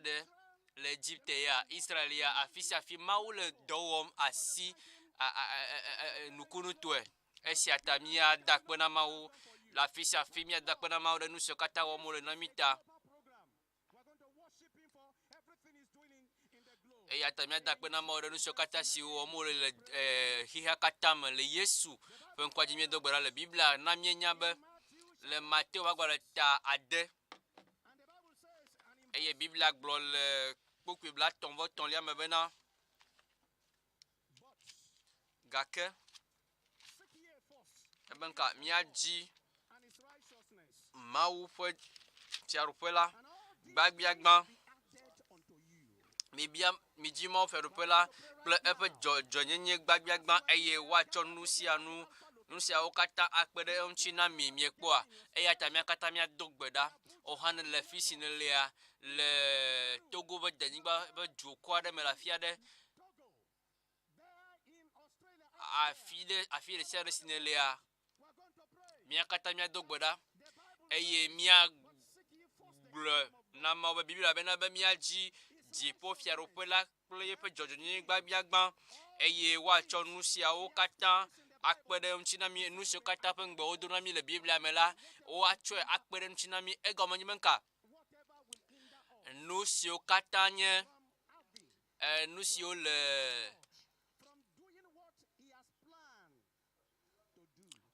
ɖe le Egipte ya, Israel ya, afi sia afi Mawu le dɔ wɔm asi a, a, a, a, a, nukunutɔe. Esia ta míada akpe na Mawu le afi sia afi, míada akpe na Mawu ɖe nu siwo katã wɔm wòle na mí ta. Eya ta míada akpe na Mawu ɖe nu siwo katã si wɔm wòle le eh, xexea katã me le Yesu ƒe ŋkɔa dzi míedo gbe ɖa le Biblia na míenya be le Mateo ƒe agbalẽ ta ade eye Biblia gblɔ le kpukpui blaetɔ̃ vɔ etɔ̃lia me bena Gake ebe ŋka míadzi Mawu ƒe fiaɖuƒe la gbagbiagbã. Mibia midzi Mawu fiaɖuƒe la kple eƒe dzɔdzɔenyenye gbagbiagbã eye woatsɔ nu sia nu nu siawo katã akpe ɖe eŋuti na mi miekpɔa. Eya ta mía katã míado gbe ɖa. Wò hã nèle fi si nèlea le Togo ƒe denyigba ƒe dukɔ aɖe me le afi aɖe. Afi ɖe afi ɖe sia ɖe si nèlea, mía katã míado gbe ɖa eye míagblɔe na Mawu be Biblia bena be míadzi dziƒofiaɖuƒe la kple eƒe dzɔdzɔenyenye gbagbiagbã eye woatsɔ nu siawo katã akpe ɖe eŋuti na mí. Nu siwo katã ƒe ŋugbe wodo na mí le Biblia me la, woatsɔe akpe ɖe eŋuti na mí. Egɔme nye be nuka? Nu siwo katã nye eh, nu siwo le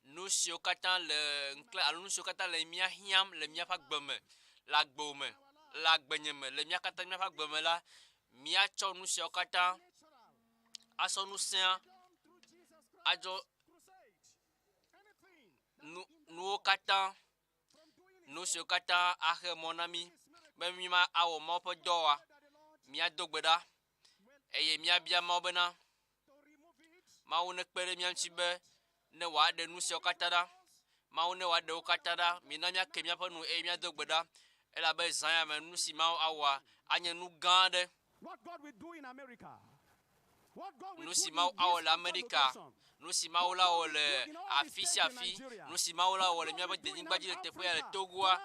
nu siwo katã le ŋkle alo nu siwo katã le mía hiãm le míaƒe agbe me, le agbewo me, le agbenye me, le mía katã míaƒe agbe me la, míatsɔ nu siawo katã asɔ ŋusẽa adzɔ nu nuwo katã Nu siwo katã axe mɔ na mí be míma awɔ Mawu ƒe dɔ oa, míado gbe ɖa eye míabia Mawu bena Mawu nekpe ɖe mía ŋuti be ne wòaɖe nu siawo katã ɖa. Mawu ne wòaɖe wo katã ɖa. Mina míake míaƒe nu eye míado gbe ɖa elabe zã ya me nu si Mawu awɔa anye nu gã aɖe. Nu si Mawu awɔ le Amerika, nu si Mawu la wɔ le afi sia afi, nu si Mawu la wɔ le míaƒe denyigba dzi le teƒe ya le Togoa.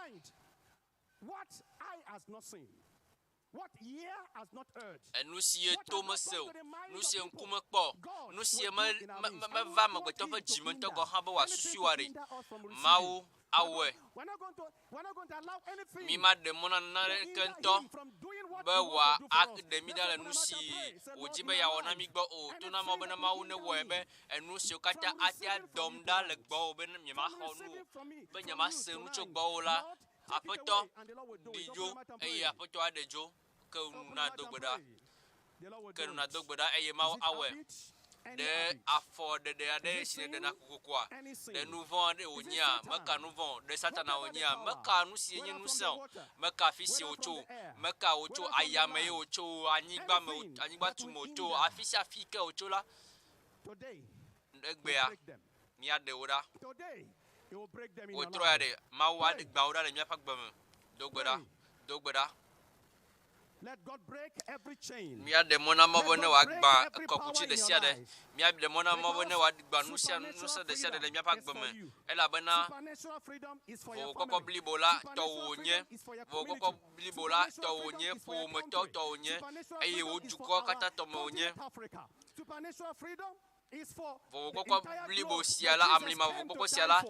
Enu si ye to mese o, nu si ŋku mekpɔ o, nu si me, me, meva amegbetɔ ƒe dzi me ŋutɔ gɔ̃ hã be wòasusui oa ɖe, Mawu awɔe. Mímaɖe mɔ na naneke ŋutɔ be wòaɖe mí ɖa le nu si wòdi be yeawɔ na mí gbɔ o. To na Mawu bena Mawu newɔe be enu siwo katã ate adɔm ɖa le gbɔwò be nyemaxɔ nu o, be nyemase nu tso gbɔwò la, Aƒetɔ, ɖi dzo, eye Aƒetɔ aɖe dzo. Ke nu nado gbe ɖa. Ke nu nado gbe ɖa eye Mawu awɔe. Ɖe afɔ ɖeɖe aɖe si nèɖena kokokoa? Ɖe nu vɔ̃ aɖe wònyea? Meka nu vɔ̃ o. Ɖe Satana wònyea? Meka nu si nye ŋusẽ o. Meka afi si wòtso o. Meka wòtso ayame ye wòtso o, anyigba me, anyigba tume wòtso o. Afi sia afi ke wòtso la, egbea míaɖe wo ɖa. Wòtrɔ ya ɖe, Mawu aɖe gbã wo ɖa le míaƒe agbe me. Do gbe ɖa. Do gbe ɖa. Míaɖe mɔ na Mawu be ne wòagbã kɔkuti ɖe sia ɖe. Míaɖe mɔ na Mawu be ne wòagbã nu sia nu ŋusẽ ɖe sia ɖe le míaƒe agbe me. Elabena vovokɔkɔ blibo la tɔwò wònye. Vovokɔkɔ blibo la tɔwò wònye, ƒowòmetɔ tɔwò wònye, eye wò dukɔ katã tɔme wònye. Vɔvɔkpɔkpɔ blibo sia la, amlima vɔvɔkpɔkpɔ sia la, e,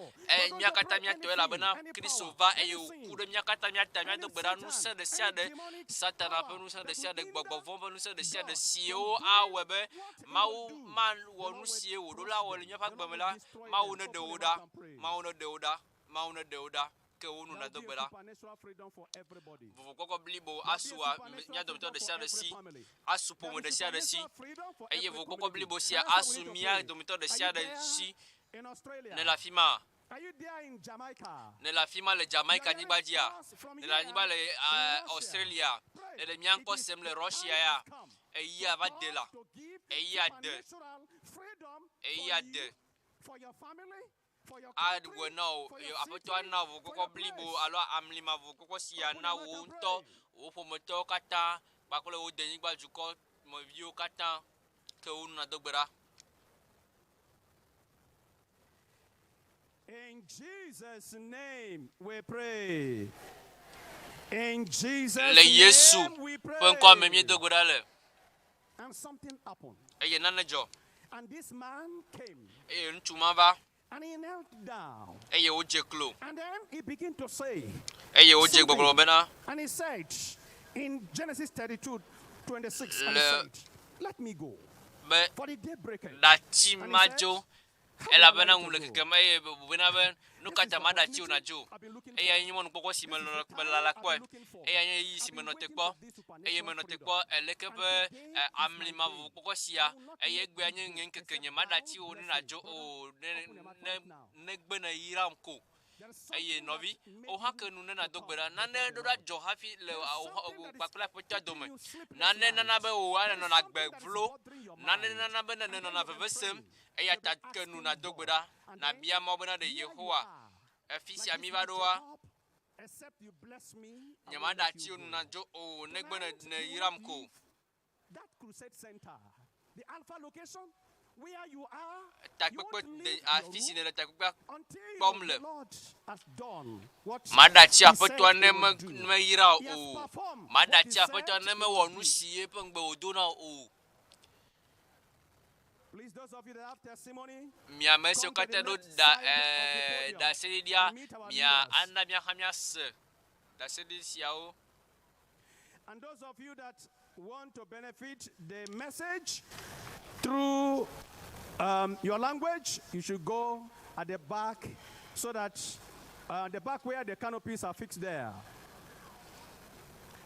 mía katã míatɔe elabena Kristo va eye wòku ɖe mía katã mía ta. Míado gbe ɖa ŋusẽ ɖe sia ɖe, Satana ƒe ŋusẽ ɖe sia ɖe, gbɔgbɔ vɔ̃ ƒe ŋusẽ ɖe sia ɖe siwo awɔe be Mawu mawɔ nu si wòɖo la wɔ le míaƒe agbe me la, Mawu neɖe wo ɖa. Mawu neɖe wo ɖa. Mawu neɖe wo ɖa. Ke wo nu nado gbe ɖa. Vovokpɔkpɔ blibo asu mía dometɔ ɖe sia ɖe si, asu ƒome ɖe sia ɖe si, eye vovokpɔkpɔ blibo sia asu mía dometɔ ɖe sia ɖe si. Nèle afi ma? Nèle afi ma le Jamaica nyigba dzia? Nèle anyigba le Australia? Nèle mía ŋkɔ sem le Russia ya? Ɣeyiɣia va de la. Ɣeyiɣia de. Ɣeyiɣia de. Awɔe na wò, eye Aƒetɔ ana wò vokɔkɔ blibo alo amlima vokɔkɔ sia na wò ŋutɔ, wò ƒometɔwo katã kpakple wò denyigba dukɔ me viwo katã. Ke wò nu nado gbe ɖa. In Jesus' name we pray. In Jesus' Le Yesu name we ƒe ŋkɔa me pray. míedo gbe ɖa le. And something happened. Eye nane dzɔ. And this man came Eye ŋutsu ma va and he knelt down. eye wodze klo. And then he began to say, Eye wodze gbɔgblɔ bena and he said in Genesis 32 26, and he Le- said, Let me go, be for the day breaketh. ɖatsi And he ma said, dzo How will I elabena let ŋu you le go? kekem eye bena be nu This ka is ta the maɖatsi o opportunity nadzo. I've been looking Eya for. nye mɔnukpɔkpɔ si This me is nɔ the me time lala I've kpɔe. been looking for. Eya nye ɣeyiɣi si I've me been nɔ te waiting kpɔ for this eye supernatural menɔ te freedom. kpɔ eleke And ƒe today is my amli day. mavɔkpɔkpɔ sia I will not eye let egbea you nye go nye ŋkeke except nye thou maɖatsi o ne bless me. nadzo Brother, o ne open your mouth ne right now. negbe ne yram ko. There is Eye something nɔvi, that made wò hã you ke nu ne to nàdo gbe come ɖa. Nane before the ɖo ɖa Lord. dzɔ hafi le There is wò something wò that is kpakple aƒetɔa keeping dome. you sleepless Nane nana nights. be wò There is nenɔna agbe something that is vlo. bothering your Nane mind. nana be And then nenɔna you are veve sem. praying. Eya You'll be ta ke nu asking nàdo gbe God. ɖa. And then Nàbia Mawu bena ɖe here you Yehowa are. efi Like sia this mi va man ɖoa, Jacob, except you bless me, I won't let nyemaɖatsi you o nu go. nadzo o negbe ne Tonight, ne you will yram not ko. leave that crusade center, the Alpha location, where you are. You Takpekpe won't de leave your afi si room nèle takpekpea until kpɔm the le. Lord has done what Maɖatsi He said aƒetɔa He ne will me do. meyra He has o. performed what He Maɖatsi said aƒetɔa ne He mewɔ will nu do. si eƒe ŋugbe wòdo na o. Please, those of you that have testimony, Mi ame siwo come to katã the ɖo left ɖa side of the ɛɛ podium ɖaseɖiɖia, and meet our mia leaders. ana míaxa míase ɖaseɖiɖi siawo. And those of you that want to benefit the message through your language, you should go at the back so that the back where the canopies are fixed there.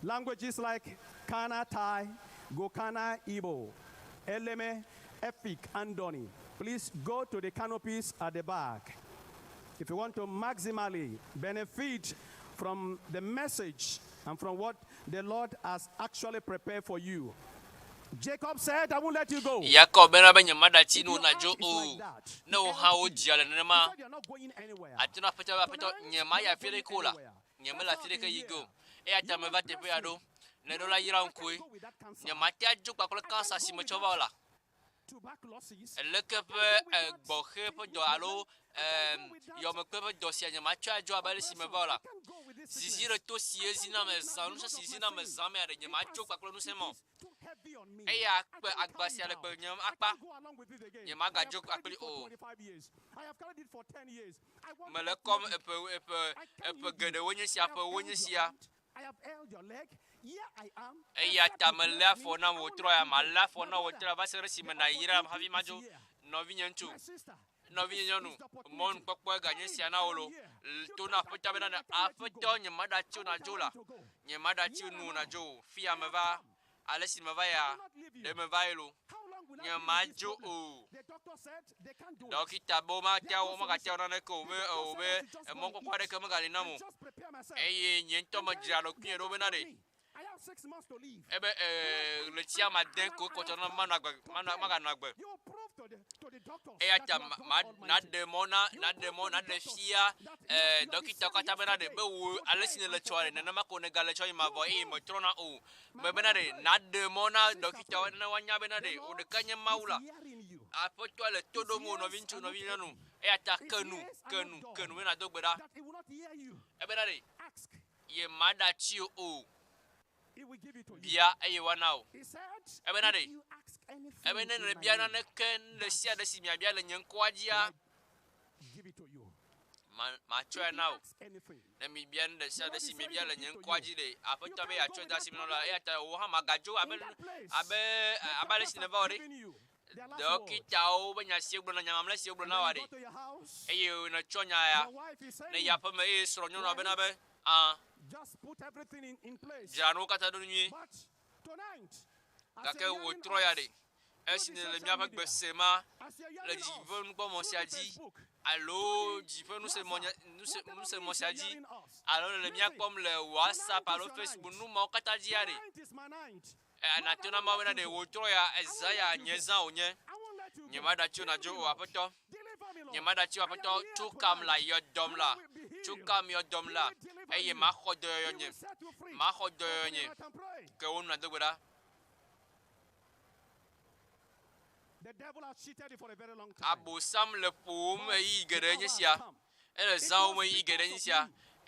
Languages like Kana Thai, Gokana Igbo, Eleme, Efik, and Doni. Please go to the canopies at the back. If you want to maximally benefit from the message and from what the Lord has actually prepared for you. Jacob said, I won't let you go. Yakob bena be nyemaɖatsi If nu your nadzo heart is o. like that, Ne wò hã LG, wodzia le he nenema, said, You're not going anywhere. ate na aƒetɔ be aƒetɔ Tonight, nye you're mayi not afi going ɖeke o la. anywhere. Nye mele That's afi how I've ɖeke been yi ge o. here. Eya ta You will meva teƒe bless ya me. ɖo. Ne You ɖo la will, yra I can't ŋkue. go with that cancer. Nyemate adzo kpakple I can't kansa si go with metsɔ va o that la. tuberculosis. Leke I ƒe can't go with that gbɔxe ƒe kidney dɔ alo problem. I can't go with that yɔmekpe ƒe dɔ sia nyematsɔe adzo abe ale si oppression. meva o la. I can't go with this Zizi sickness. ɖe to si I ye zi can't nam go with ezã my ŋusẽ load si of zi my nam sin. ezã mea ɖe It nyematso has, kpakple ŋusẽ it ma o. is too heavy on me. Eya I kpe can't agba carry sia it le out. kpe nyem I akpa. can't go along with it again. I have Nyemagadzo carried kpakpli it for o. 25 years. I have carried it for 10 years. I want to Mele kɔm offload it. eƒe eƒe I can't eƒe leave you. geɖewo nye I sia have ƒewo held nye your sia. hand. I have held your leg. Here I am. Eya Except ta you melé bless me, afɔ nam I won't wòtrɔ let ya you go. malé afɔ My na wò brother, trɔ va se ɖe esime the nàyram hafi opportunity is madzo. here. Nɔvinye ŋutsu, My sister, nɔvinye this nyɔnu, is the opportunity. mɔnukpɔkpɔe ganye Carry sia it na wò from lo. here. L- You To na can't, I aƒetɔ bena can't, ne I can't let you go. aƒetɔ nyemaɖatsi I o won't nadzo allow la. you to go. Nyemaɖatsi Here nu am I. nadzo o. Fia I have meva, come. ale si meva I ya, will not leave ɖe you. meva ye lo. How long will I be with this Nyemadzo problem? o. The doctor said they can't do it. Dɔkita be womatea There's wo no magatea solution. wo naneke o The be doctor o said be I should just go and emɔkpɔkpɔ eat aɖeke megali nam and o. just prepare myself. Eye nye ŋutɔ And medzra then ɖokuinye they ɖo just bena told ɖe me I have 6 months to live. ebe And I ee and ɣleti and ame ade and I, ko I kpɔtɔ have na come manɔ agbe manɔ prepared. maganɔ agbe. You will prove to the doctors Eya that ta you are ma God ma Almighty. naɖe mɔ na You will naɖe prove mɔ to the naɖe doctors fia that you are ee you are the dɔkitawo same katã bena ɖe yesterday, be wò ale si today, nèle and tsɔa ɖe forever. nenema ko nègale tsɔ yi You mavɔ will eye prove. metrɔna o. My Me bena brother, ɖe pray. naɖe mɔ na Sister, dɔkitawo pray. ne woanya bena The ɖe wò Lord ɖeka nye Mawu is la. hearing you. Aƒetɔa le to His ɖom wò ears nɔviŋutsu are not nɔvinyɔnu. heavy. Eya ta His ke nu ears are ke not nu ke nu dull. be nàdo gbe ɖa. That he will not hear you. Ebena ɖe Ask. yemaɖatsi o. He will give it to you. Bia eye woana wò. He said, Ebena If ɖe you ask ebe anything ne in my nèbia name, naneke nu ɖe sia that ɖe si miabia le nye ŋkɔa will dzia, I give it to you. ma matsɔe If you na wò. ask anything, Ne mibia nu ɖe the sia ɖe Lord si is saying miebia to le give nye to ŋkɔa you. dzi ɖe You aƒetɔ be can't go yeatsɔe with de that asi me na wò la, problem. eya ta wò hã magadzo abe In that place, abe the abe ale doctors si have nèva o ɖe. given you their last word. Dɔkitawo be nya si wogblɔ na nya mamlɛ si wogblɔ And na then wòa you ɖe go to your house, eye nètsɔ nya ya your wife is ne yi saying, aƒeme eye srɔ̃nyɔnua Well, bena be ã just put everything in place. dzra nuwo katã ɖo nyuie. But tonight, as Gake you're hearing wòtrɔ ya us ɖe through esi the nèle social míaƒe media, gbe sem as you're le hearing dzi us ƒe nukpɔmɔ through sia the dzi Facebook, alo through dzi the ƒe nusemɔ WhatsApp, nuse whatever nusemɔ means sia you're dzi hearing us, alo le mía listen, kpɔm le WhatsApp tonight alo is your Facebook night. nu mawo katã dzia ɖe Tonight is my night. e Lord, I nàto na won't Mawu let bena you ɖe go. wòtrɔ ya I ezã won't ya let you nye go. zã wònye. I won't let you go. Nyemaɖatsi o Heal nadzo me, o Lord. aƒetɔ. Deliver me, Lord. Nyemaɖatsi o I am aƒetɔ. here Tso kam la tonight yɔ dɔm and la. I will be Tso healed. kam yɔ dɔm He la will deliver eye you. maxɔ dɔyɔyɔ He nye. will set you free. Maxɔ Open dɔyɔyɔ your nye. mouth and pray. Ke wo nu nàdo gbe ɖa. The devil has cheated you for a very long time. Abosam le ƒowòm But ɣeyiɣi the geɖe hour nye has sia. come. Ele It zãwòm was ɣeyiɣi geɖe because nye of sia. you.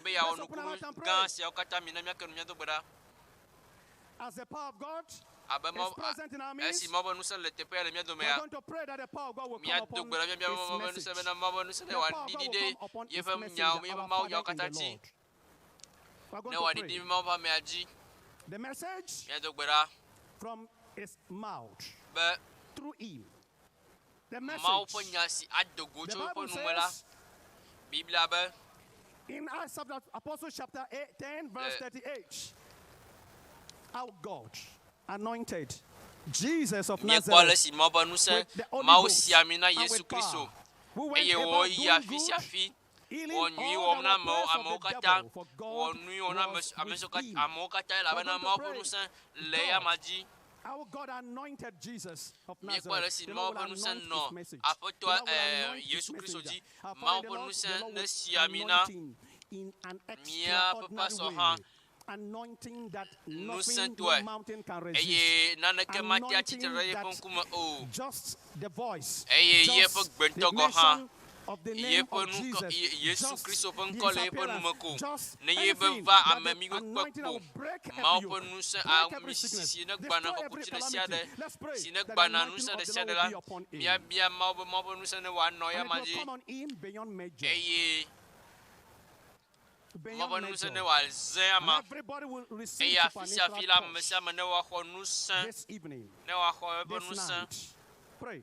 le be yeawɔ Let's open our nukunu mouth and gã pray. siawo katã mina míake nu míado gbe ɖa. As the power of God Abe is Mawu present in our midst, esi Mawu ƒe ŋusẽ le teƒea le mía we domea, are going to pray that the power of God will come míado upon gbe ɖa míabia His Mawu ƒe ŋusẽ message. bena Mawu ƒe ŋusẽ The ne power of wòaɖiɖi God ɖe will come upon His yeƒe messenger, nyawo, yeƒe our Mawu Father nyawo in the katã dzi. Lord. We are going Ne to wòaɖiɖi pray. Mawu ƒe amea dzi. The message Míado gbe ɖa from His mouth. Be through him. The Mawu ƒe message. nya si ado go The tso eƒe Bible nu me la, says Biblia be in Acts of the Apostles chapter 8, 10, verse Le- 38, our God anointed Jesus of míekpɔ ale Nazareth si Mawu ƒe ŋusẽ with the Holy Mawu Ghost si ami na and Yesu with Kristo power, who went eye about wòyi doing afi good, sia afi healing wɔ nyui all wɔm that na were amewo oppressed of amewo the katã devil, for wɔ God nyui wɔm na ame was ame with siwo katã him. amewo katã We're elabena going to Mawu ƒe pray. ŋusẽ le eya God, ma dzi. our God anointed Jesus of Míekpɔ ale Nazareth. si The Mawu Lord ƒe will ŋusẽ anoint nɔ his message. The Aƒetɔa Lord will eh, anoint his Yesu Kristo messenger. dzi. Our Father Mawu in the ƒe Lord, the ŋusẽ Lord ne will si ami na anoint him in an míaƒe extraordinary pastor way. hã Anointing that nothing, no ŋusẽtɔe mountain can resist. eye naneke mate atsitre Anointing ɖe yeƒe that ŋkume o. just the voice, Eye yeƒe just gbe the ŋutɔ gɔ̃ hã mention of the name yeƒe of ŋkɔ Jesus, Ye- Yesu just Kristo ƒe his ŋkɔ le yeƒe appearance, nume ko. just Ne ye be anything va that ame the mi ƒe anointing that kpekpo will break every Mawu ƒe yoke, ŋusẽ break every ami sickness, si ne gbana destroy every kɔkuti ɖe sia calamity. ɖe Let's pray si ne that the gbana anointing ŋusẽ of ɖe the sia Lord ɖe will la be upon him. míabia Mawu be Mawu ƒe ŋusẽ ne wòanɔ And eya it ma will dzi come on him beyond measure. eye Mawu Beyond ƒe ŋusẽ ne measure. wòaze And ama everybody will receive eye afi sia afi supernatural la ame touch sia ame ne woaxɔ ŋusẽ this evening, ne woaxɔ eƒe this ŋusẽ. night. Pray.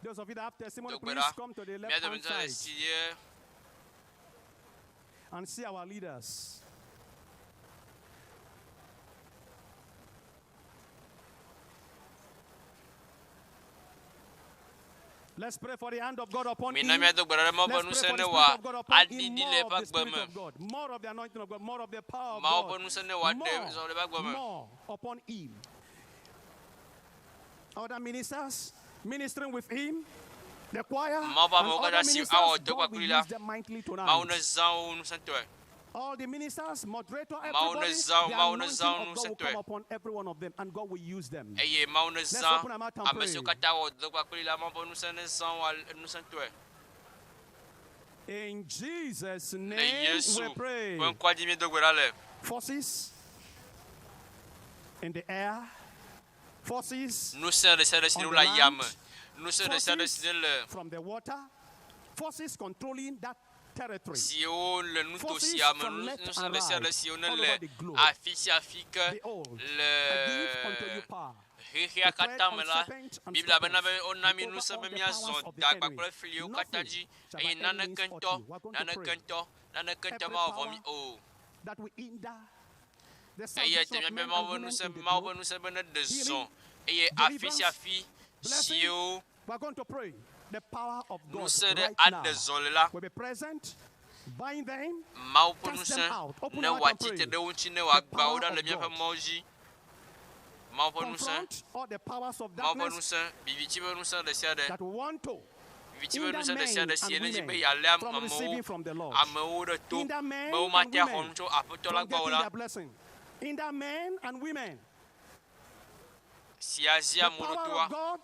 Those of you that have testimony, Do gbe please ɖa. come to the Mía left hand dometɔ ɖe side si ye and see our leaders. Let's pray for the hand of God upon mina him. míado gbe ɖa ɖe Mawu ƒe Let's pray ŋusẽ for ne the wòa Spirit of God upon him, aɖiɖi le more of eƒe the agbe Spirit me. of God, more of the anointing of God, more of the power of Mawu ƒe God, ŋusẽ ne wòaɖe more, zɔ le eƒe agbe me. more upon him. Other ministers ministering with him, the choir, Mawu ƒe and amewo other katã si ministers, awɔ dɔ God will kpakpli la, use them mightily Mawu tonight. ne zã wo ŋusẽtɔe. All the ministers, moderator, Mawu ne everybody, zã the Mawu ne anointing zã wo of God will ŋusẽtɔe. come upon every one of them, and God will use them. Eye Mawu ne Let's zã open our mouth and ame siwo pray. katã wɔ dɔ kpakpli la, Mawu ƒe ŋusẽ ne zã wo ale- ŋusẽtɔe. In Jesus' Le name Yesu we pray. ƒe ŋkɔa dzi míedo gbe ɖa le. Forces in the air, forces Ŋusẽ ɖe sia ɖe si on ne the le yame, land, ŋusẽ ɖe sia ɖe si forces ne le from the water, forces controlling that territory, siwo le nuto forces sia me, from nu- left ŋusẽ and ɖe sia ɖe right, siwo ne all le over the globe. afi sia afi ke Behold, I give unto you le power xexea to tread katã on me la, serpents and Biblia bena be scorpions wona and mí over ŋusẽ all be the powers míazɔ of the da enemy. kpakple fliwo katã Nothing dzi shall by eye any naneke means hurt ŋutɔ, you. We are going to naneke pray. ŋutɔ, naneke ŋutɔ Every mawɔ vɔ power mí o. that will hinder the Eye salvation te of míabe men Mawu and ƒe women ŋusẽ, in the Mawu ƒe globe, ŋusẽ be ne ɖe zɔ healing, eye afi sia deliverance, afi blessing. siwo We are going to pray. The power of God ŋusẽ ɖe right now aɖe zɔ le la, will be present. Bind them, Mawu ƒe cast them ŋusẽ out. Open ne our mouth and wòatsi pray. te ɖe wo ŋuti ne The wòagbã wo power ɖa le of míaƒe God. mɔwo dzi. Mawu ƒe ŋusẽ, Confront all the powers of Mawu ƒe darkness ŋusẽ, viviti ƒe ŋusẽ ɖe sia ɖe, that want to viviti ƒe hinder ŋusẽ ɖe sia men ɖe si and ne dzi be women yealé from amewo receiving from the Lord. amewo ɖe to Hinder men be and womate axɔ women nu tso Aƒetɔ la from gbɔ o getting la, their blessing. Hinder men and women. si azi The amewo ɖe power toa, of God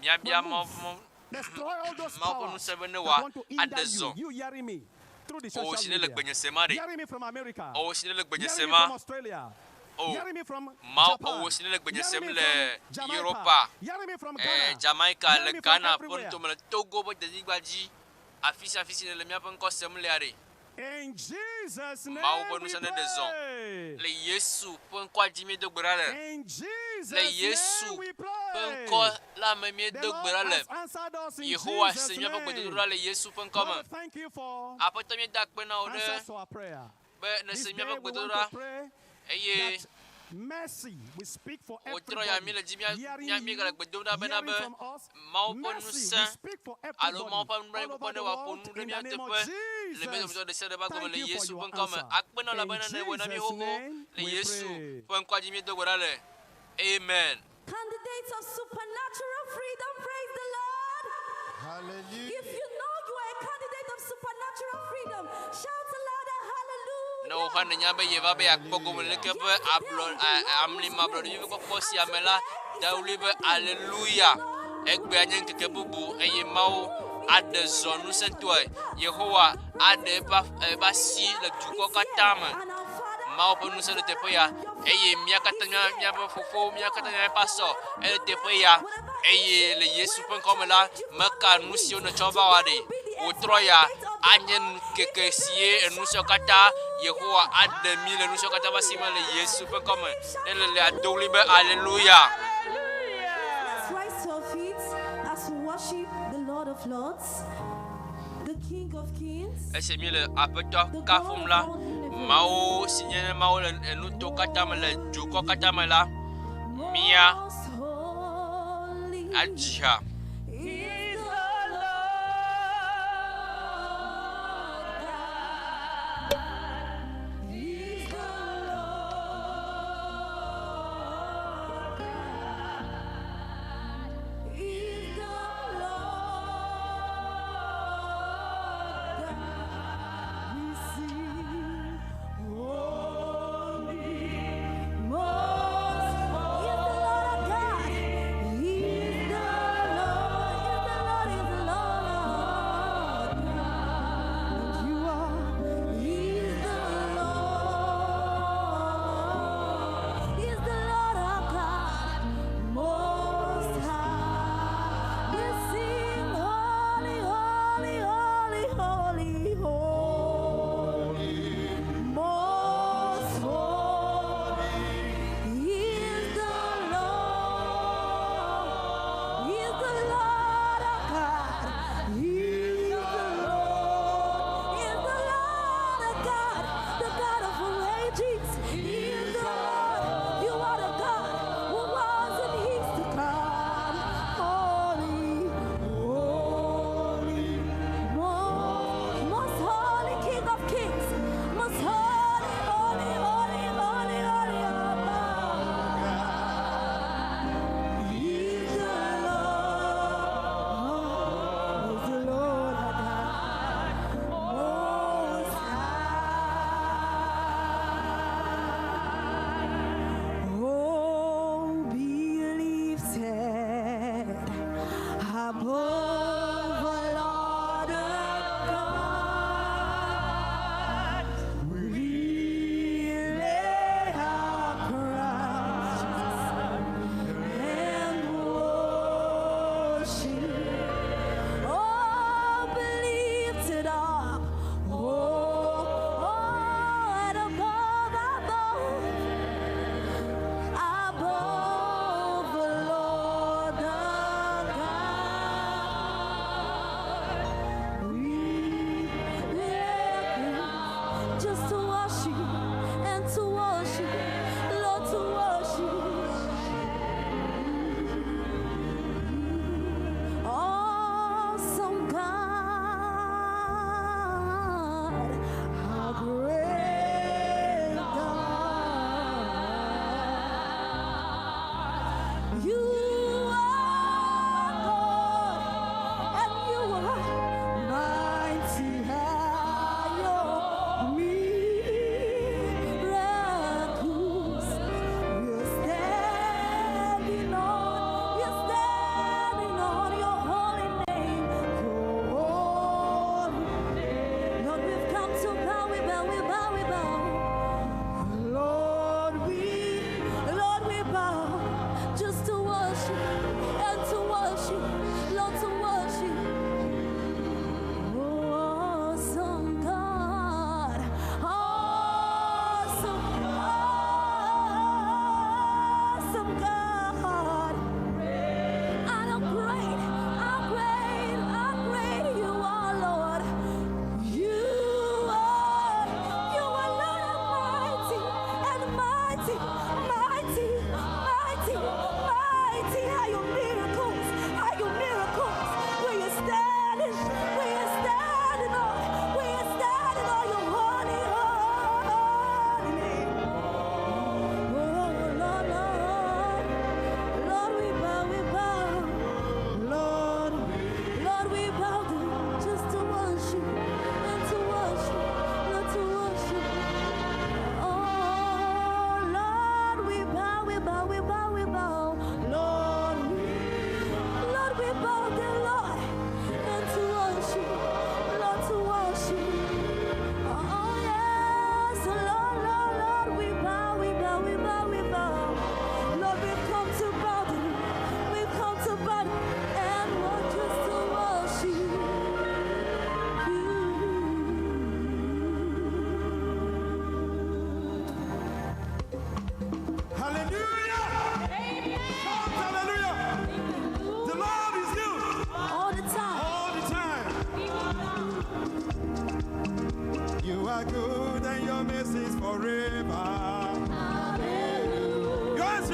míabia will Mawu move. Mawu Destroy all those Mawu ƒe powers ŋusẽ be ne that wòa want to hinder aɖe you. zɔ. You hearing me through the O social si ne le media. gbenye sem aɖe. Hearing me from America. O si ne le gbenye Hearing sem me from ma. Australia. O Hearing me from Mawu Japan. o si ne le gbenye Hearing sem me le from Jamaica. Europa. Hearing me from Eh, Ghana. Jamaica le Hearing me from Ghana ƒe everywhere. nutome le Togo ƒe denyigba dzi. Afi sia afi si ne le míaƒe ŋkɔ sem lea ɖe. In Jesus' Mawu name ƒe we ŋusẽ ne ɖe zɔ. pray. Le Yesu ƒe ŋkɔa dzi míedo gbe ɖa le. In Jesus' Le Yesu name we ƒe pray. ŋkɔ la me The míedo gbe Lord ɖa le. has answered us in Yehowa Jesus' se míaƒe name. gbedodoɖa le Yesu ƒe ŋkɔ me. Lord, thank you for Aƒetɔ míeda akpe na wò ɖe answers to our prayer. be This nèse day míaƒe we want gbedodoɖa to pray eye that mercy will speak for wòtrɔ ya mí everybody le dzi mía hearing mía míegale you, gbe dom ɖa bena hearing be from us. Mawu ƒe Mercy ŋusẽ will speak for alo Mawu everybody ƒe all nublanuikpɔkpɔ over ne the wòaƒo world nu ɖe in mía the name of teƒe le mía Jesus. dometɔ ɖe sia ɖe ƒe agbe me Thank le you for Yesu your ƒe ŋkɔ me. answer. Akpe na wò In elabena nèwɔe na mí Jesus' xoxo name le we Yesu pray. ƒe ŋkɔa dzi míedo gbe ɖa le. Amen. Candidates of supernatural freedom, praise the Lord. Hallelujah. If you know you are a candidate of supernatural freedom, shout louder, Ne wò hã hallelujah. nènya be yeva be yeakpɔ gome le leke ƒe ablɔ a- amlimablɔɖevi ƒe kpɔkpɔ sia me la, da ɣli be aleluya. Egbea nye ŋkeke bubu eye Mawu aɖe zɔ ŋusẽtɔe. Yehowa aɖe eƒe af- eƒe asi le dukɔ katã me. And our Father, Mawu ƒe ŋusẽ le teƒe ya eye mía katã mía míaƒe fofowo, mía katã míaƒe pastor ele teƒe ya eye le Yesu ƒe ŋkɔ me la, meka nu siwo nètsɔ va wa ɖe. Wòtrɔ ya anye ŋkeke si ye enu siawo katã Yehowa aɖe mí le nu siawo katã ƒe asi me le Yesu ƒe ŋkɔ me. Ne le le ado ɣli be aleluya. Hallelujah. of Lords, the King of Kings, Esi míele Aƒetɔ kafum la, Mawu si nye Mawu le nuto katã me le dukɔ katã me la, mía most holy adzi ha. is the Lord God. Is the Lord God. Is the Lord God. We sing holy, most holy. Is the Lord our God. Is the Lord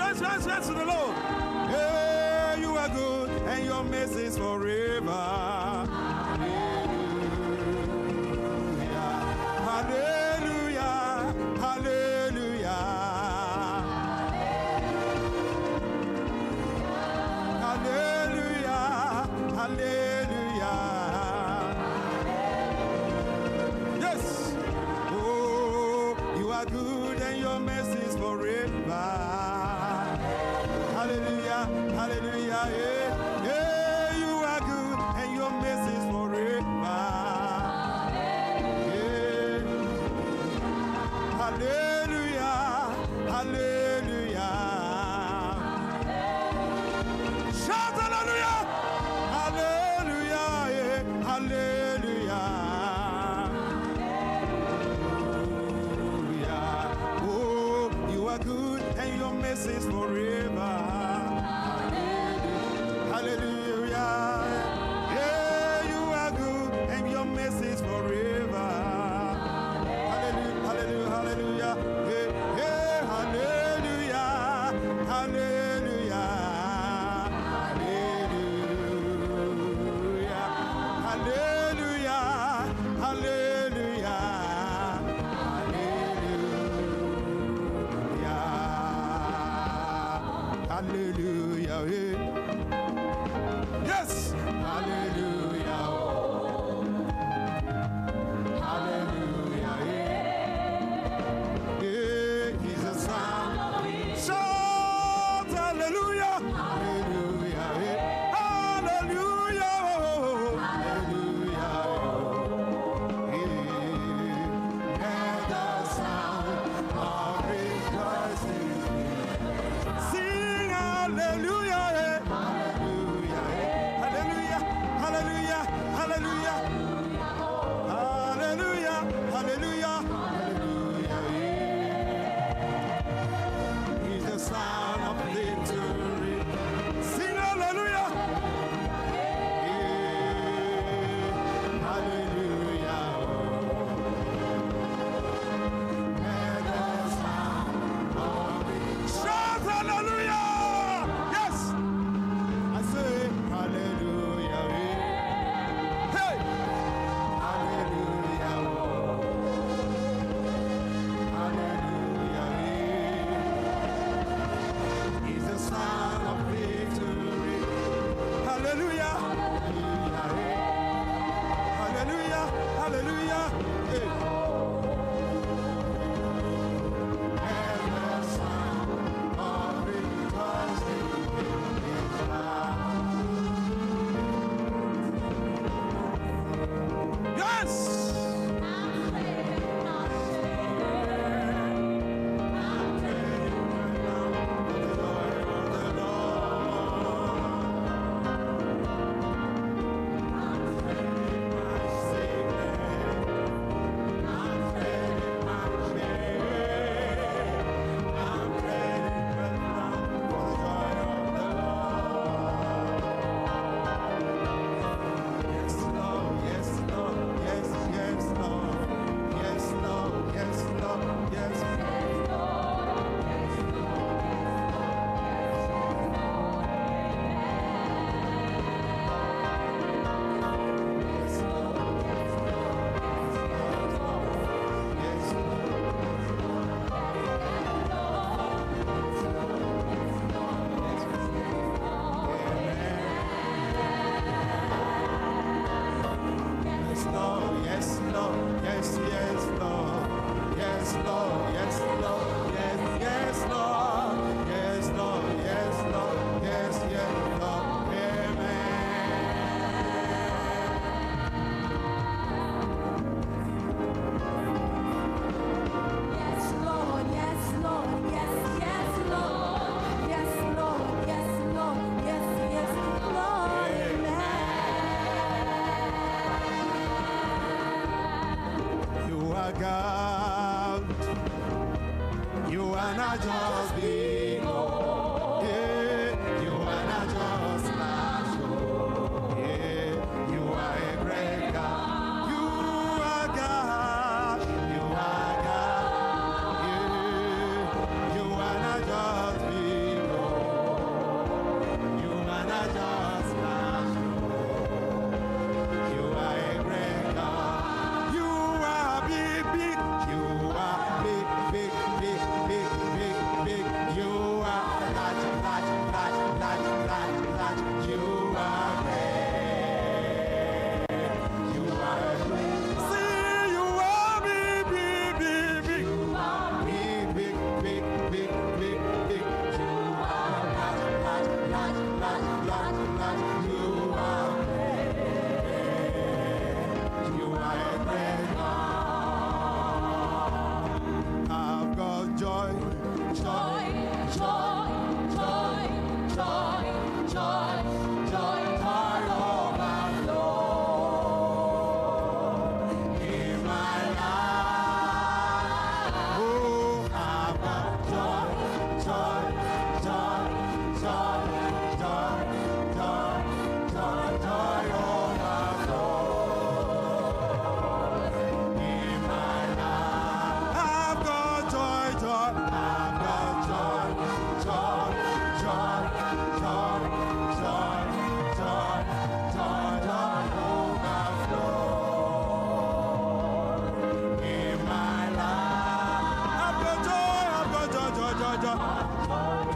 hands, hands, hands to the Lord. Hey, you are good and your mercy is forever. Hallelujah. Hallelujah. Hallelujah. Hallelujah. Hallelujah. Yes. Oh, you are good and your mercy is forever. Hallelujah. Hallelujah. Yeah. Yeah, you are good and your mercy is forever. Yeah. Hallelujah. Hallelujah. Shout hallelujah. Hallelujah. Yeah. Hallelujah. Hallelujah. Oh, you are good and your mercy is forever. Hallelujah. Yeah, you are good and your mercy is forever. Hallelujah, hallelujah, hallelujah. Yeah, yeah, hallelujah, hallelujah, hallelujah, hallelujah, hallelujah, hallelujah, hallelujah. Yeah. Yes, hallelujah. Oh. Hallelujah. Yeah. Yeah, he's a son. Shout hallelujah. Hallelujah. Yeah. Hallelujah. Oh. Hallelujah. Oh. Yeah. Let the sound of rejoicing. Sing hallelujah. Yeah. Hallelujah. Yeah. Hallelujah. Hallelujah. Hallelujah. Hallelujah. Hallelujah. Hallelujah. Yeah. He's the sound of victory. Sing hallelujah. Yeah. Hallelujah. Let the sound of victory. Shout hallelujah. Yes. I say hallelujah. Hey. Hallelujah. Oh. Hallelujah. He's the sound of victory. Hallelujah. Hallelujah. Hallelujah. Hey. And the sound of rejoicing in his house. Yes. Yes, Lord, yes, Lord, yes, yes, Lord, yes, Lord, yes, Lord, yes. Yes, Lord, yes, Lord. Yes, Lord, yes, Lord, yes, yes, Lord, yes, Lord, yes, Lord, yes, yes, Lord, yes, Lord, yes, Lord, yes, yes, Lord, Amen. Yes, Lord, yes, Lord, yes, yes, Lord, yes, Lord, yes, Lord, yes, yes, Lord, amen. You are God. You are not just big. Yeah, you are not just large. Yeah, you are a great God. You are God. You are God. Yeah, you are not just big. joy, joy,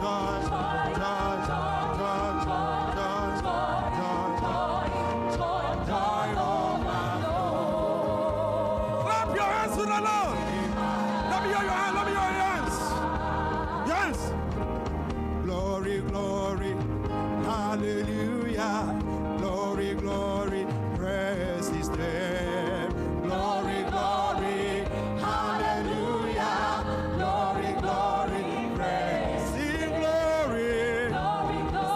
joy, joy, joy, joy, joy, joy overflow. Clap your hands to the Lord. Let me hear your hand. Let me hear your hands. Yes. Glory, glory, hallelujah. Glory, glory, praise His name. Glory, glory, hallelujah. Glory, glory, praise. Sing glory.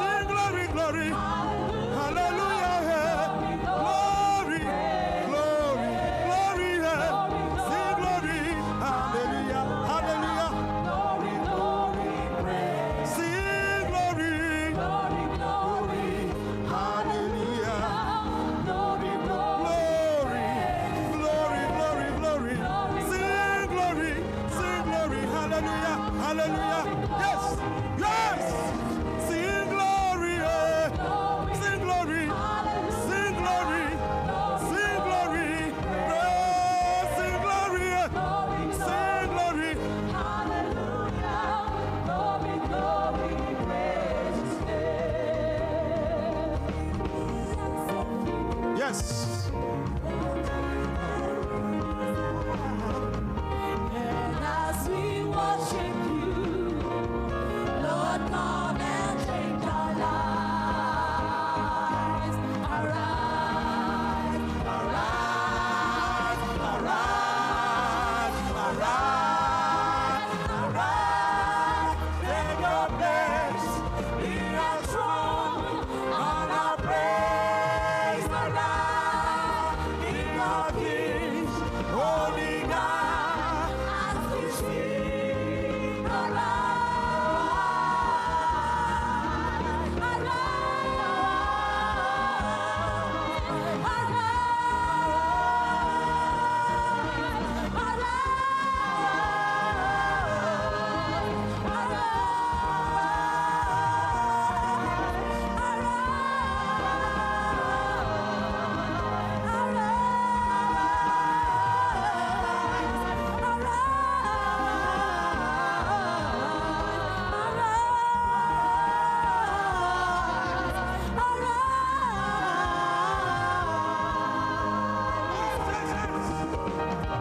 Sing glory, glory. Hallelujah. Glory, glory, glory. Sing glory. Hallelujah. Hallelujah. Sing glory. Glory, hallelujah. Glory, glory, glory, glory. Sing glory, sing glory. Hallelujah, hallelujah. Yes, yes. Sing glory, eh. Sing glory, sing glory, sing glory. Praise, sing glory, eh. Sing glory. Yes. And as we worship you, Lord, come and change our lives. Arise, Arise, arise, arise, arise. Take your place in our throne and our praise. Arise, King of kings, holy God. as we sing, arise, arise, arise, Yes, yes.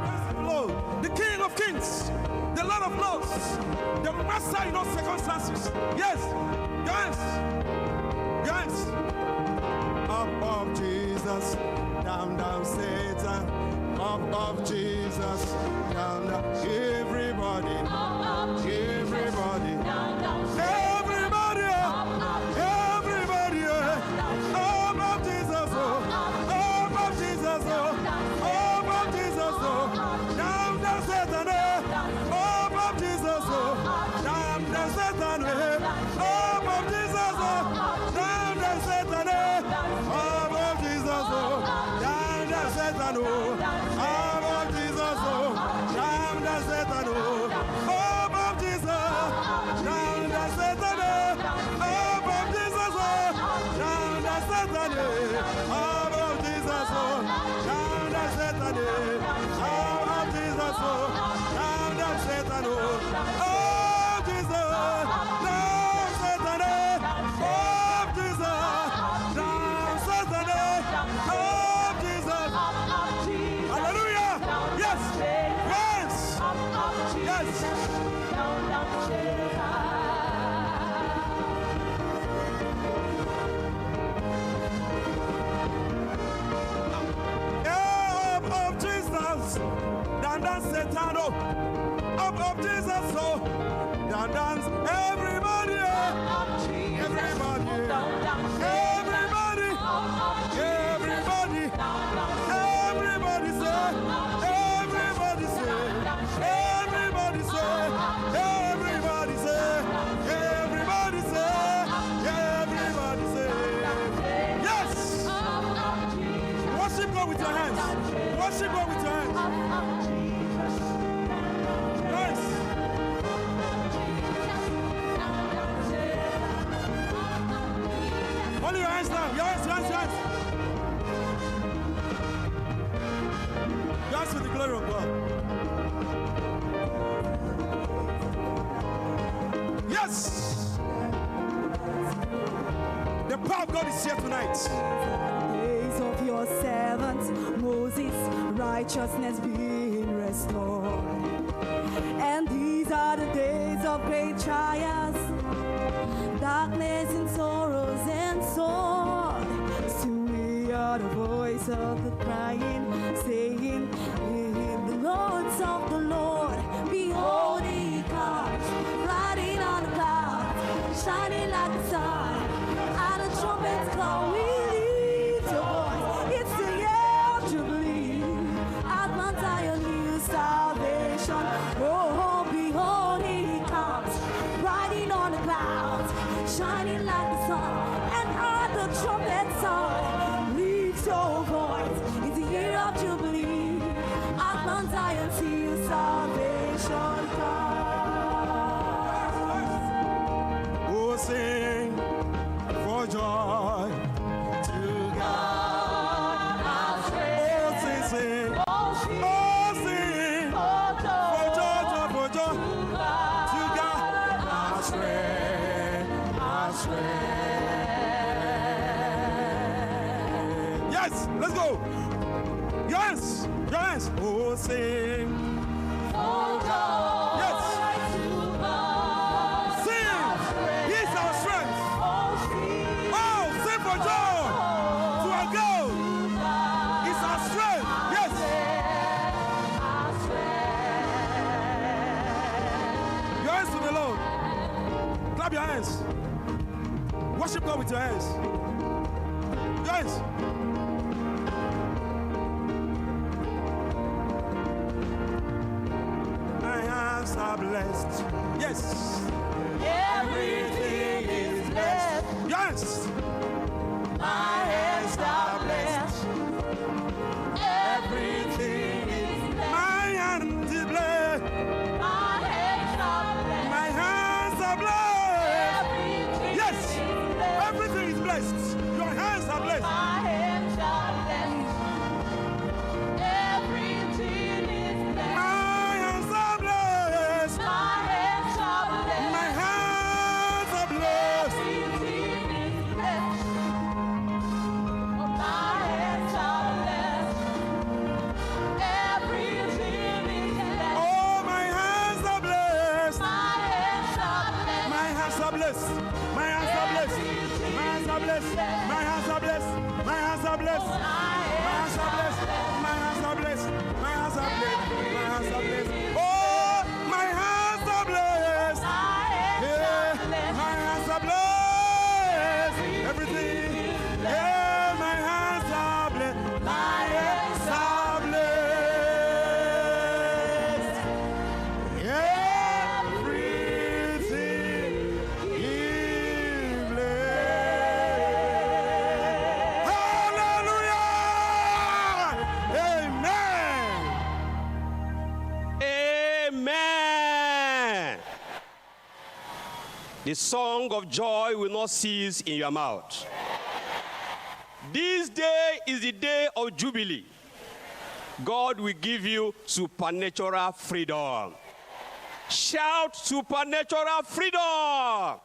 Praise the Lord, the King of Kings, the Lord of Lords, the Master in all circumstances. Yes, yes, yes. Up, up, Jesus, down, down, Satan. Up, up, Jesus, down, down. Everybody, everybody, Everybody, everybody, up, up, Jesus, oh, up, up, Jesus, oh, up, up, Jesus, oh, down, down, Satan, eh, up, up, Jesus, oh, down, down, Satan, eh, up, up, Jesus, oh, down, down, Satan, eh, up, up, Jesus, oh, down, down, Satan, oh, up, up, Jesus, oh, down, down, Satan, oh, up, up, Jesus, down, down, Satan, eh, up, up, Jesus, oh, down, down, Satan, eh, up, up, Jesus, oh, down, down, Satan, eh, up, up, Jesus, oh, down, down, Satan, oh, Oh, Jesus, down, Satan, eh, up, Jesus, down, Satan, eh, up, Jesus. Hallelujah. Yes, yes, yes. Up, up, Jesus, down, down, Satan, oh, up, up, Jesus, oh, down, down, everybody, eh, everybody, everybody, everybody, everybody say, everybody say, everybody say, everybody say, everybody say, everybody say, yes. Worship God with your hands. Worship God with your hands. Yes. Only your hands now. Your hands, your hands, your hands. Your hands to the glory of God. Yes. The power of God is here tonight. Days of your servant Moses, righteousness being restored. And these are the days of great trials, darkness and sorrows and sword. Still we are the voice of the crying, saying, In the Lords of the Lord, behold he comes, riding on the clouds, shining like the sun. At the trumpet's call, we lift your voice. It's the year of Jubilee. At Mount Zion, new salvation. Oh, behold, he comes, riding on the clouds, shining like the sun. And at the trumpet sound, lift your voice. It's the year of Jubilee. At Mount Zion, see your salvation comes. Oh, sing for joy to God. Oh, sing, sing. Oh, sing for joy, joy, for joy to God. Our strength, our strength. Yes, let's go. Yes, yes. Oh, sing. Yes. Sing. He's our strength. Oh, sing for joy to our God. He's our strength. Yes. Your hands to the Lord. Clap your hands. Worship God with your hands. Your hands. My hands are blessed. Yes. Everything is blessed. Yes. My hands are blessed. Everything is blessed. My hands is blessed. My hands are blessed. Yes. Everything is blessed. Your hands are blessed. My hands are blessed. Everything is blessed. My hands are blessed. My hands are blessed. My hands are blessed. Everything is blessed. My hands are blessed. Everything is blessed. Oh, my hands are blessed. My hands are blessed. My hands are blessed. My hands are blessed. My hands are blessed. My hands are blessed. My hands are blessed. My hands are blessed. My hands are blessed. My hands are blessed. My hands are blessed. Oh, my hands are blessed. Yeah, my hands are blessed. Everything. Yeah, my hands are blessed. My hands are blessed. Everything is blessed. Hallelujah! Amen. Amen. The song of joy will not cease in your mouth. This day is the day of Jubilee. God will give you supernatural freedom. Shout supernatural freedom.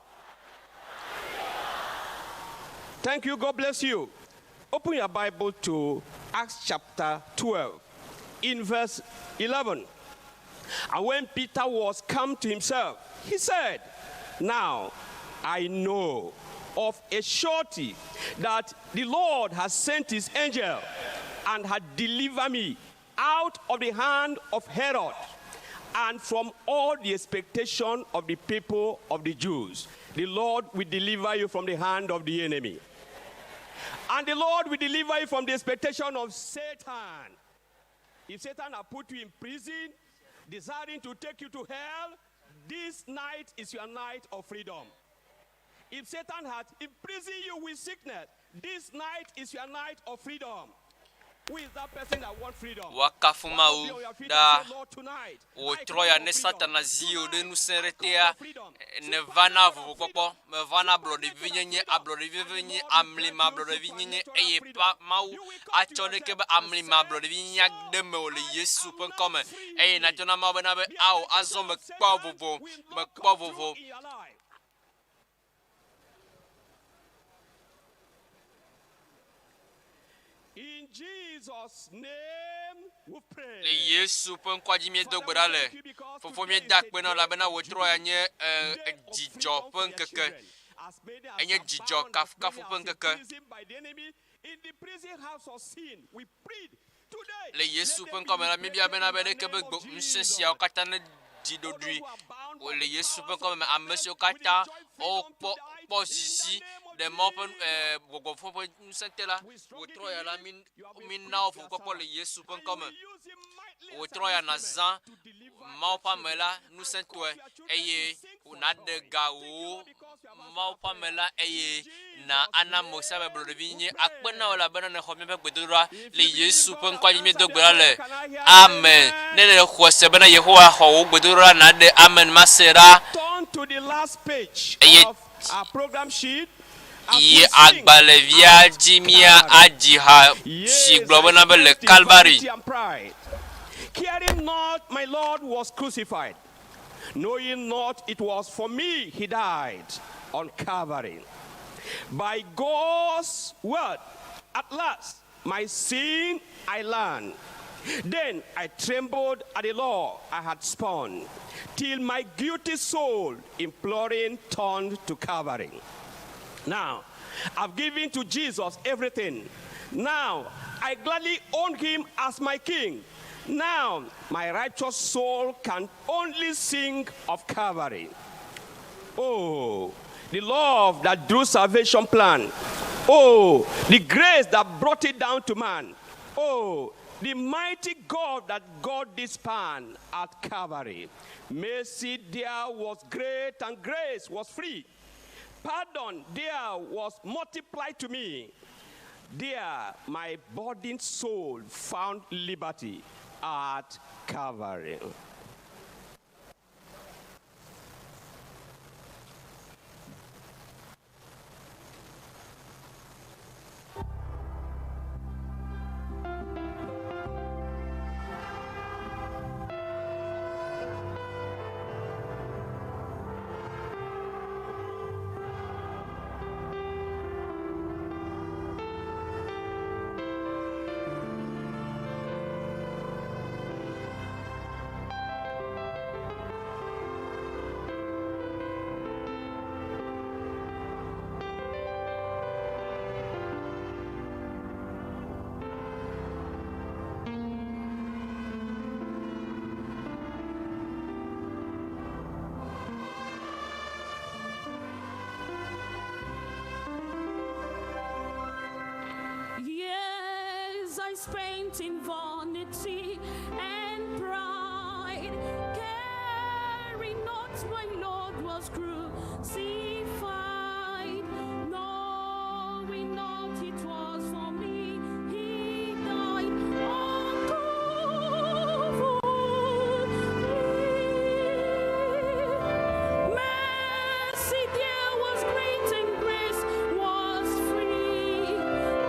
Thank you. God bless you. Open your Bible to Acts chapter 12, in verse 11. And when Peter was come to himself, he said, Now I know of a surety that the Lord has sent his angel and had delivered me out of the hand of Herod and from all the expectation of the people of the Jews. The Lord will deliver you from the hand of the enemy. And the Lord will deliver you from the expectation of Satan. If Satan has put you in prison, desiring to take you to hell, this night is your night of freedom. If Satan had imprisoned you with sickness, this night is your night of freedom. Who is that person that wants freedom? Woakafu Mawu ɖaa. Wòtrɔ ya ne Satana zi wò ɖe ŋusẽ ɖe tea, neva na vovokpɔkpɔ, meva na ablɔɖevinyenye, ablɔɖevinyenye, amlima ablɔɖevinyenye eye pa Mawu atsɔ ɖeke be amlima ablɔɖevinyenye aɖe me wò le Yesu ƒe ŋkɔme eye natsɔ na Mawu bena be ao azɔ mekpɔ vovo, mekpɔ vovo. In Jesus' name we pray. Le Yesu ƒe ŋkɔa dzi míedo gbe ɖa le. Fofo míeda akpe na wò elabena wò trɔ ya nye eh, dzidzɔ ƒe ŋkeke. Enye dzidzɔ kafukafu ƒe ŋkeke. Le Yesu ƒe ŋkɔ me la, míebia bena be ɖeke be gbe ŋusẽ siawo katã ne dzi ɖoɖoe le Yesu ƒe ŋkɔ me. Ame siwo katã wokpɔ kpɔ zizi ɖe Mawu ƒe eh, gbɔgbɔ vɔ̃ ƒe ŋusẽ te la, wòtrɔ ya la, mí mína wo vokpɔkpɔ le Yesu ƒe ŋkɔ me. Wòtrɔ ya nàzã Mawu ƒe ame la ŋusẽtɔe eye nàɖe ga wò Mawu ƒe ame la eye na ana Mose ame blɔɖevi nye akpe na wò elabena nèxɔ míaƒe gbedodoɖa le Yesu ƒe ŋkɔa dzi míedo gbe ɖa le. Amen. Ne ɖe xɔe se bena Yehowa xɔ wò gbedodoɖa nàɖe amen mase ɖa. Turn to the last page Eye of our program sheet as yi we sing agbalẽvia at dzi mía Calvary. adzi ha si Yes, gblɔ I bena be le spent in Kalvari. vanity and pride, caring not my Lord was crucified, knowing not it was for me he died on Calvary. By God's word, at last my sin I learned. Then I trembled at the law I had spurned, till my guilty soul imploring turned to Calvary. Now, I've given to Jesus everything. Now, I gladly own him as my king. Now, my righteous soul can only sing of Calvary. Oh, the love that drew salvation plan. Oh, the grace that brought it down to man. Oh, the mighty God that God this span at Calvary. Mercy there was great and grace was free. Pardon there was multiplied to me. There my burdened soul found liberty at Calvary. Years I spent in vanity and pride, caring not my Lord was crucified, knowing not it was for me he died on Calvary. Mercy there was great and grace was free.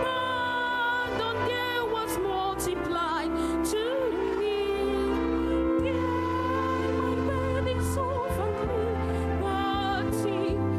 Pardon there was multiplied to me. There my burning soul found liberty.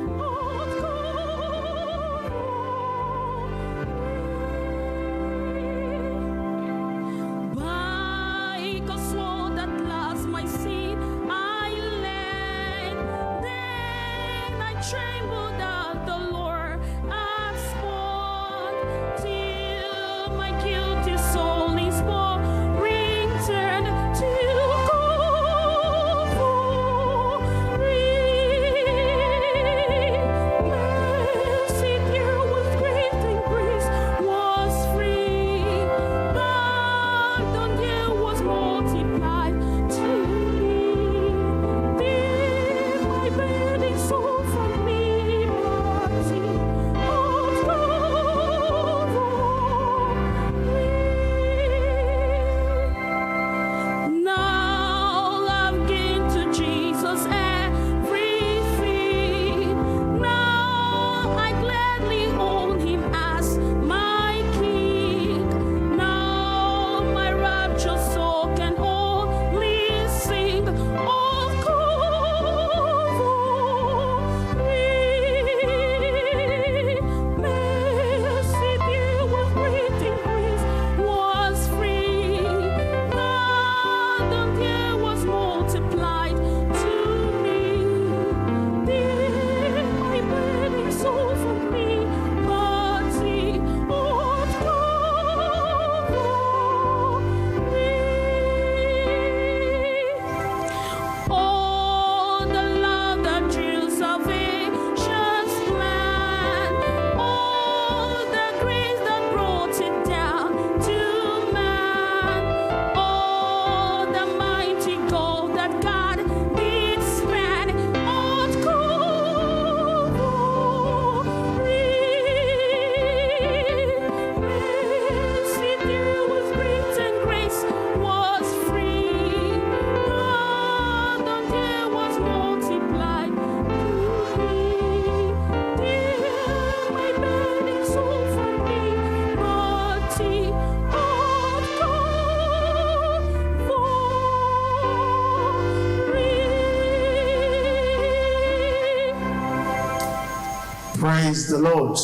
Praise the Lord.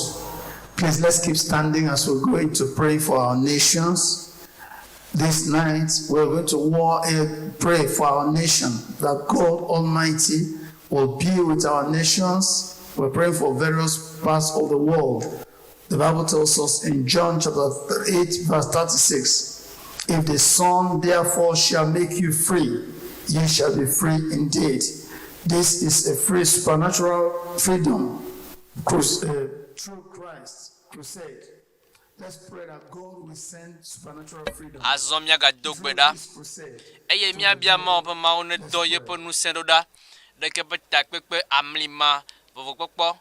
Please let's keep standing as we're going to pray for our nations. This night we're going to war, pray for our nation that God Almighty will be with our nations. We're praying for various parts of the world. The Bible tells us in John chapter 8, verse 36 If the Son therefore shall make you free, ye shall be free indeed. This is a free supernatural freedom through Christ crusade. Let's pray that God will send supernatural freedom Azɔ míagado gbe through ɖa this crusade. eye míabia Mawu be Mawu nedɔ yeƒe ŋusẽ ɖo ɖa ɖe ke ƒe takpekpe amlima vovokpɔkpɔ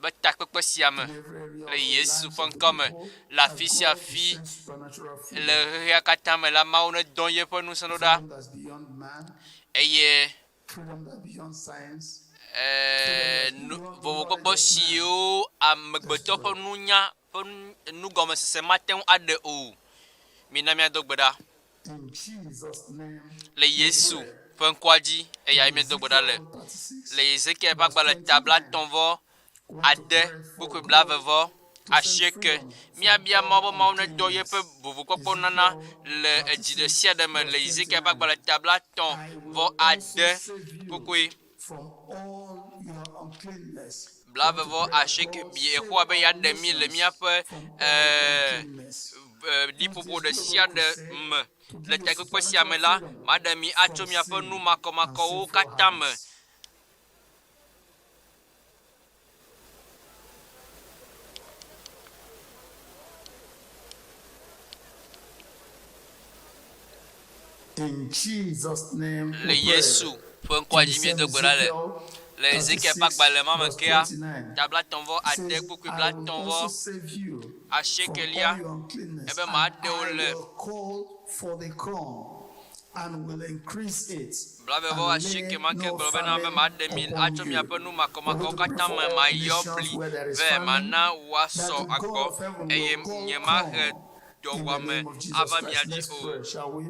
be takpekpe sia me In every area le of the Yesu lives ƒe of the ŋkɔ me people, le that afi sia God will afi send supernatural le freedom. xexea katã me la Mawu nedɔ yeƒe ŋusẽ ɖo ɖa Freedom that's beyond man, eye freedom that's beyond science, eh, nu- vovokpɔkpɔ siwo amegbetɔ ƒe nunya ƒe nu- nugɔmesese mate ŋu aɖe o. Mina míado gbe ɖa In Jesus' name. le Yesu ƒe ŋkɔa dzi eyae míedo gbe ɖa le. Ezekiel 36, Le Ezekiel ƒe agbalẽ ta blaetɔ̃ vɔ ade kpukpui blaeve vɔ asieke míabia Mawu be Mawu nedɔ yeƒe vovokpɔkpɔ nana le edzi ɖe sia ɖe me le Ezekiel ƒe agbalẽ ta blaetɔ̃ I vɔ will also ade save you kpukpui from all your uncleanness. blaeve vɔ asieke bi Yehowa be yeaɖe mí le míaƒe From all eh, uncleanness. ɖiƒoƒo ɖe sia ɖe me le takpekpe sia me la maɖe mi atso miaƒe nu makɔmakɔwo katã me. In Jesus' name. Le we pray. Yesu ƒe ŋkɔa In the dzi same míedo gbe ɖa le. Ezekiel Le Ezekiel ƒe 36, agbalẽ ma me verse kea, 29, ta blaetɔ̃ vɔ it ade says, kpukpui I will blaetɔ̃ vɔ also save you from asiekelia all your uncleanness, ebe and maɖe wo I le will call for the corn and will increase it blaeve vɔ and lay asieke ma ke no gblɔ bena be famine maɖe mi upon atso you. miaƒe nu We're makɔmakɔwo going to pray katã for me all mayɔ nations bli where there is vɛ famine, mana that woasɔ the God agbɔ of heaven eye will call nyemahe corn in the dɔwuame name of Jesus ava Christ. mia dzi Let's o. pray, shall we?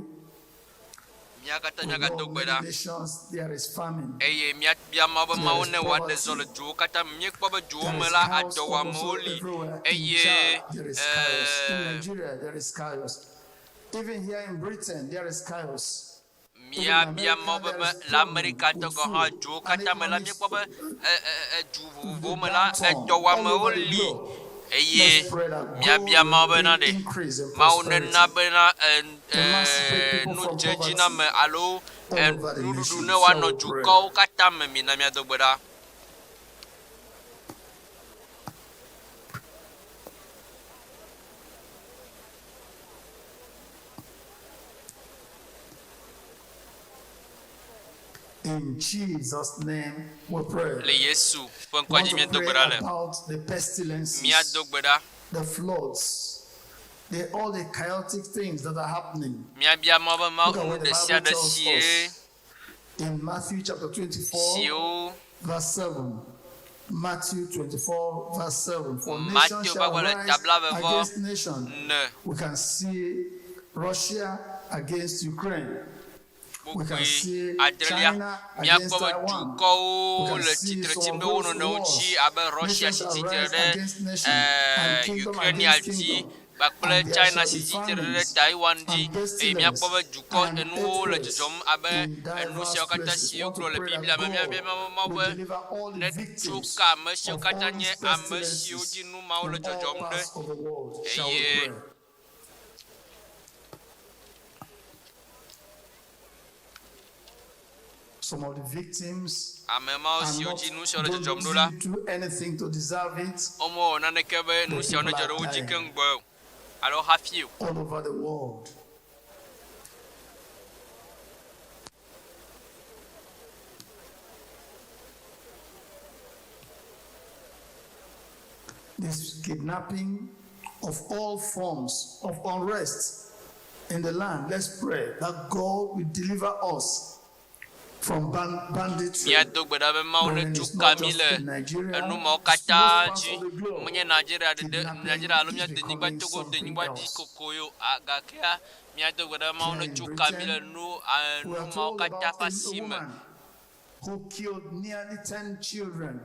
Mía katã We míagado know gbe many ɖa nations there is famine. eye míabia Mawu be There Mawu is ne wòaɖe zɔ le poverty. duwo katã me. Míekpɔ be duwo There me is la chaos adɔwɔamewo also li everywhere. In eye Chad, there is chaos. In eh, Nigeria, there is chaos. Even here in Britain, there is chaos. Even in míabia America, Mawu be there be is le famine Amerikatɔ with gɔ̃ hã food duwo and katã me la economic míekpɔ be e, e, e, du the vovovowo me la downturn all edɔwɔamewo over the li globe. eye Let's pray that God míabia will Mawu bena bring ɖe increase in Mawu nena prosperity, bena e, emancipate e, people nu from dzedziname poverty alo all e, over the nuɖuɖu nation. ne Shall woanɔ we pray? dukɔwo katã me mina míado gbe ɖa. In Jesus' name we pray. Le Yesu ƒe We ŋkɔa want dzi to míedo pray gbe ɖa le. about the pestilences, Míado gbe ɖa. the floods, all the chaotic things that are happening. Míabia Mawu be Mawu Look at nu what the ɖe sia Bible ɖe tells sie us in Matthew chapter 24, siwo verse 7. Matthew 24, verse 7. For nation Mateo shall ƒe agbalẽ rise ta blaeve vɔ against nation. ne We can see Russia against Ukraine. We can kpukpui see adrelia China míakpɔ against be Taiwan. We dukɔwo can le see tsitre some tsim of ɖe wo those nɔnɔewo wars. dzi abe Russia Nation si shall tsitre rise ɖe against nation and eh, kingdom Ukrainia against dzi kingdom. kpakple And there China shall si be tsitre ɖe famines Taiwan dzi and eye pestilence míakpɔ be dukɔ and enuwo le earthquakes dzɔdzɔm abe in enu diverse siawo katã places. si Want to wogblɔ le pray that Biblia me. Míabia God Mawu Mawu will be deliver all the ne tso victims ka ame siwo of katã all nye these ame siwo pestilences dzi nu mawo le in all dzɔdzɔm ɖe parts of the world. Shall we eye pray? Some of the victims ame mawo are siwo not, dzi nu siawo le don't dzɔdzɔm ɖo la didn't do anything to deserve it. womewɔ naneke be nu The siawo people nedzɔ are ɖe wo dzi dying keŋ gbɔ o alo hafi o. all over the world. This kidnapping of all forms of unrest in the land. Let's pray that God will deliver us from banditry. Míado gbe ɖa be Mawu Brethren, netso it's ka not mí just le in Nigeria, enu mawo it's most katã parts dzi. of the globe. Menye Nigeria ɖeɖe, Kidnapping Nigeria alo is mía denyigba becoming Togo something denyigba dzi else. koko yo a gakea míado gbe ɖa be Mawu Here in netso ka mí le Britain, nu a we nu are mawo told katã about ƒe a asi me. woman who killed nearly 10 children.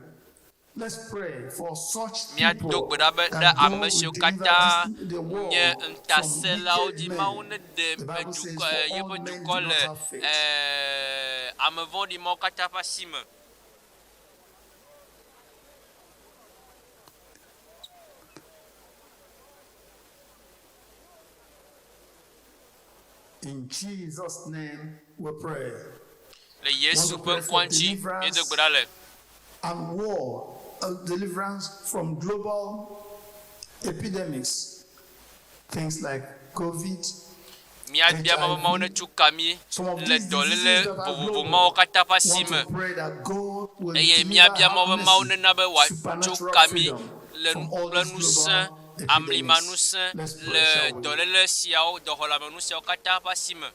Let's pray for such Míado people gbe ɖa be ɖe that ame God will siwo deliver katã this, the world nye from ŋutasẽlawo wicked dzi. men. Mawu neɖe The Bible says, dukɔ For all yeƒe men dukɔ do le not have faith. eh, ame vɔ̃ɖi mawo katã ƒe asi me. In Jesus' name we pray. Le Yesu Want to ƒe pray ŋkɔa for ŋuti deliverance míedo gbe ɖa le. and war, deliverance from global epidemics, things like COVID, Míabia Mawu be Mawu netso ka mí some of le these dɔléle diseases that are vovovo global. mawo katã ƒe asi Want me. to pray that God will Eye deliver, míabia have Mawu be Mawu mercy, nena be wòatso supernatural ka mí freedom le from all kple these ŋusẽ, global amlima epidemics. ŋusẽ Let's pray, le shall we? dɔléle siawo, dɔxɔleamenu siawo katã ƒe asi me.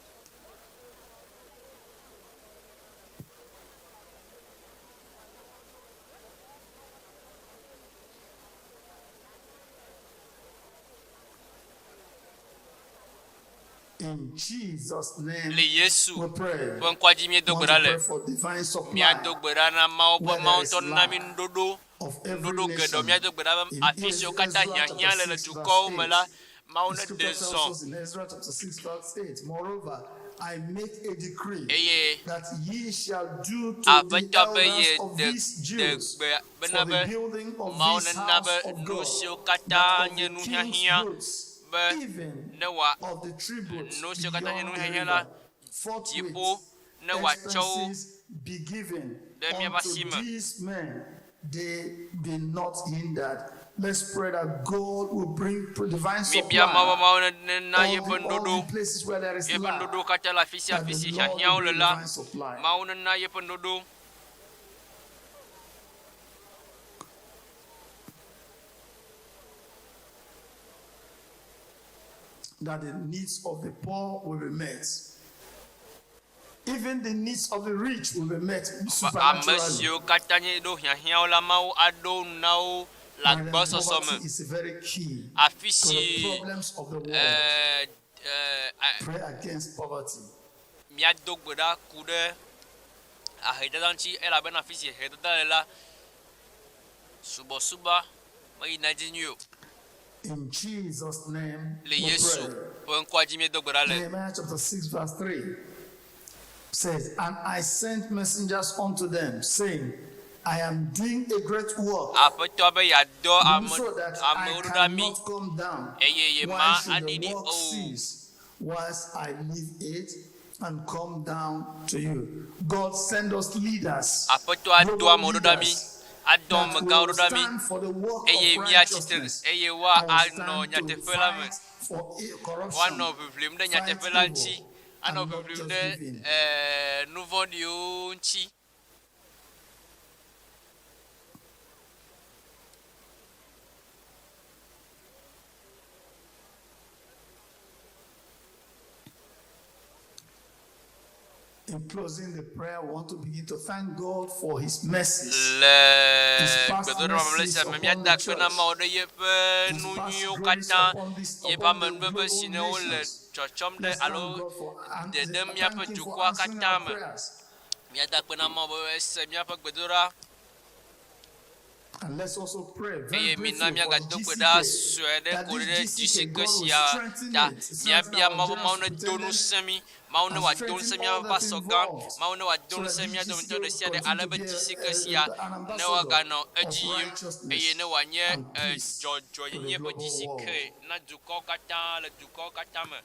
In Jesus' name Le Yesu we pray. ƒe ŋkɔa dzi míedo Want gbe to ɖa le. pray for divine supply Míado gbe ɖa na Mawu be where Mawu there is ŋutɔ nena mí lack nuɖoɖo, of every nuɖoɖo geɖewo. nation. Míado gbe ɖa be In afi siwo katã Ezra hiahiã chapter le le 6 verse dukɔwo me la, 8, Mawu the neɖe scripture tells zɔ. us in Ezra chapter 6 verse 8, moreover, I make a decree Eye that ye shall do to the Aƒetɔ be elders ye of de these de Jews gbe bena for the be building of Mawu this nena house be of nu God, siwo that katã of nye the king's nuhiahiã goods, be even ne wòa of the tributes nu siwo katã nye beyond the nuhiahiã la river, forthwith dziƒo ne wòatsɔ wo expenses be given ɖe míaƒe asi unto me. these men, they be not hindered. Let's pray that God will bring divine Míebia Mawu be supply Mawu nena all yeƒe the, all nuɖoɖo the places where there is yeƒe lack, nuɖoɖo katã le afi sia that afi the si Lord hiahiãwo will le bring la, divine supply. Mawu nena yeƒe nuɖoɖo. That the needs of the poor will be met. Even the needs of the rich will be met Be ame supernaturally. siwo katã nye ɖo hiahiãwo la, Mawu aɖo nu na wo le And then agbɔsɔsɔ me. poverty is very key Afi to si the problems of the world. eh, eh, eh, Pray against poverty. míado gbe ɖa ku ɖe ahedada ŋuti elabena afi si ahedada le la, subɔsubɔ meyina edzi nyuie o. In Jesus' name, Le we Yesu pray. ƒe ŋkɔa dzi míedo gbe ɖa le. Nehemiah chapter 6, verse 3 says, And I sent messengers unto them, saying, I am doing a great work, Aƒetɔ be yeadɔ ame so that I amewo ɖo ɖa mí cannot come down. eye yema Why should the aɖiɖi work o. cease whilst I leave it and come down to you? God send us leaders, Aƒetɔ adɔ global amewo ɖo ɖa mí, leaders adɔ that amegãwo will ɖo ɖa mí stand for the work eye of míatsi tre righteousness eye woa and will anɔ stand to nyateƒe la me. fight for corruption, Woanɔ ʋiʋlim ɖe fight nyateƒe la evil, ŋuti, and anɔ not ʋiʋlim just ɖe give in. eh, nu vɔ̃ɖiwo ŋuti. In closing the prayer, we want to begin to thank God for His mercies, Le His past gbedodoɖa mamlɛ mercies sia me, upon míada the akpe na church, Mawu ɖe yeƒe His nu past nyuiwo grace katã, upon this yeƒe upon the amenuveve global si ne wole nations. tsɔtsɔm ɖe Let's thank alo God for and dedem míaƒe thank Him for dukɔa answering katã our me. prayers. Míada akpe na Mawu be ese míaƒe gbedodoɖa And let's also pray very eye mina briefly for the míagado gbe ɖa GCK, sue ɖe that ko this ɖe GCK, GCK God will sia strengthen ta. it, strengthen Míabia our Mawu be general Mawu nedo superintendent, ŋusẽ mí, Mawu ne and wòado strengthen ŋusẽ all míaƒe that pasɔgã, involved, Mawu ne wòado so that ŋusẽ this mía GCK dometɔ ɖe will sia ɖe continue ale to be be GCK sia an ne ambassador wòaganɔ of edzi yim eye righteousness ne wòanye and eh, peace to the dzɔdzɔenyenye ƒe global GCK world. na dukɔwo katã le dukɔwo katã me.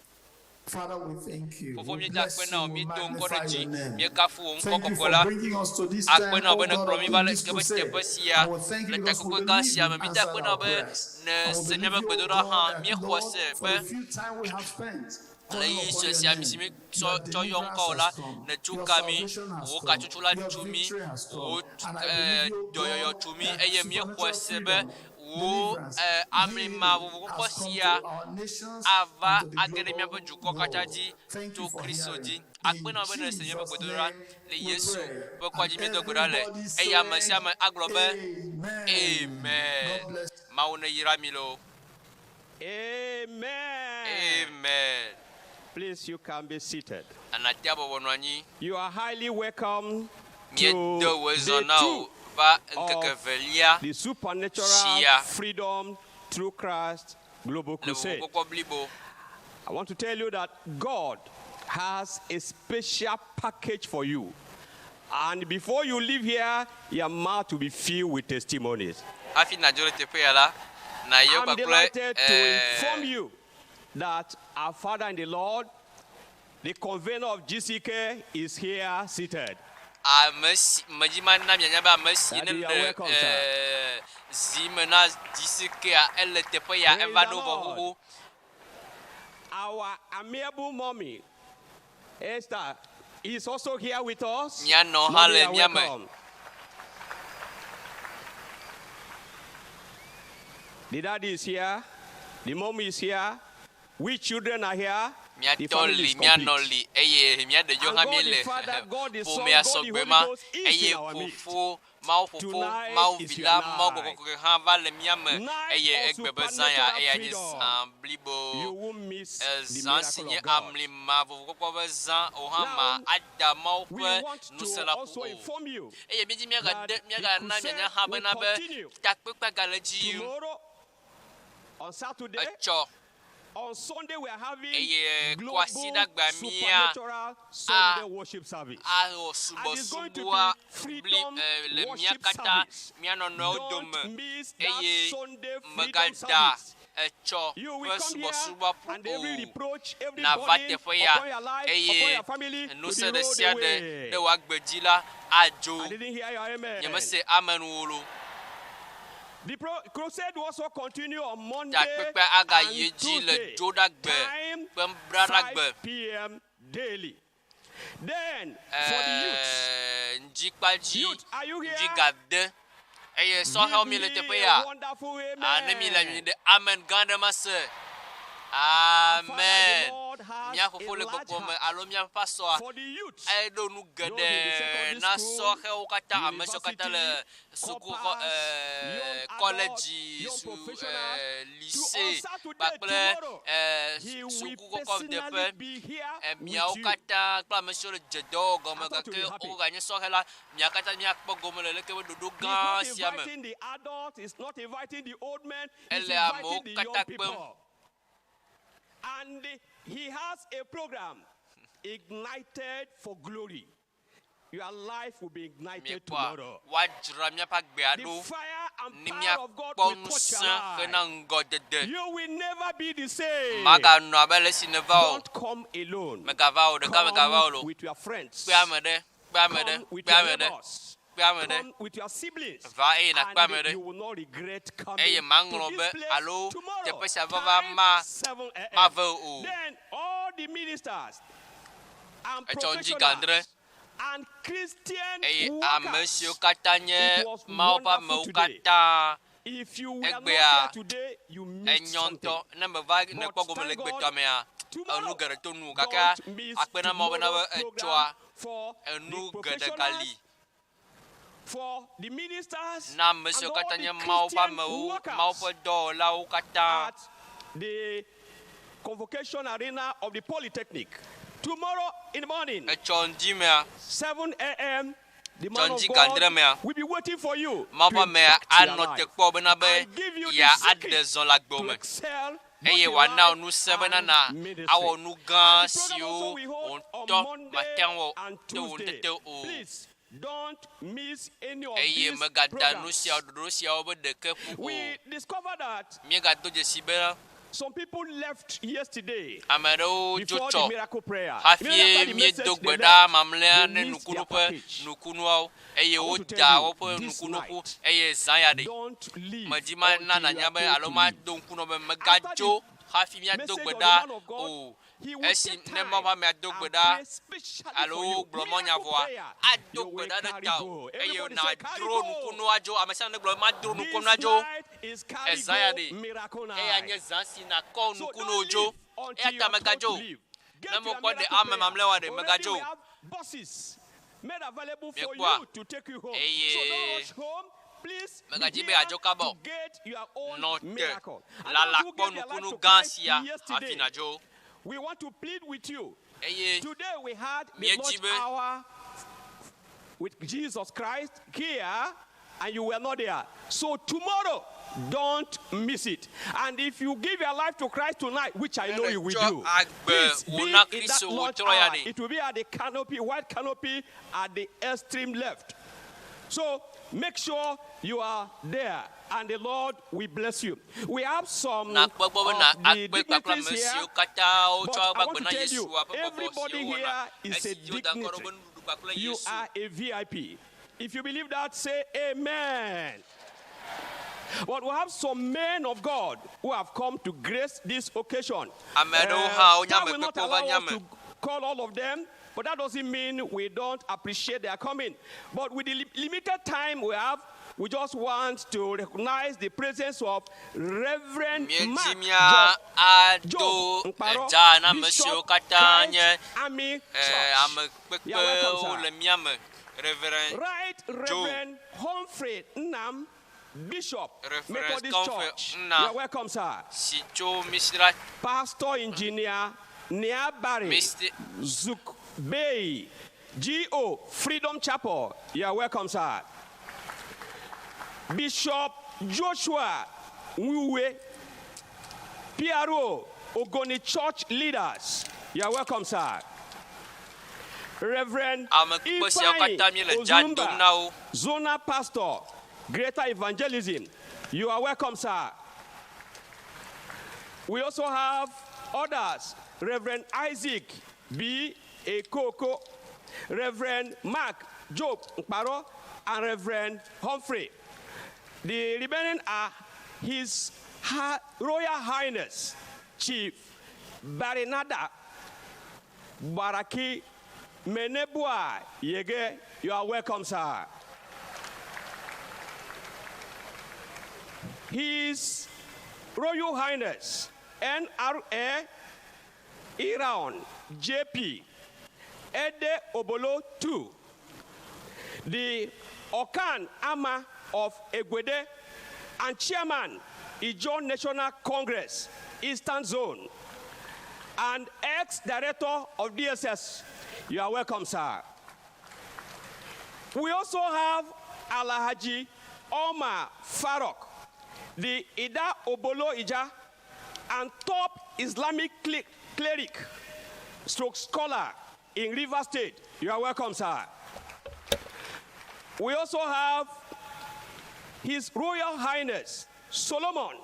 Father, we thank you. Fofo We míeda bless akpe na you. wò, We míedo ŋkɔ ɖe magnify dzi, your name. míekafu wò ŋkɔ Thank you kɔkɔe for la. bringing us to this Akpe time, na wò O be God nèkplɔ of mí va le this ke be crusade. teƒe sia And we thank you le because we takpekpe gã believe sia you me. Míeda answered akpe na our wò be prayers. ne And we se believe míaƒe you, O gbedodoɖa God, hã, that míexɔ Lord, se for be the few time we have spent le calling ɣeyiɣi upon sue your sia mi si name, mi your tsɔ tsɔ yɔ deliverance ŋkɔwò la, has come, nètso your ka mí, salvation has wò come, katsotso la your tso mí, victory has come. wò And I eh, believe you, dɔyɔyɔ God, tso mí that eye míexɔe supernatural se be freedom, wò deliverance, eh, healing amlima vovovoƒe has come sia to our nations ava and to the age ɖe míaƒe global dukɔ katã world. dzi Thank to you for Kristo hearing. dzi. Akpe In na wò be nèse míaƒe Jesus' gbedodoɖa name le we Yesu pray. ƒe ŋkɔa And dzi míedo gbe ɖa le everybody eye ame sia said, ame agblɔ be Amen. Amen. God bless. Mawu neyra mi loo. Amen. Amen. Please, you can be seated. Anatea bɔbɔ nɔ anyi. You are highly welcome Míedo to wò day zɔ na two wò va ŋkeke of velia the Supernatural sia Freedom Through Christ Global le Crusade. vovokpɔkpɔ blibo. I want to tell you that God has a special package for you. And before you leave here, your mouth will be filled with testimonies. Hafi nàdzo le teƒe ya la, nàyɔ I'm kpakple delighted to inform eh, you that our Father in the Lord, the convener of GCK, is here seated. ame si medzi ma na mianya be ame si ne Daddy, you are le welcome, sir. eh, zi me na GCK-a ele teƒe ya Praise eva the ɖo vɔ Lord. xoxo. Our amiable mommy, Esther, is also here with us. Mía nɔ hã Mommy, le you are mía me. welcome. The daddy is here. The mommy is here. We children are here. The Míatɔ family li, is míanɔ complete. li eye mía ɖeviwo And hã God the míele Father, God the Son, ƒomea God the sɔgbe Holy ma Ghost is eye in our midst. fofo, Mawu fofo, Tonight Mawu is vi your la, Mawu night. gbɔgbɔ kɔkɔe hã va le mía me Night eye of egbe be zã ya supernatural eya nye freedom. zã blibo. You won't miss the Ezã si miracle nye of God. amlima vovokpɔkpɔ ƒe zã o hã ma Now, ada Mawu we ƒe want to ŋusẽ la ƒu also o. inform you Eye míedzi that míagade the míagana crusade mianya hã will bena be continue takpekpe gale dzi yim tomorrow, on Saturday, etsɔ on Sunday we are having eye global kwasiɖagbea mía supernatural Sunday worship service. awɔ And it's going to subɔsubɔa be bli freedom eh, le mía worship katã service. mía nɔnɔewo Don't dome miss that eye Sunday freedom megada service. etsɔ You will ƒe come here subɔsubɔa ƒu and every o. reproach, every Nava burden teƒe ya upon your life, upon eye your family will ŋusẽ be ɖe rolled sia ɖe away. ɖe wò agbe dzi la adzo. I didn't hear your amen. Nyemese amen o lo. The crusade will also continue on Monday Takpekpe agayi and edzi le Tuesday, dzoɖagbe time kple braɖagbe. 5 p.m. daily. Then for the youths, Eh, ŋdzikpadzi youth, are you here? ŋdzi gade eye sɔhɛwo Give mi le me teƒe a ya. wonderful Ah, ne mi le amen. nyui ɖe amen gã ɖe ma se. Our Father in the Amen. Lord has Mía a fofo le large gbɔgbɔ me heart alo míaƒe pasɔa for the youths. eɖo nu Those in the geɖe secondary na school, sɔhɛwo katã, ame siwo katã le university, sukuxɔ, corpers, eh, young adults, kɔledzi, young su, professionals. eh, To on lycée Saturday kpakple tomorrow, eh, he will sukukɔkɔdeƒe. personally be here Eh, with miawo you. katã kple ame siwo le dze dɔwɔ gɔme I thought you'd gake be happy. woganye sɔhɛ la, mia katã miakpɔ gome le leke be ɖoɖo He's gã not sia me. inviting the adults, he's not inviting the old men, he's Ele amewo inviting the young katã kpem. people. And he has a program, Ignited for Glory. Your life will be ignited Miekpɔa, tomorrow. woadzra míaƒe agbea The ɖo fire and ne power of God míakpɔ will touch your ŋusẽ life. hena ŋgɔdede. You will never be the same. Maganɔ abe ale si neva o. Don't come alone. Megava o, ɖeka megava o Come lo. with your friends. Kpe ame ɖe, kpe ame ɖe, Come with kpe your ame ɖe, neighbors. kpe ame ɖe. Come with your siblings. Va eye nàkpe ame And ɖe. you will not regret coming Eye to maŋlɔ this be place alo tomorrow. teƒe sia vava Time ma 7 a.m. mave o. Then all the ministers and Etsɔ ŋdzi professionals gãdre. and Christian Eye ame workers. siwo katã nye It was Mawu ƒe wonderful amewo today. katã If you were not egbea here today, you missed enyɔ something. ŋutɔ. Ne meva ne But kpɔ gome le thank God, gbetɔamea, tomorrow, enu geɖe to nu gake don't miss akpe na Mawu bena be tomorrow's program etsɔa for the enu geɖe gali professionals, for the ministers, na ame siwo and all katã the nye Mawu ƒe Christian amewo, workers Mawu ƒe dɔwɔlawo katã at the convocation arena of the Polytechnic. Tomorrow in the morning, Etsɔ ŋdi mea, 7 a.m., the man of ŋdi God gãdre mea, will be waiting for you Mawu to ƒe amea impact your anɔ te life kpɔ bena be and give you the ya secret aɖe zɔ le agbe to me excel both eye in wòana wò life ŋusẽ bena and na ministry. awɔ nu gã And the program siwo also we wò hold on ŋutɔ Monday mate ŋu awɔ and to wò Tuesday. ŋutete o. Please don't miss any of Eye these megada nu programs. siawo ɖoɖo siawo be ɖeke ƒu o. We discovered that Míegado dzesi bena some people left yesterday ame aɖewo dzo before the tsɔ miracle prayer. hafi Immediately after the message, míedo they gbe ɖa left. mamlɛa They ne missed their nukunu ƒe package. nukunuawo eye I want to woda tell you, woƒe this nukunu ƒu night, eye zã ya ɖe. Don't leave Medi ma until na you nànya are be told alo to leave. mado ŋku nɔ be After megadzo the hafi míado message gbe of the ɖa man of God, o. he will Esi take ne time Mawu ƒe amea do gbe and ɖa pray specially alo for you. gblɔ mɔnya Miracle vɔa, prayer. ado You gbe will ɖa ɖe carry ta o go. eye Everybody say, carry nàdro go. nukunu adzo. Ame sia ame negblɔ be madro This nukunu adzo. night is carry Ezã ya go ɖe. miracle Eya night. nye zã si nàkɔ So nukunuwo don't dzo. leave until Eya you ta are told megadzo to o. leave. Get Ne your mekpɔ ɖe miracle ame prayer. mamlɛwoa ɖe, Already megadzo we o. have buses made available for Miekpɔa? you to take you home. Eye So don't rush home. Please be megadzi be here yeadzo kaba to o. get your own Nɔ te miracle. And lala those who kpɔ gave their life nukunu to gã Christ sia hafi yesterday, nàdzo. we want to plead with you. Eye Today we had the míedzi lunch be hour with Jesus Christ here and you were not there. So tomorrow, don't miss it. And if you give your life to Christ tonight, which I know you will do, please be in that lunch hour. It will be at the canopy, white canopy at the extreme left. So make sure you are there, and the Lord will bless you. We have some of the dignitaries here, but I want to tell you, everybody here is a dignitary. You are a VIP. If you believe that, say amen. But we have some men of God who have come to grace this occasion. Time will not allow us to call all of them, but that doesn't mean we don't appreciate their coming. But with the limited time we have, we just want to recognize the presence of Reverend Mark Job Mkparo, Bishop Christ Army Church. You are welcome, sir. Reverend Right Reverend Humphrey Nnam, Bishop, Reverend Methodist Humphrey Church. Nnam. You are welcome, sir. Si tso Misra Pastor Engineer Niabari Mr. Zukbey, G.O. Freedom Chapel. You are welcome, sir. Bishop Joshua Nwiwe, PRO, Ogoni Church Leaders. You are welcome, sir. Reverend Ame kpekpe siawo Ifeanyi katã míele dza dom Ozumba, na wo. Zona Pastor, Greater Evangelism. You are welcome, sir. We also have others, Reverend Isaac B. Ekoko, Reverend Mark Job Mkparo, and Reverend Humphrey. The remaining are His Royal Highness Chief Barinada Baraki Menebua Yege. You are welcome, sir. His Royal Highness NRA Iran JP Ede Obolo II, the Okan Ama of Egwede and Chairman Ijaw National Congress, Eastern Zone, and ex-director of DSS. You are welcome, sir. We also have Alhaji Omar Farok, the Ida Obolo Ija and top Islamic cleric, stroke scholar in River State. You are welcome, sir. We also have His Royal Highness Solomon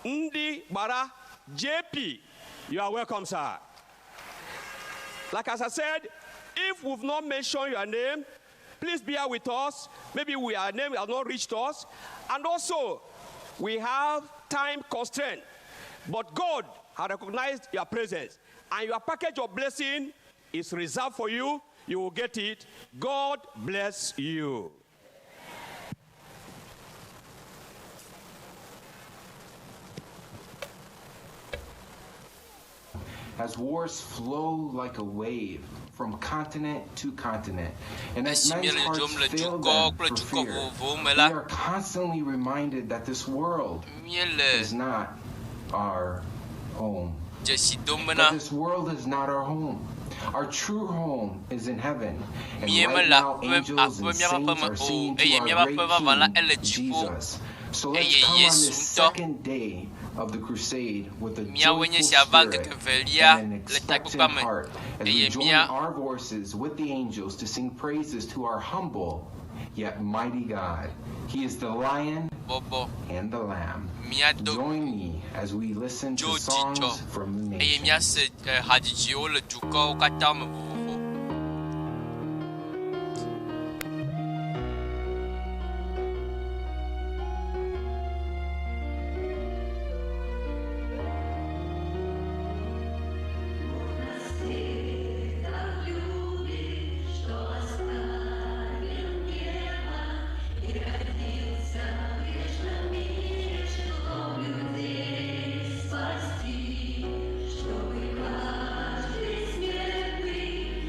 Ndi Bara JP. You are welcome, sir. Like as I said, if we've not mentioned your name, please bear with us. Maybe our name has not reached us. And also, we have time constraint. But God has recognized your presence. And your package of blessing is reserved for you. You will get it. God bless you. As wars flow like a wave from continent to continent, and as Esi men's míele hearts dzom le fail dukɔ them kple for dukɔ fear, vovovowo me we la, are constantly reminded that this world míele is not our home. dzesi dom That bena this world is not our home. Our true home is in heaven. And Míe right mele now, aƒe angels and aƒe míaƒe saints aƒeme are o singing to eye our míaƒe great aƒe vavã la King, ele dziƒo Jesus. So let's eye come on Yesu this ŋutɔ. second day of the crusade with a Míawoe nye joyful sia va spirit ŋkeke velia and an le expectant takpekpea me heart as we eye join mía our voices with the angels to sing praises to our humble yet mighty God. He is the lion bɔbɔ and the lamb. míado Join me as we listen dzo to songs dzidzɔ from the eye nations. míase hadzidziwo le dukɔwo katã me vovovo. Спасти, чтобы каждый смертный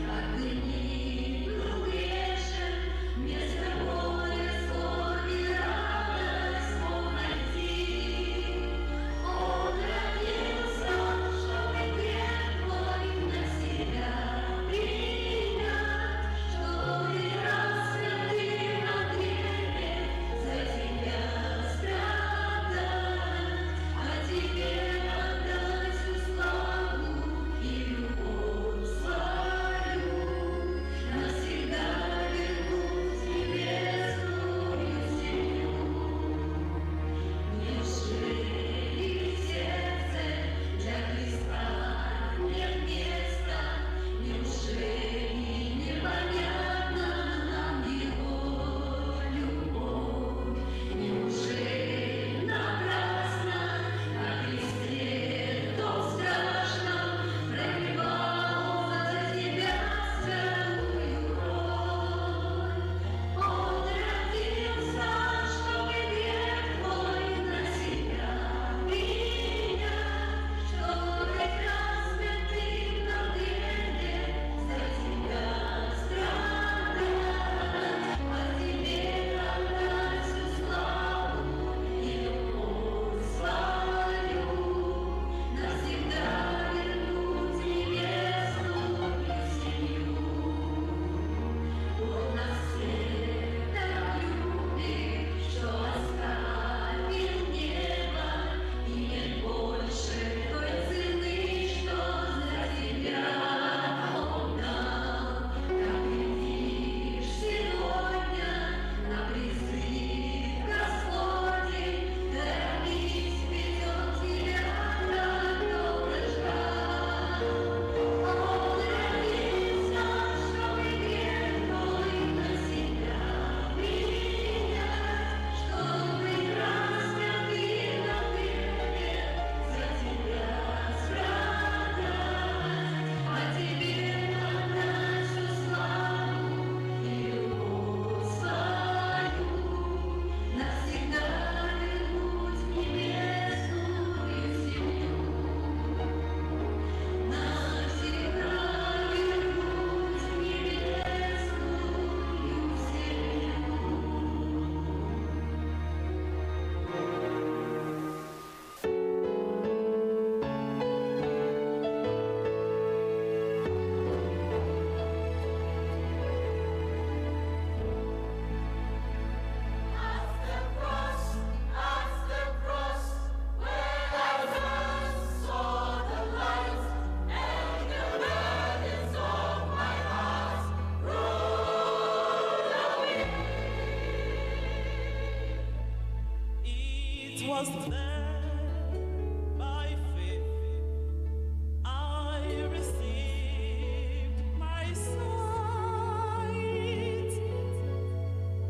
was there by faith I received my sight.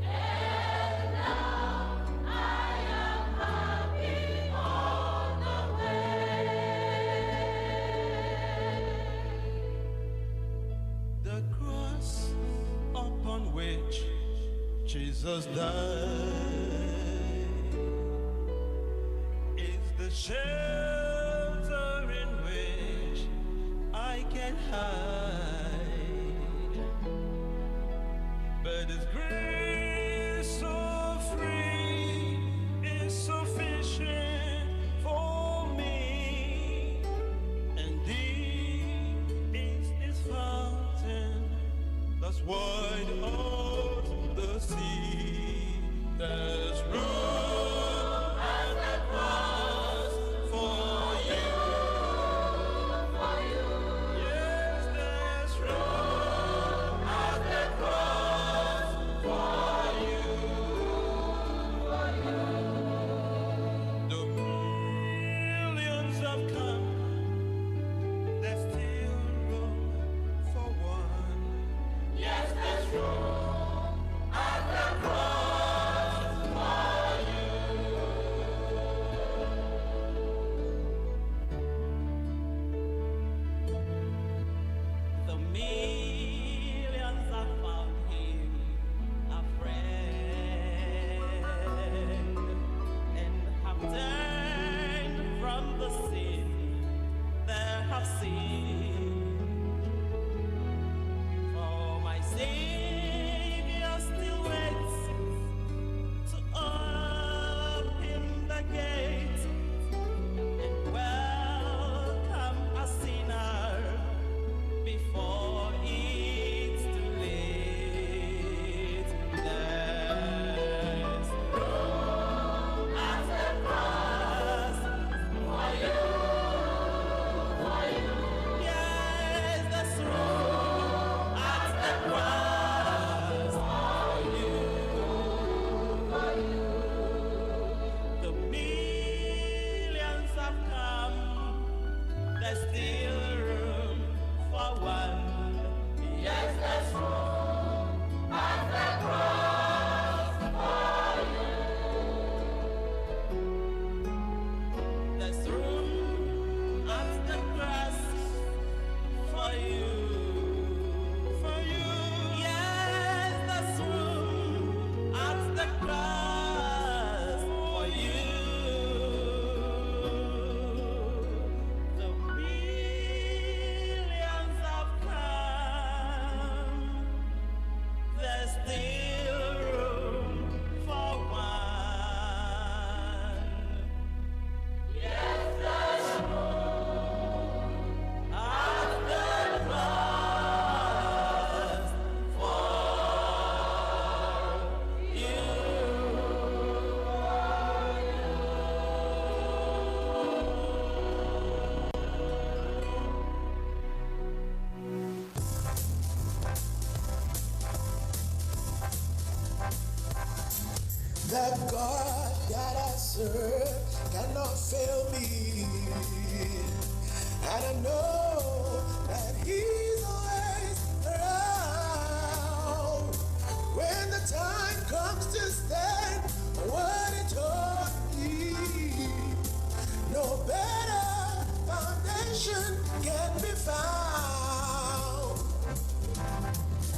And now I am happy on the way. The cross upon which Jesus died is the shelter in which I can hide. But His grace so free is sufficient for me, and deep is His fountain that's wide as the sea. There's room at the cross for you. Yes, there's room at the cross for you. The millions have come, there's still room for one. Yes, there's room at the cross for you. The millions have found him a friend and have turned from the sin they have seen. For my Savior still waits to open the gate and welcome a sinner before it's too late. There's room at the cross for you, for you. Yes, there's room at the cross for you, for you. The millions have come. There's still room for one. Yes, there's room at the cross for you. There's room at the cross for you. For you. Yes, there's room at the cross for you. The millions have come. There's still room for one. Yes, there's room at the cross for The God that I serve cannot fail me. And I know that He's always around. When the time comes to stand, what He taught me, no better foundation can be found.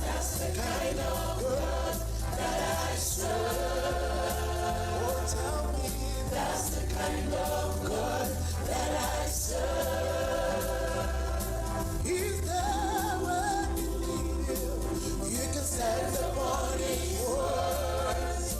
That's the kind of God that I serve. Oh, tell me that's the kind of God that I serve. He's there when you need him. You can stand upon his words.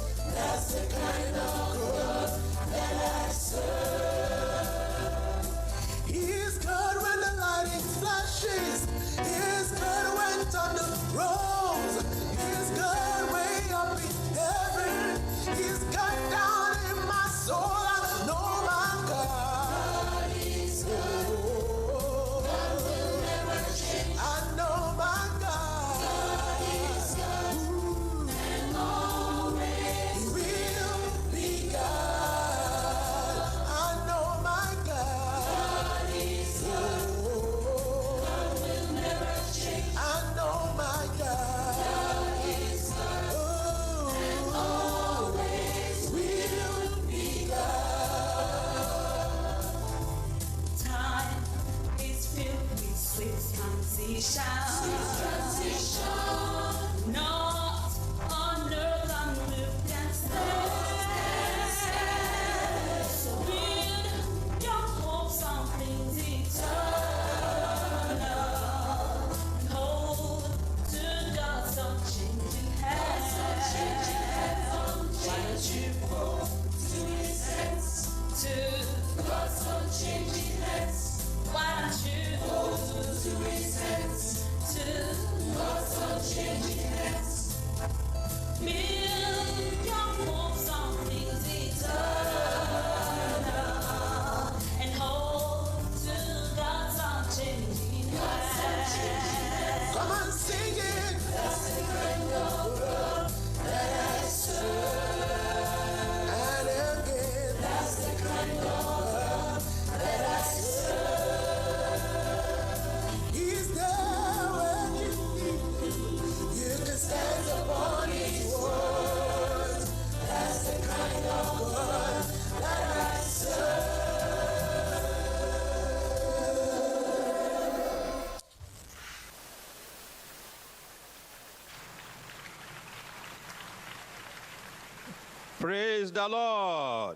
Praise the Lord.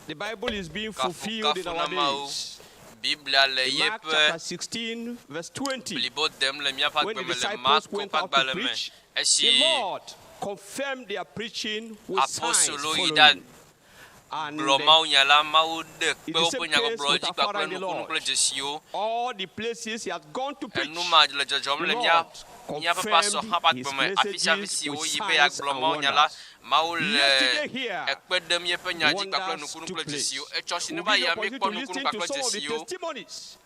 The Bible is being fulfilled in Kafukafu our na Mawu. days. Biblia le In Mark yeƒe chapter 16, verse 20. blibo dem le míaƒe When the agbe me le disciples Marko went ƒe out to agbalẽ me. preach, the Esi Lord confirmed their preaching with signs apostolo yi following. ɖa And gblɔ mawunya la, Mawu ɖe in kpe the woƒe same case nyagbɔgblɔ with dzi our Father kpakple in the nukunu Lord, kple dzesiwo. all the places he has gone to preach, Enu ma le dzɔdzɔm the le mía Lord míaƒe pastor hã ƒe confirmed his agbe me. Afi sia afi messages si with woyi be signs yeagblɔ and mawunya la, wonders. Mawu le Yesterday here, ekpe ɖem yeƒe nya dzi kpakple wonders nukunu took kple place. dzesiwo. Etsɔ si ne We'll va give you yia, opportunity míekpɔ to nukunu listen to kpakple some of the dzesiwo. testimonies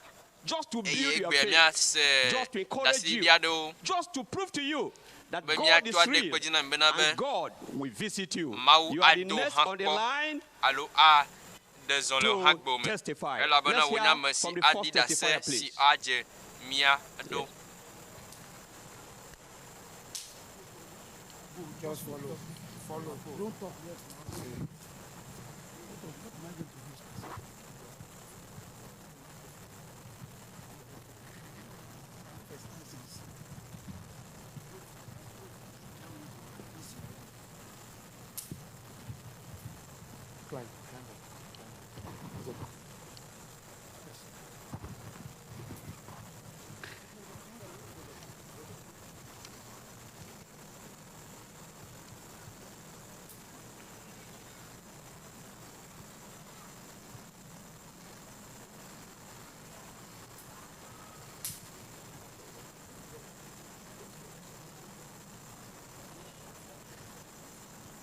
just to Eye build your egbea faith, míase just to encourage ɖaseɖiɖi you, aɖewo just to prove to you that be God míato is aɖe real kpe dzi na mi bena be and God will visit you. Mawu You are the ado next hã on the kpɔ line alo aɖe zɔ le to hã gbe me testify. elabena Let's wò nye hear ame si from the aɖi first ɖase testifier, si please. adze mía ɖo. Just follow. Follow. Don't talk yet. Don't talk. What am I going to do? First, this is- Climb. Climb up. Climb up. Go. Yes.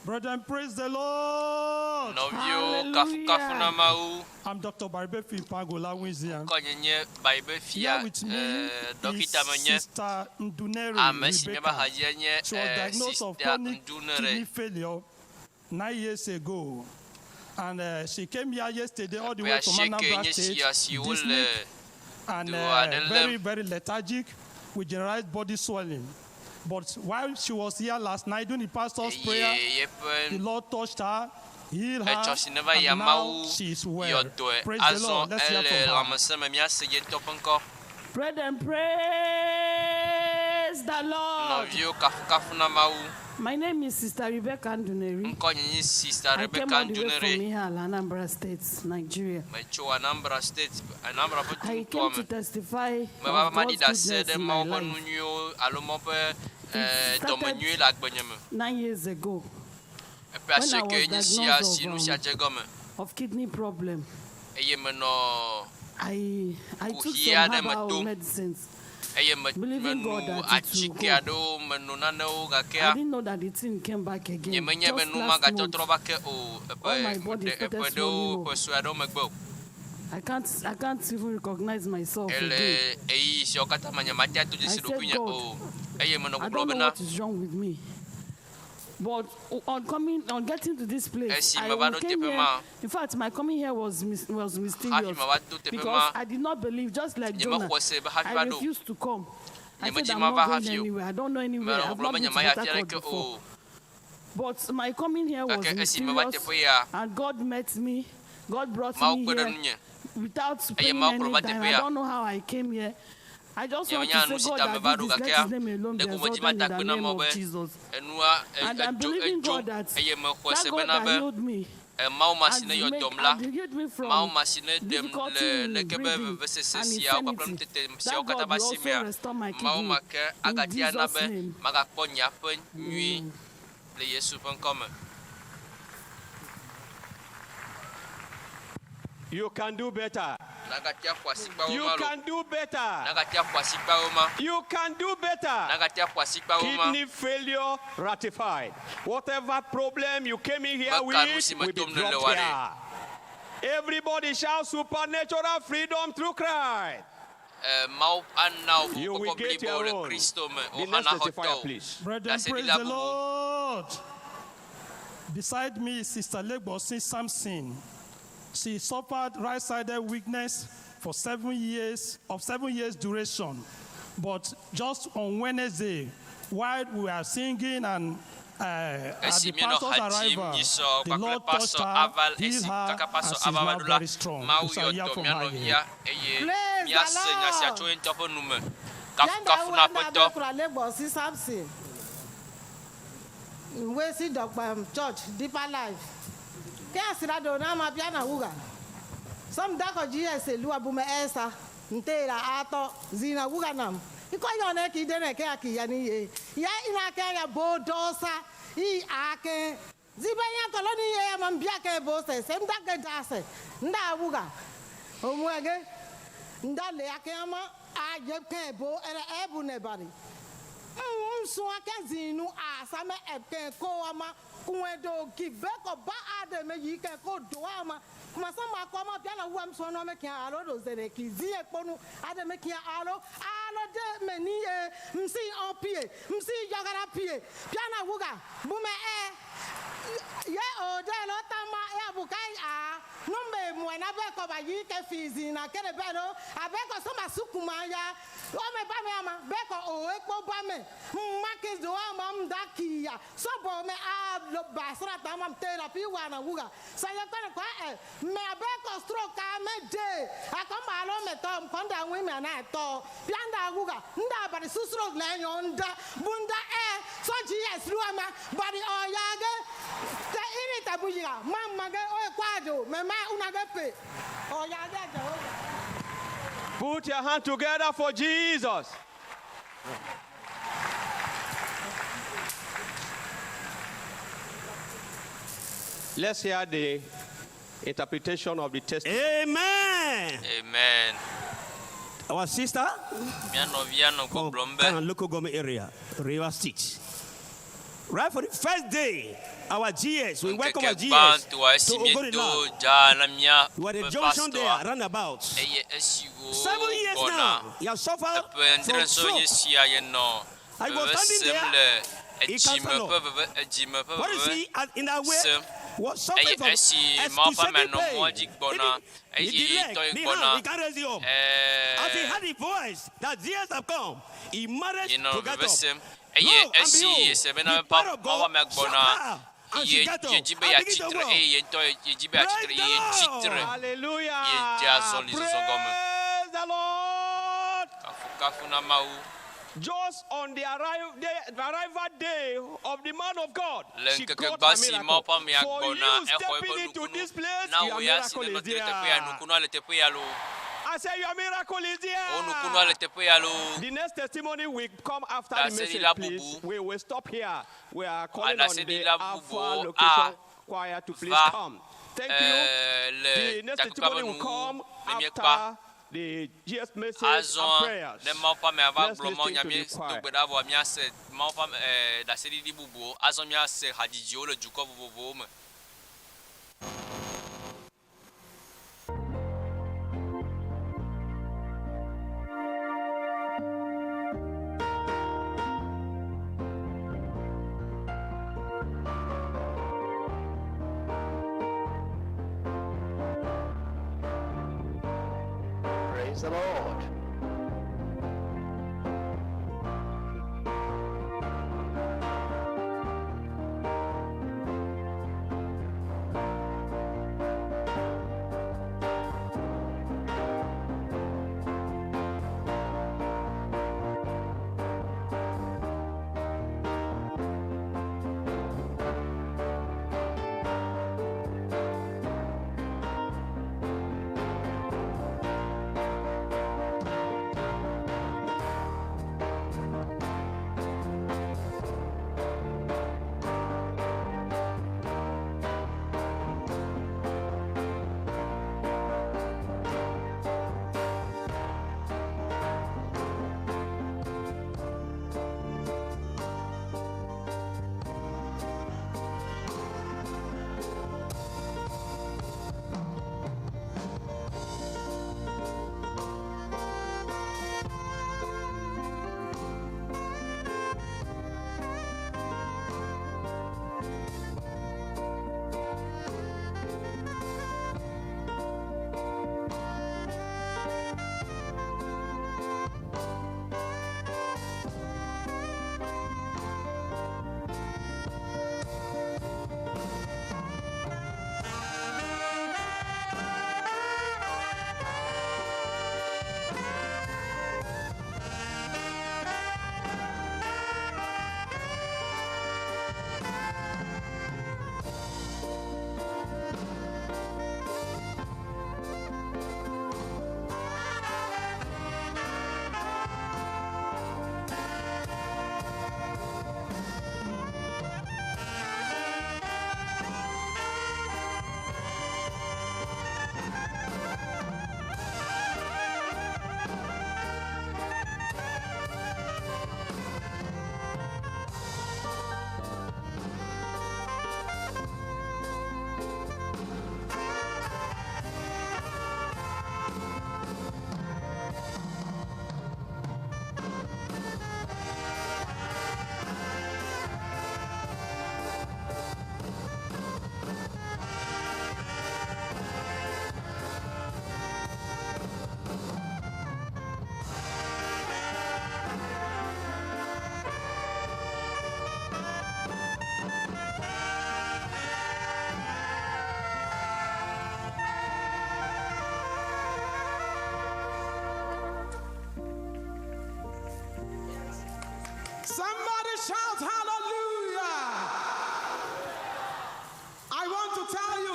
Brethren, praise the Lord. Nɔviwo kafukafu na Mawu. I'm Dr. Baribefi Pagola Winzian. Ŋkɔnye nye Baibe Fia, Here with me eh, is dɔkita menye. Sister Ndunere Ame si míaƒe Rebecca. axadzi nye She was eh, diagnosed of Sister chronic Ndunere. kidney failure 9 years ago. And she came here yesterday all the Ƒe way from asieke Anambra nye State, sia si wole dyspneic and do aɖe very, lém. very lethargic with generalized body swelling. But while she was here last night doing the pastor's prayer, Eye yeƒe the Lord touched her, healed her, etsɔ si ne va yia and now Mawu she is well. yɔ dɔe. Praise the Azɔ Lord. Let's hear ele from her. lãmesẽ me míase ye ŋutɔ ƒe ŋkɔ. Brethren, praise the Lord. Nɔviwo kafukafu na Mawu. My name is Sister Rebecca Nduneri. Ŋkɔnye nye Sister I came Rebecca all the way from Ndunere. Ihal, Anambra State, Nigeria. Metso Anambra State, Anambra ƒe I dunutoa came to me. testify Meva of be maɖi God's ɖase goodness ɖe in my Mawu ƒe life. nu nyuiwo alo Mawu ƒe eh, It started dɔmenyui le agbenye me. 9 years ago Eƒe when I asieke was nye sia diagnosed si of, nu sia dze gɔme of kidney problem. eye menɔ I took kuxi some aɖe me herbal tom medicines. eye me Believing God meno that it will atike go. aɖewo meno nanewo I gakea didn't know that the thing came back again. nyemenye be Just nu last ma month, gatɔtrɔ va ke o all my eƒe body ɖe started eƒe ɖewo swelling ƒe up. sue aɖewo megbe o. I can't even recognize myself Ele again. eyi siawo katã me nyemate ato I dzesi said, ɖokuinye God, o eye menɔ I gbɔgblɔ don't know bena what is wrong with me. But on coming, on getting to this place, Esi I meva ɖo came teƒe here. ma, In fact, my coming here was was mysterious meva ɖo teƒe because ma, I did not believe. Just like Jonah, nyemexɔ se be hafi I va ɖo. refused to come. I said Nyemedzi I'm mava not going hafi o. anywhere. I don't know anywhere. Menɔ I've gbɔgblɔ not be been to nyemayi Port afi Harcourt aɖeke before. o. But my coming here was Gake esi meva mysterious, teƒe ya, and God met me. God brought Mawu me kpe ɖe here ŋunye. without Eye paying Mawu kplɔ any va dime. teƒe I ya. don't know how I came here. I just want Nyemenya to nu say si God ta that meva did ɖo this, let gakea, his name alone be ɖeko medzi exalted in mata the akpe na name Mawu of be Jesus. enua And I'm edzo believing edzo God that eye mexɔe that se God bena that be healed me Mawu ma si and ne yɔ make dɔm la, and healed me Mawu from ma si ne ɖem difficulty le in leke be breathing vevesese and siawo kpakple infirmity. nutete That siawo katã God va will si also mea, restore my Mawu kidney ma ke in agate ana Jesus' be name. magakpɔ nye aƒe nyui le Yesu ƒe ŋkɔ me. You can do better. Nagate aƒo asikpawo You ma lo. can do better. Nagate aƒo asikpawo ma. You can do better. Nagate aƒo asikpawo ma. Kidney failure ratified. Whatever problem you came in here Meka nu with si me will be tom ne le dropped wa ɖe. here. Everybody shout supernatural freedom through Christ. Eh, Mawu ana wò You will kpɔkpɔ get blibo your le own. Kristo me. The Wò hã next naxɔ testifier, tɔwò. please. Brethren, praise Ɖaseɖila the bubu. Lord. Beside me is Sister Legbosi Samson. She suffered right-sided weakness for 7 years, of 7 years duration. But just on Wednesday, while we were singing and at Esi the míenɔ pastor's ha dzim arrival, nyisɔ the kpakple Lord touched pastor her, ava healed esi her, kaka and pastor she's ava va now ɖo la, very strong. Mawu We shall yɔ hear dɔ from mía her nɔvia here. eye Praise the míase nya sia Lord. tso ye ŋutɔ ƒe nu me. Yanda Kafukafu na wanda Aƒetɔ. bekura Legbosi Samson. Wesi Dɔkpam Church Deeper Life. Ke asira do na ma bia na wuga. Some dako GS lu abume esa ntera ato zina wuga nam. Iko yo ne ki dene ke aki ya ni ye. Ya ina ke ya bo dosa i ake. Zibe ya koloni ye ya mambia ke bo se se nda ke dase. Nda wuga. Omuege nda le ake ama a ye ke bo ere ebu ne bari. Nsua ke zinu a same eke ko ama kunwe do ki be ko ba ade me yi ke ko do ama kuma sa ma ko ma bia na wu am so no me kia alo do zere ki zi ekponu ade me kia alo alo de me ni e msi on pie msi yagara pie bia na wuga bu me e ye o de lo tama ya bu kai a numbe mu na be ko ba yi ke fizi na kere be no abe ko so ma sukuma ya o me ba me ama be ko o epo ba me ma ke do ama m da ki ya so bo me a lo ba sra ta ma therapy wa na wuga sa ye ko ko e me abe ko stroke ka me de akọ ma lo me to ko nda nwi me na to bia nda wuga nda ba su stroke na yo nda bunda e so gs lu ama bari o ya ge te iri tabu ya ma ma ge o kwajo me ma una ge pe o ya ge je o. Put your hand together for Jesus. Let's hear the interpretation of the testimony. Amen. Amen. Our sister Mía nɔvia nɔ gbɔgblɔm be Kind of local government area, River State. Right for the first day, our GS, we welcome our ŋkeke GS gbãtɔa to esi Ogoni míedo land. dza na mía We are the ƒe junction there, pastor roundabout. eye esi wo 7 years gbɔna now, he has suffered eƒe from ŋdre so nye stroke. sia yenɔ I was veve standing sem there, le he edzime can't ƒe veve edzime ƒe What is veve he in that way? sem. Was suffering Eye from esi Mawu ƒe ame excruciating nɔ mɔa pain. dzi gbɔna Even eye the leg, tɔ yi the gbɔna hand, he can't raise it up. As he ɛɛ had the voice that Jesus have come, he managed yenɔ to get veve up. sem eye Lo and esi behold, ese bena the power of Mawu God amea struck gbɔna her, and she ye got up yedzi be and began yeatsi to tre walk. eye ye ŋutɔ yedzi be yeatsi tre ye yetsi tre Hallelujah. ye dze azɔli zɔzɔ gɔme. Praise the Lord. Kafukafu na Mawu. Just on the arrival day of the man of God, Le she ŋkeke got gbã a si miracle. Mawu ƒe amea For gbɔna you exɔ eƒe stepping into nukunu this place, na your wò ya si miracle nenɔ is te ɖe teƒe ya there. nukunua le teƒe ya loo. I say your miracle is there. Wò nukunua le teƒe ya loo. The next testimony will come after the message, Ɖaseɖila please. bubu. We will stop here. We are calling on the Ɖaseɖila Alpha bubuwo location a choir to please va come. Thank ɛɛ you. le The next takpekpea testimony ƒe will nuwuwu come ne míekpa. after the GS message and Azɔa prayers. ne Mawu ƒe amea va Let's gblɔ Mawu listen nya to mí the choir. do gbe ɖa vɔa míase Mawu ƒe ame ɛɛ ɖaseɖiɖi bubuwo. Azɔ míase hadzidziwo le dukɔ vovovowo me. Praise the Lord.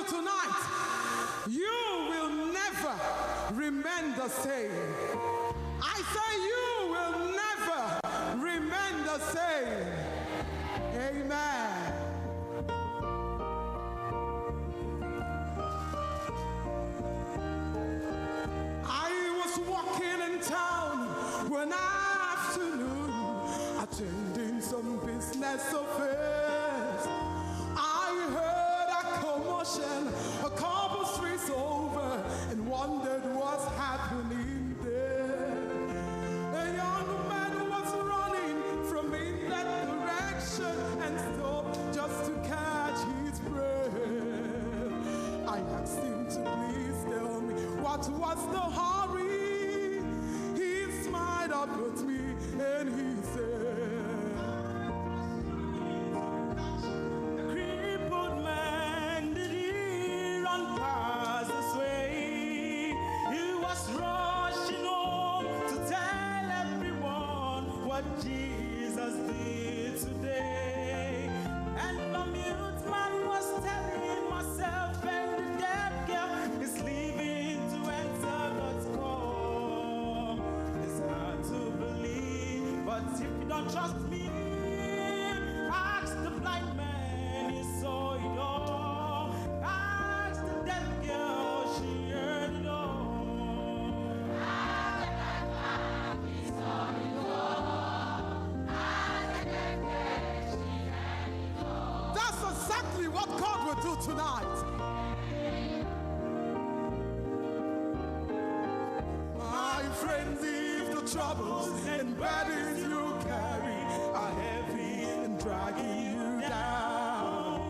tonight, you will never remain the same. I say you will never remain the same. Amen. I was walking in town one afternoon, attending some business affairs. I heard a commotion a couple streets over and wondered what's happening there. A young man was running from in that direction and stopped just to catch his breath. I asked him to please tell me what was the hurry. He smiled up at me and he said, Crippled man, did he run past this way? He was rushing home to tell everyone what Jesus did today. And the mute man was telling myself and the deaf girl is leaving to enter God's call. It's hard to believe, but if you don't trust me, ask the blind man, he saw it all. Ask the deaf girl, she heard it all. That's exactly what God will do tonight. My friends, if the troubles and burdens you carry are heavy and dragging you down,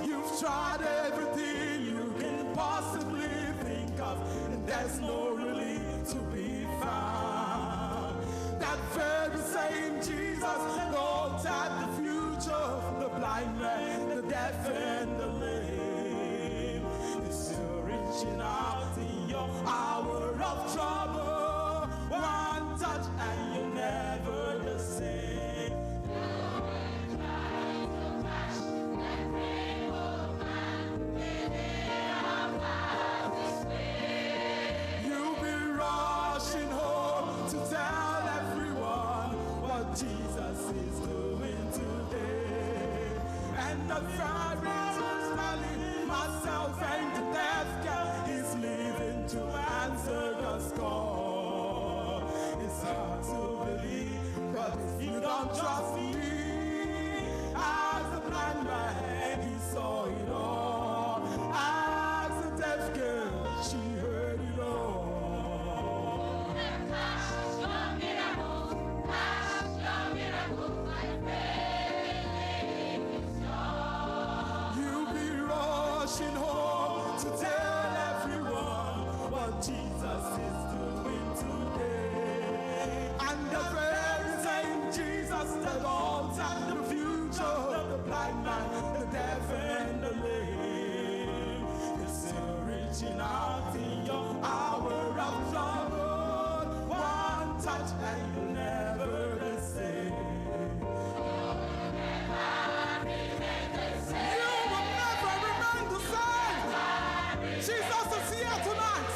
you've tried everything you can possibly think of, and there's no relief to be found. That very same Jesus looked at the future, the blind man, the deaf, and the lame. He's still reaching out in your hour of trouble. One touch and you're never the same. You'll be rushing home to tell everyone what Jesus is doing today. And the Pharisees was telling myself and the deaf girl is leaving to answer God's call. It's hard to believe, but if you don't trust me, as a blind man, he saw it all. As a deaf girl, she heard it all. You'll be rushing home to tell everyone what Jesus is doing today. And the very same Jesus that altered the future of the blind man, the deaf and the lame, is still reaching out in your hour of trouble. One touch and you're never the same. You will never remain the same. Jesus is here tonight.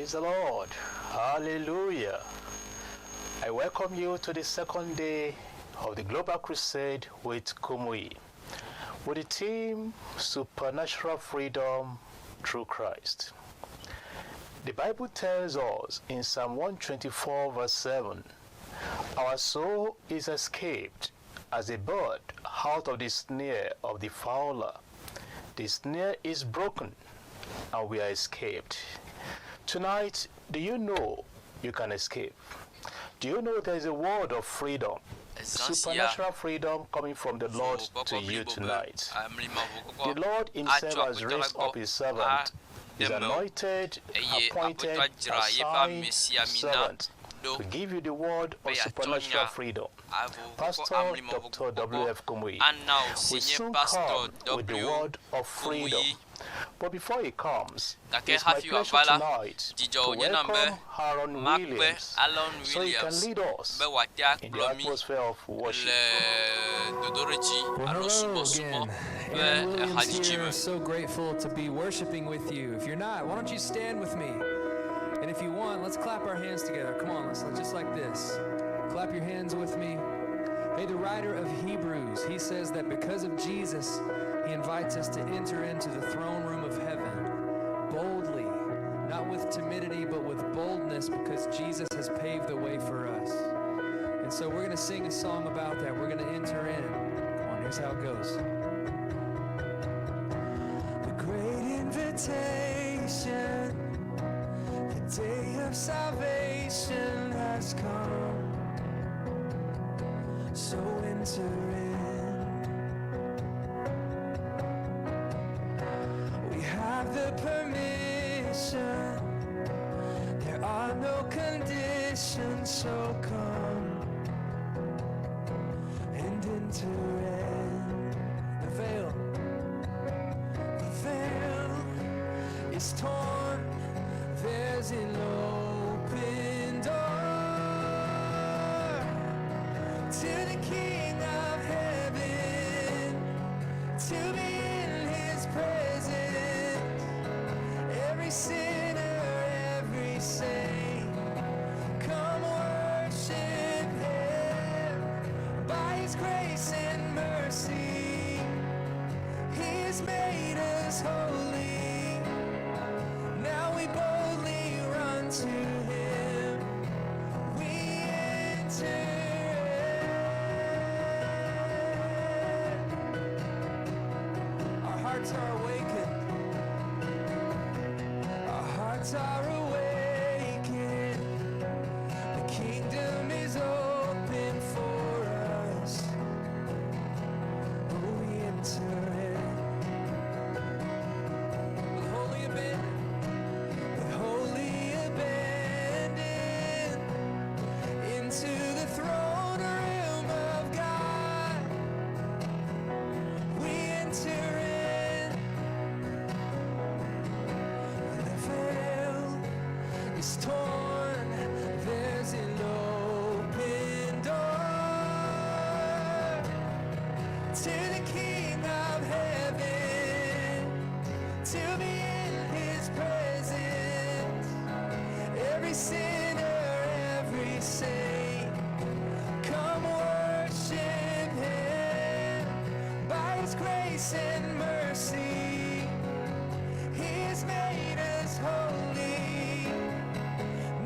Praise the Lord. Hallelujah. I welcome you to the second day of the Global Crusade with Kumuyi, with the theme Supernatural Freedom Through Christ. The Bible tells us in Psalm 124, verse 7, Our soul is escaped as a bird out of the snare of the fowler. The snare is broken, and we are escaped. Tonight, do you know you can escape? Do you know there is a word of freedom? Ezã sia Supernatural freedom coming from the Lord vokɔkɔ to you blibo be tonight. amlimavokɔkɔ The Lord Himself atso has Aƒetɔ la raised gbɔ up His servant, His ade mewo anointed, eye appointed, Aƒetɔa dzra yeƒe assigned amesiamina servant ɖo to give you the word be of yeatsɔ supernatural nya freedom. avokɔkɔ Pastor Dr. amlimavokɔkɔ W.F. Kumuyi ana wò si will nye soon Pastor come with the W. word of freedom. Kumuyi. But before he comes, Gake it's my hafi pleasure wòava la, tonight dzidzɔ to wònye nam be welcome Aaron makpe Williams Alon so he can Williams lead us be wòate in the akplɔ mí atmosphere of worship. le dodoɖedzi Well, alo hello subɔsubɔ again. ƒe Aaron Williams ehadzidzi me. here. So grateful to be worshiping with you. If you're not, why don't you stand with me? And if you want, let's clap our hands together. Come on, let's just like this. Clap your hands with me. Hey, the writer of Hebrews, he says that because of Jesus, he invites us to enter into the throne room of heaven boldly, not with timidity, but with boldness, because Jesus has paved the way for us. And so we're going to sing a song about that. We're going to enter in. Come on, here's how it goes. The great invitation, the day of salvation has come. So enter in. We have the permission, there are no conditions, so come and enter in. The veil. The veil is torn. There's an open door to the King of Heaven, to be in His presence. Every sinner, every saint, come worship Him by His grace and mercy. He has made us holy. Now we boldly run to Him. We enter in. Our hearts are awakened. Our hearts are awakened. The kingdom is open for us. Oh, we enter in. With holy abandon. With holy abandon into the throne room of God. We enter in. The veil is torn. There's an open door to the King of Heaven, to be in His presence. Every sinner, every saint, come worship Him by His grace and mercy. He has made us holy.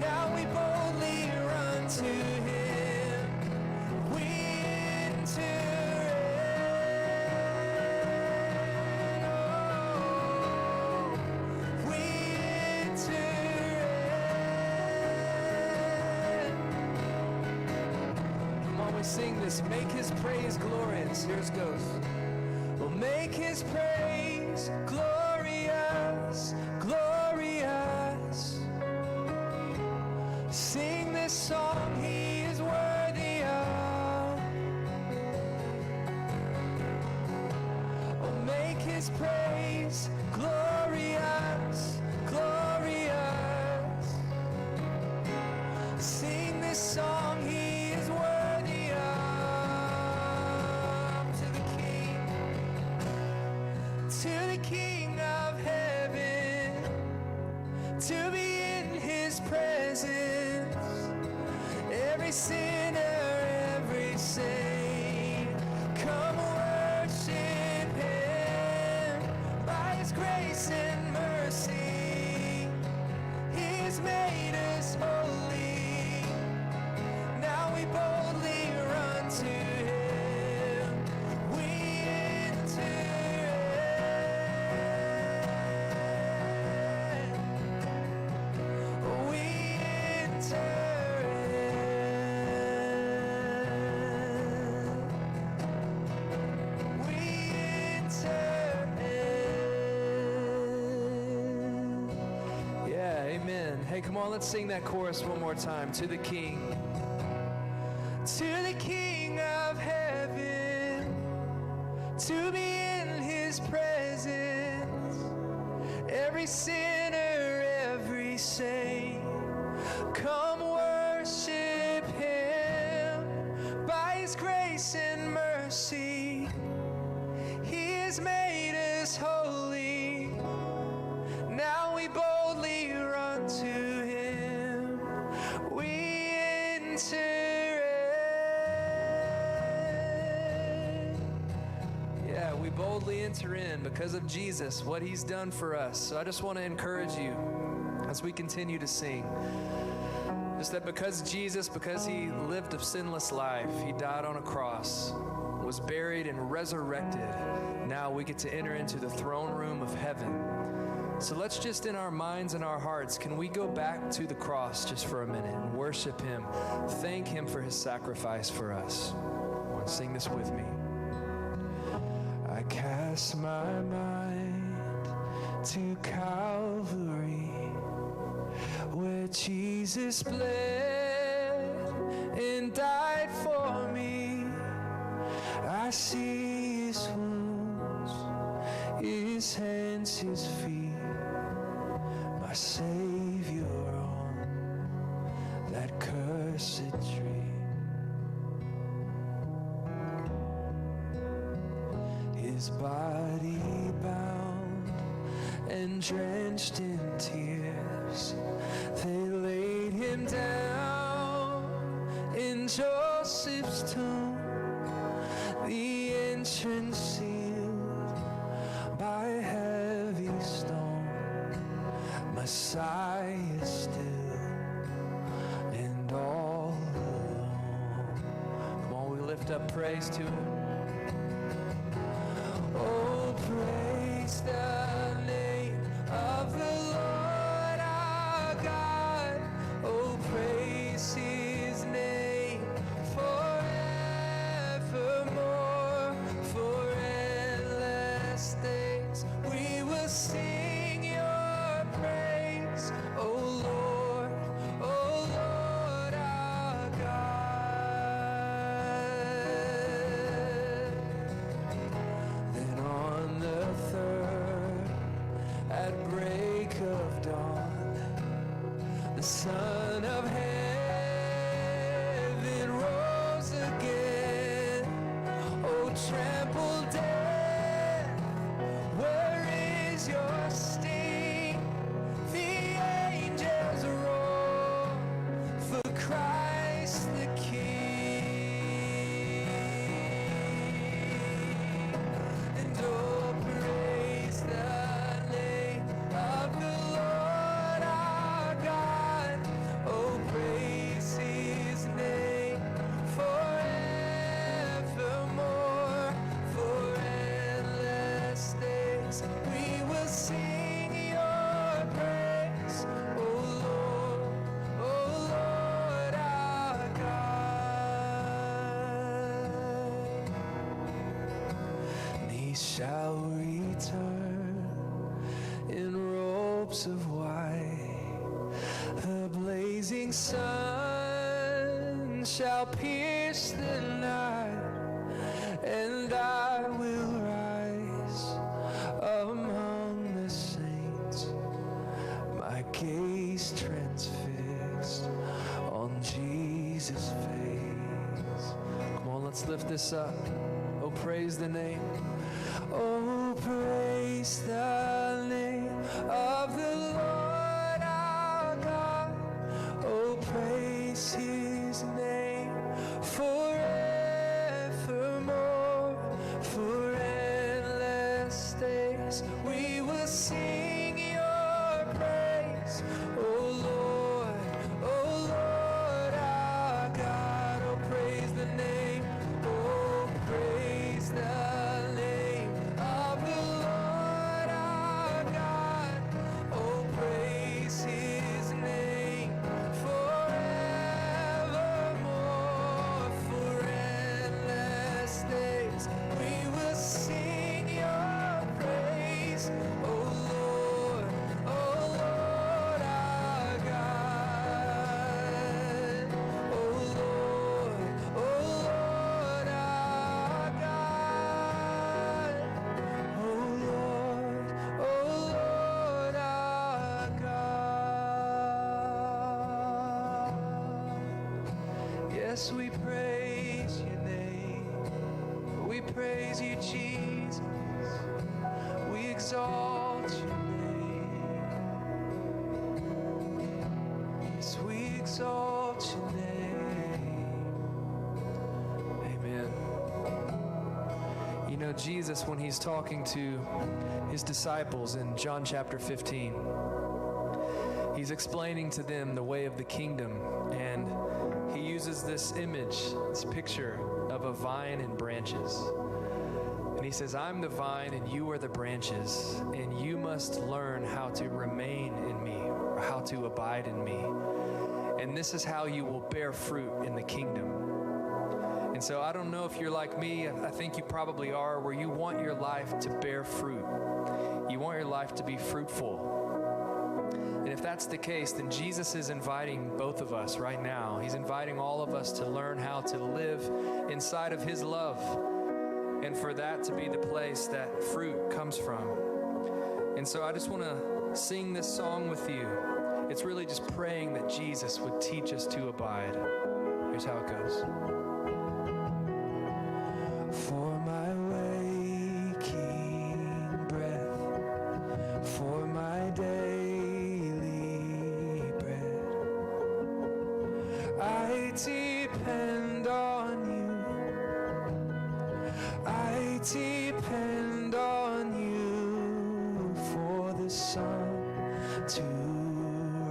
Now we boldly run to Him. We enter in. Oh, we enter in. Come on, we sing this. Make his praise glorious. Here's goes. We'll make his praise glorious, glorious. Sing this song he is worthy of. Oh, make his praise glorious, glorious. Sing this song he is worthy of. To the King, to the King of Heaven, to be in his sinner, every saint, come worship him. By his grace and mercy, he's made us holy. Now we boldly run to him. We enter in. We enter in. We enter in. Yeah, amen. Hey, come on, let's sing that chorus one more time. To the King. To the King of heaven, to be in his presence, every sinner, every saint, come worship him. By his grace and mercy, he has made us holy. Now we boldly run to him. We enter in. Yeah, we boldly enter in because of Jesus, what he's done for us. So I just want to encourage you as we continue to sing. Just that because Jesus, because he lived a sinless life, he died on a cross, was buried and resurrected. Now we get to enter into the throne room of heaven. So let's just, in our minds and our hearts, can we go back to the cross just for a minute and worship him, thank him for his sacrifice for us. Come on, sing this with me. I cast my mind to Calvary, where Jesus bled and died for me. I see his wounds, his hands, his feet, my Savior on that cursed tree. His body bound and drenched in tears, they laid him down in Joseph's tomb, the entrance sealed by a heavy stone. Messiah still and all alone. Come on, we lift up praise to him. Oh, praise the name of the Lord our God. Oh, praise his name forevermore. For endless days we will sing your praise, O Lord, O Lord our God. Then on the third, at break of dawn, the Son of Heaven rose again. Oh, trampled death, where is your sting? The angels roar for Christ the King. And oh, praise the name of the Lord our God. Oh, praise his name forevermore. For endless days we will sing your praise, O Lord, O Lord our God. And he shall return in robes of white. The blazing sun shall pierce the night, and I will rise among the saints, my gaze transfixed on Jesus' face. Come on, let's lift this up. Oh, praise the name. Oh, praise the name of the Lord our God. Oh, praise his name. days we will sing your praise, O Lord, O Lord our God. Oh, praise the name, oh, praise the name of the Lord our God. Oh, praise his name forevermore, for endless days we will sing your praise, O Lord, O Lord our God. O Lord, O Lord our God. O Lord, O Lord our God. Yes, we praise your name. We praise you, Jesus. We exalt your name. Yes, we exalt your name. Amen. You know, Jesus, when he's talking to his disciples in John chapter 15, he's explaining to them the way of the kingdom, and he uses this image, this picture of a vine and branches. And he says, I'm the vine and you are the branches, and you must learn how to remain in me, or how to abide in me. And this is how you will bear fruit in the kingdom. And so I don't know if you're like me, I think you probably are, where you want your life to bear fruit. You want your life to be fruitful. And if that's the case, then Jesus is inviting both of us right now. He's inviting all of us to learn how to live inside of his love, and for that to be the place that fruit comes from. And so I just want to sing this song with you. It's really just praying that Jesus would teach us to abide. Here's how it goes. For my waking breath, for my daily bread, I depend on you. I depend on you for the sun to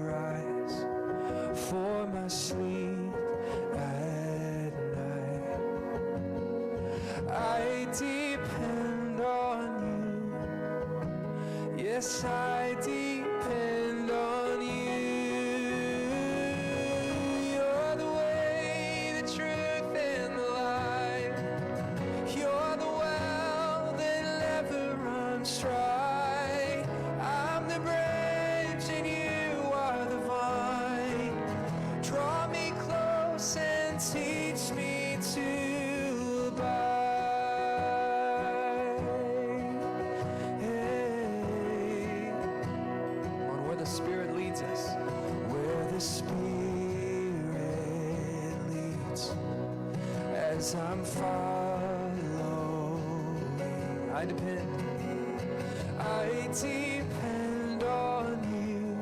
rise, for my sleep at night. I depend on you. Yes, I depend on you. You're the way, the truth, and the life. You're the well that never runs dry. I'm the branch and you are the vine. Draw me close and teach me to abide. Hey. On where the Spirit leads us. Where the Spirit leads, as I'm following, I depend. I depend on you.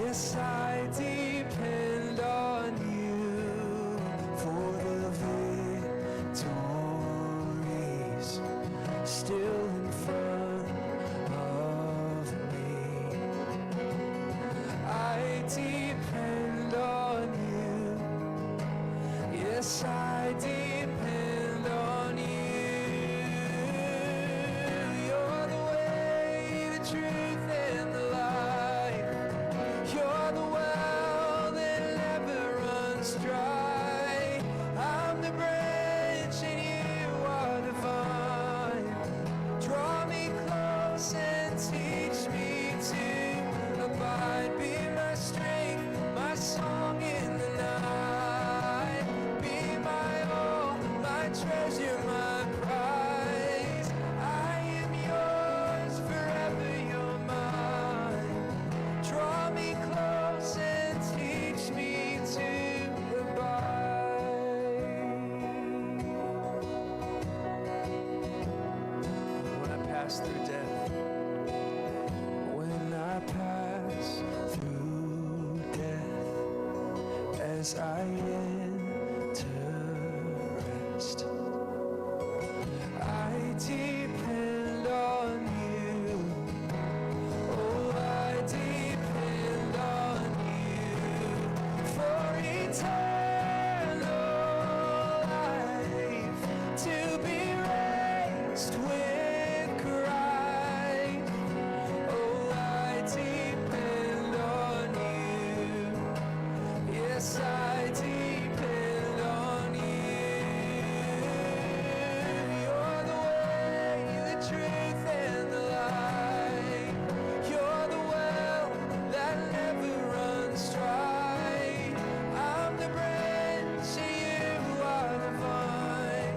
Yes, I depend on you for the victories still in front of me. I depend on you. Yes, I depend on you. You're the way, the truth, and the life. You're the well that never runs dry. I'm the branch and you are the vine. Draw me close and teach me to abide. Be my strength, my song in the night. Be my all, my treasure, my prize. I am yours, forever you're mine. Draw me close and teach me to abide. When I pass through death, When I pass through death, as I enter rest, I depend on truth and the light. You're the well that never runs dry. I'm the branch and you are the vine.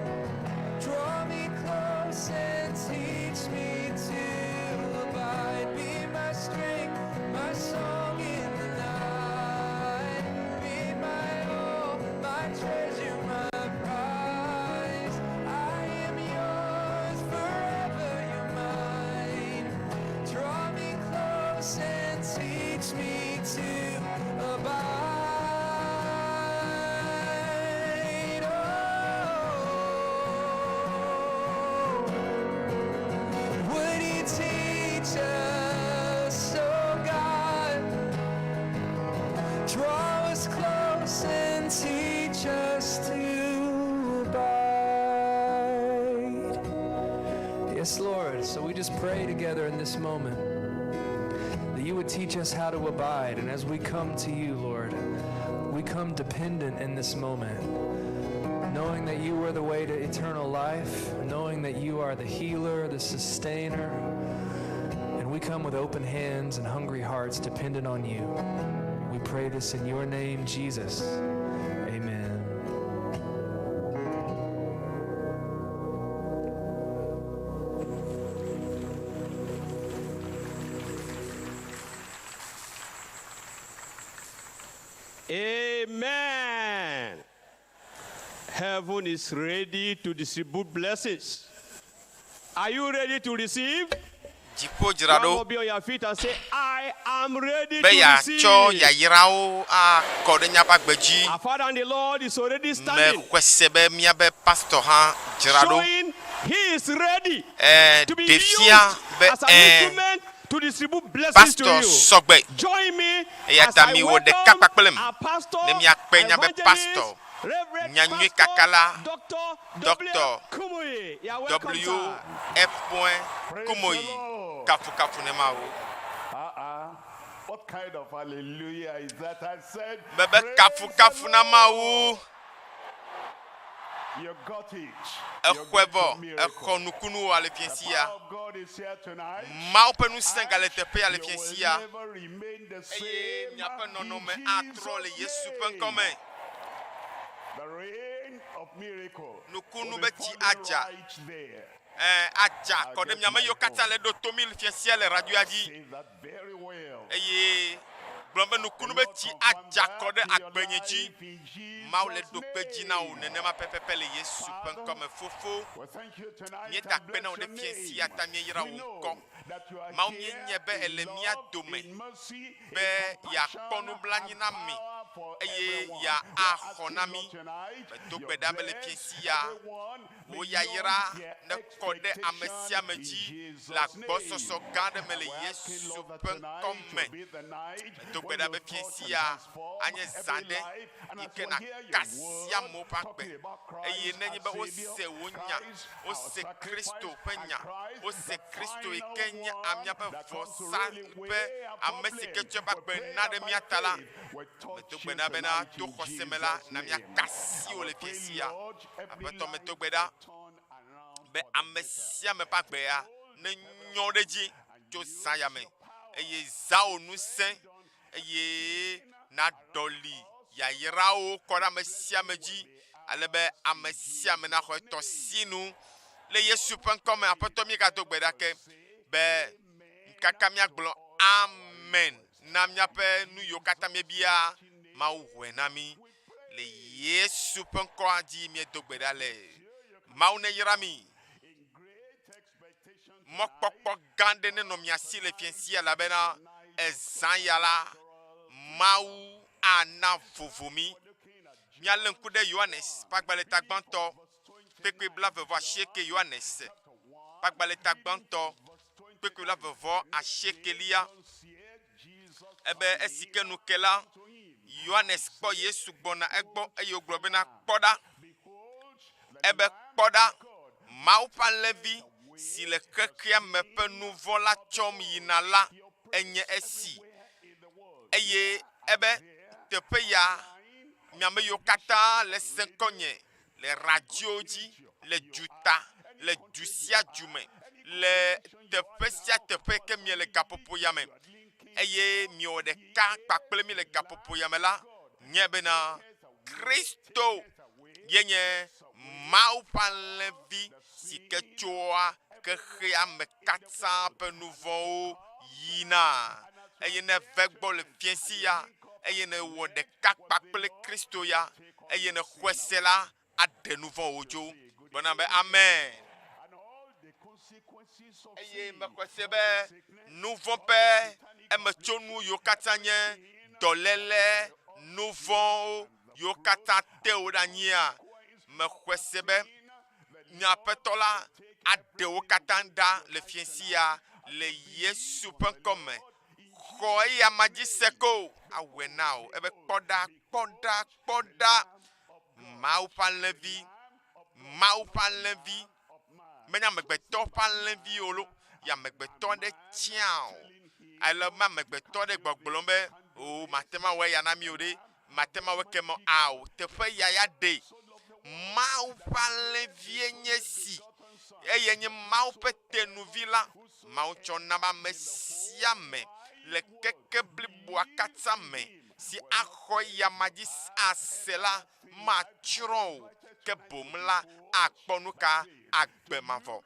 Draw me close and teach me to abide. Be my strength, my song in the night. Be my all, my treasure, my prize. I am yours forever, you're mine. Draw me close and teach me to abide. Oh, would you teach us, oh God? Draw us close and teach us to abide. Yes, Lord. So we just pray together in this moment that you would teach us how to abide. And as we come to you, Lord, we come dependent in this moment, knowing that you are the way to eternal life, knowing that you are the healer, the sustainer. And we come with open hands and hungry hearts dependent on you. We pray this in your name, Jesus. Amen. Amen. Heaven is ready to distribute blessings. Are you ready to receive? Dziƒo dzra One ɖo more be on your feet and say, I am ready be to yeatsɔ receive. yayrawo akɔ ɖe míaƒe agbe dzi. Our Father and the Lord is already standing, Mexɔe se be míaƒe pastor hã dzra ɖo. showing he is ready Ɛ to be ɖe fia used be as an ɛ instrument to distribute blessings to pastor you. sɔgbe. Join me Eya as ta I miwɔ ɖeka welcome kpakple m our pastor, ne miakpe míaƒe evangelist, pastor, Reverend nyanyui Pastor kakala, Dr. W. Dr. Kumuyi. You are welcome, W. sir. F. Kumuyi. Kafukafu ne Mawu. Uh-uh. What kind of hallelujah is that? I said, Mebe kafukafu na Mawu. You got it. Exɔe vɔ, exɔ nukunu wɔ le The fiẽ sia. power of God is here tonight. Mawu ƒe ŋusẽ gale teƒe ya le You fiẽ will sia. never remain the Eye same. miaƒe nɔnɔme in atrɔ le Jesus' Yesu ƒe name. ŋkɔme. The rain of miracle Nukunu will be be tsi falling adza. right there. Ɛ adza kɔ ɖe miame yiwo katã le ɖo tomi le fiẽ sia le radioa dzi. Say that very well. Eye gblɔ be nukunu be tsi adza kɔ ɖe agbenye dzi. Mawu le ɖo kpe dzi na wò nenema pɛpɛpɛ le Yesu ƒe ŋkɔme. Fofo, We thank you tonight míeda and akpe na bless wò your ɖe fiẽ name. sia ta míeyra We wò know ŋkɔ. that you are Mawu here míenye be in ele mía love, dome in mercy, in be yeakpɔ compassion, nublanui and na mi power for eye everyone. ya We are axɔ asking, na Lord, mí. tonight, Medo your gbe ɖa be le fiẽ bless sia everyone wò beyond yayra their nekɔ ɖe ame sia ame expectation in dzi le Jesus' agbɔsɔsɔ name. gã aɖe me le And we're asking, Yesu Lord, that ƒe tonight ŋkɔme. will be the night Medo gbe when ɖa you be fiẽ touch and sia transform anye zã every ɖe life. And yi as ke we hear naka your asi word, amewo ƒe agbe. talking about Eye Christ nenye our be wose Savior, wò nya, Christ our wose Kristo sacrifice, ƒe and nya, Christ wose the Kristo yi final ke nye one amea ƒe that comes to vɔsa really ƒe weigh our ame si ke problem. tsɔ eƒe We agbe pray na that ɖe by mía ta la, faith we touch medo you gbe ɖa bena tonight to in xɔse me la, Jesus' na name. míaka asi wò I le pray, fiẽ sia. Lord, every Aƒetɔ, life medo gbe ɖa will turn around be for the ame better. sia ame ƒe agbea nenyɔ ɖe edzi tso zã ya me eye zã wò ŋusẽ eye naɖɔli yayrawo kɔ ɖe ame sia ame dzi ale be ame sia ame naxɔ etɔ sinu le Yesu ƒe ŋkɔme. Aƒetɔ, míegado gbe ɖa ke be kaka míagblɔ amen na míaƒe nu yiwo katã míebia. Mawu ʋɔe na mí le Yesu ƒe ŋkɔa dzi míedo gbe ɖa le. Mawu neyra mi. Mɔkpɔkpɔ gã ɖe nenɔ mia si le fiẽ sia elabena ezã ya la Mawu ana vovo mí. Míalé ŋku ɖe Yohanes ƒe agbalẽ gbãtɔ kpekpe 28 Yohanes ƒe agbalẽ gbãtɔ kpekpe 28 ebe esi ke nu ke la Yohanes kpɔ Yesu gbɔna egbɔ eye wògblɔ bena kpɔ ɖa ebe kpɔ ɖa Mawu ƒe alẽvi si le xexea me ƒe nu vɔ̃ la tsɔm yina la enye esi eye ebe teƒe ya miame yiwo katã le se ŋkɔnye le radio dzi le duta le du sia du me le teƒe sia teƒe ke miele gaƒoƒo ya me eye miewɔ ɖeka kpakple mi le gaƒoƒo ya me la, nye bena Kristo ye nye Mawu ƒe Alẽvi si ke tsoa xexea me katã ƒe nu vɔ̃wo yina. Eye ne eve gbɔ le fiẽsi ya, eye nèwɔ ɖeka kpakple Kristo ya, eye nèxɔe se la, aɖe nu vɔ̃wo dzo. Gblɔ nam be, Amen. Eye mexɔe se be nu vɔ̃ ƒe emetsonu yiwo katã nye dɔléle, nu vɔ̃wo yiwo katã te wo ɖe anyia, mexɔe se be nye Aƒetɔ la aɖe wo katã ɖa le fiẽsi ya le Yesu ƒe ŋkɔ me. Xɔ eya ma dzi se ko awɔe na wò. Ebe kpɔ ɖa, kpɔ ɖa, kpɔ ɖa. Mawu ƒe alẽvi, Mawu ƒe alẽvi, menye amegbetɔ ƒe alẽvi o lo, ye amegbetɔ aɖe tia o. Ale be amegbetɔ aɖe gbɔgblɔm be, o mate ŋu awɔ eya na mi o ɖe, mate ŋu awɔ ekema ao, teƒe ya ya ɖe. Mawu ƒe alẽvie nye esi, eye nye Mawu ƒe tenuvi la. Mawu tsɔ na be ame sia ame le keke bliboa katã me si axɔ eyama dzi ase la matsrɔ̃ o, ke boŋ la akpɔ nuka? Agbe mavɔ.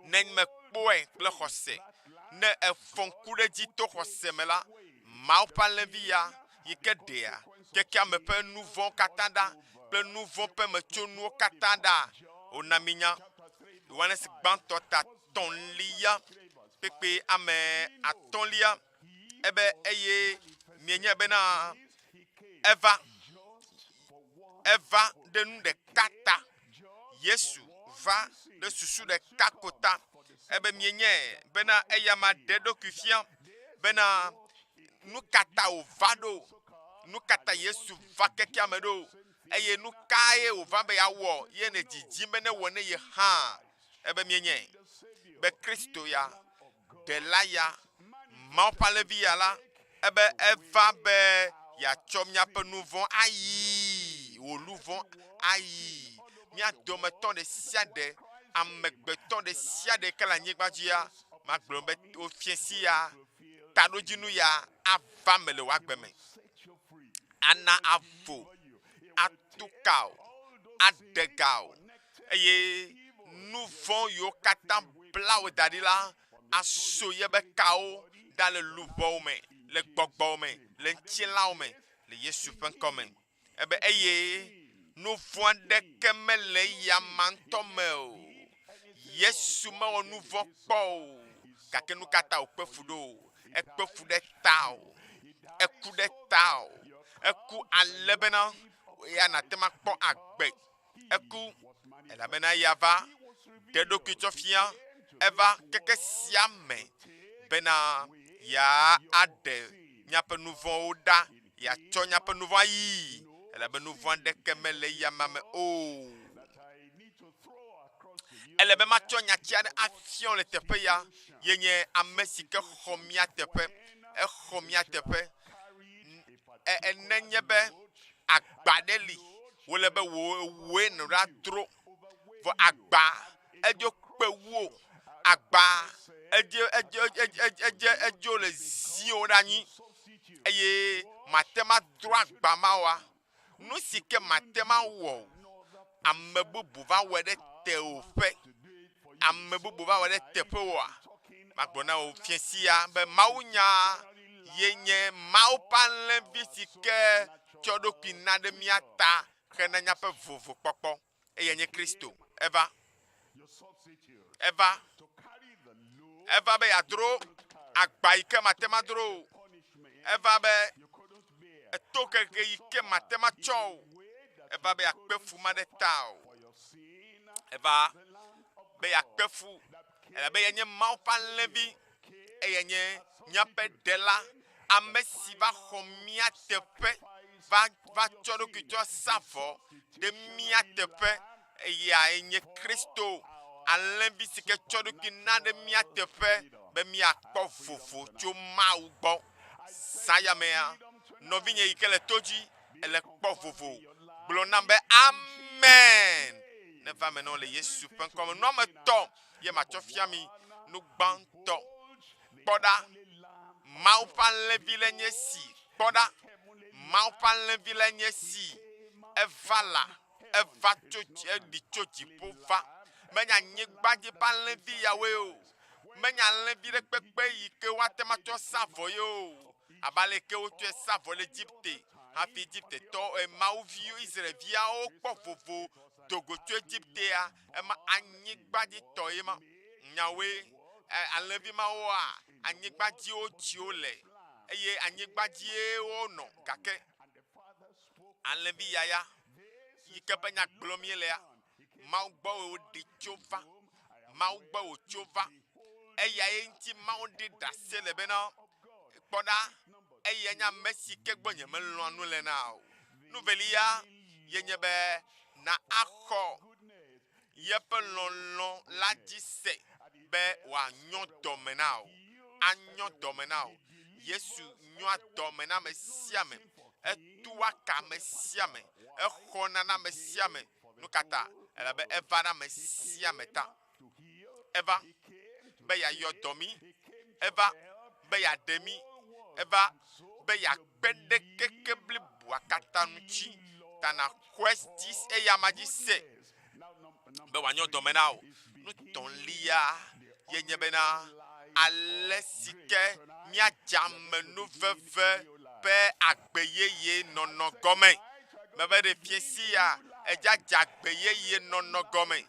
Ne mekpɔe kple xɔse, ne efɔ ŋku ɖe edzi to xɔse me la, Mawu ƒe Alẽvi ya yi ke ɖea kekeame ƒe nu vɔ̃wo katã ɖa kple nu vɔ̃ ƒe metsonuwo katã ɖa. Wona mínya Yohanes gbãtɔ ta tɔ̃lia kpekpe ame atɔ̃lia. Ebe eye mienyae bena eva, eva ɖe nu ɖeka ta. Yesu va ɖe susu ɖeka ko ta. Ebe mienyae bena eyama ɖe eɖokui fia bena nu ka ta wòva ɖo, nu ka ta Yesu va kekea me ɖo, eye nu kae wòva be yeawɔ ye ne didim be newɔ ne ye hã. Ebe mienyae be Kristo ya Ɖela ya, Mawu ƒe Alẽvi ya la, ebe eva be yeatsɔ míaƒe nu vɔ̃ ayii, wò luʋɔ ayii. Mía dometɔ ɖe sia ɖe, amegbetɔ ɖe sia ɖe ke le anyigba dzia, magblɔ be wofia si ya, taɖodzinu ya ava me le wò agbe me. Ana avo, atu ka o, aɖe ga o, eye nu vɔ̃ yiwo katã bla wò da ɖi la aso yebe kawo ɖa le luʋɔwo me, le gbɔgbɔwo me, le ŋutilãwo me, le Yesu ƒe ŋkɔ me. Ebe eye nu vɔ̃ aɖeke mele eyama ŋutɔ me o. Yesu mewɔ nu vɔ̃ kpɔ o, gake nu ka ta wòkpe fu ɖo? Ekpe fu ɖe tawò. Eku ɖe tawò. Eku ale bena eya nàte ŋu akpɔ agbe. Eku elabena eya va ɖe eɖokui tsɔ fia eva keke sia me bena yeaɖe míaƒe nu vɔ̃wo ɖa, yeatsɔ míaƒe nu vɔ̃ ayii, elabe nu vɔ̃ aɖeke mele eyama me o. Ele be matsɔ nyati aɖe afiɔ le teƒe ya, ye nye ame si ke xɔ mía teƒe. Exɔ mía teƒe. E, nenye be agba ɖe li wòle be wò wòe nɔ ɖa dro. Vɔ agba edzo kpe wu o. Agba edze edze edze edze edzo le ziwo ɖe anyi eye mate ma dro agba ma oa. Nu si ke mate ma wɔ o, ame bubu va wɔe ɖe tewòƒe. Ame bubu va wɔe ɖe teƒewòa. Magblɔ na wò fiẽ sia be mawunya ye nye Mawu ƒe alẽvi si ke tsɔ eɖokui na ɖe mía ta hena míaƒe vovokpɔkpɔ. Eyae nye Kristo. Eva. Eva. Eva be yeadro agba yi ke mate ŋu adro o. Eva be eto keke yi ke mate ŋu atsɔ o. Eva be yeakpe fu ma ɖe ta o. Eva be yeakpe fu elabe yenye Mawu ƒe alẽvi, eye nye míaƒe ɖela, ame si va xɔ mía teƒe, va va tsɔ eɖokui tsɔ sa vɔ ɖe mía teƒe. Eyae nye Kristo, alẽvi si ke tsɔ eɖokui na ɖe mía teƒe be míakpɔ vovo tso Mawu gbɔ. Zã ya mea, nɔvinye yi ke le to dzi, ele kpɔ vovo. Gblɔ nam be, Amen! Neva eme na wo le Yesu ƒe ŋkɔ me. Nu ame etɔ̃ ye matsɔ fia mi. Nu gbãtɔ, kpɔ ɖa, Mawu ƒe alẽvi lae nye esi. Kpɔ ɖa, Mawu ƒe alẽvi lae nye esi. Eva la, eva tso dzi, eɖi tso dziƒo va. Menye anyigba dzi ƒe alẽvi yawoe o. Menye alẽvi ɖe kpekpe yi ke woate ŋu atsɔ sa vɔ ye o. Abe ale ke wotsɔe sa vɔ le Egipte hafi Egiptetɔ, eh, Mawu viwo, Israelviawo kpɔ vovo do go tso Egiptea, ema anyigba dzi tɔ ye ma. Nyawoe, eh, alẽvi mawoa, anyigba dzi wotsi wo le eye anyigba dzie wonɔ gake alẽvi yaya yi ke ƒe nya gblɔm míelea, Mawu gbɔ wòɖi tso va. Mawu gbɔ wòtso va. Eyae ŋuti Mawu ɖi ɖase le bena, kpɔ ɖa, eyae nye ame si ke gbɔ nyemelɔ̃a nu lena o. Nu velia ye nye be na axɔ yeƒe lɔlɔ̃ la dzi se be wòanyɔ dɔme na wò. Anyɔ dɔme na wò. Yesu nyɔa dɔme na ame sia ame. Etua ka ame sia ame. Exɔna na ame sia ame. Nu ka ta? Elabe eva na ame sia ame ta. Eva be yeayɔ dɔ mí. Eva be yeaɖe mí. Eva be yeakpe ɖe keke bliboa katã ŋuti. Ta nàxɔe dzi eyama dzi se be wòanyɔ dɔme na wò. Nu tɔ̃lia ye nye bena ale si ke míadze amenuveve ƒe agbe yeye nɔnɔ gɔme. Meve ɖe fiẽsi ya edzadze agbe yeye nɔnɔ gɔme.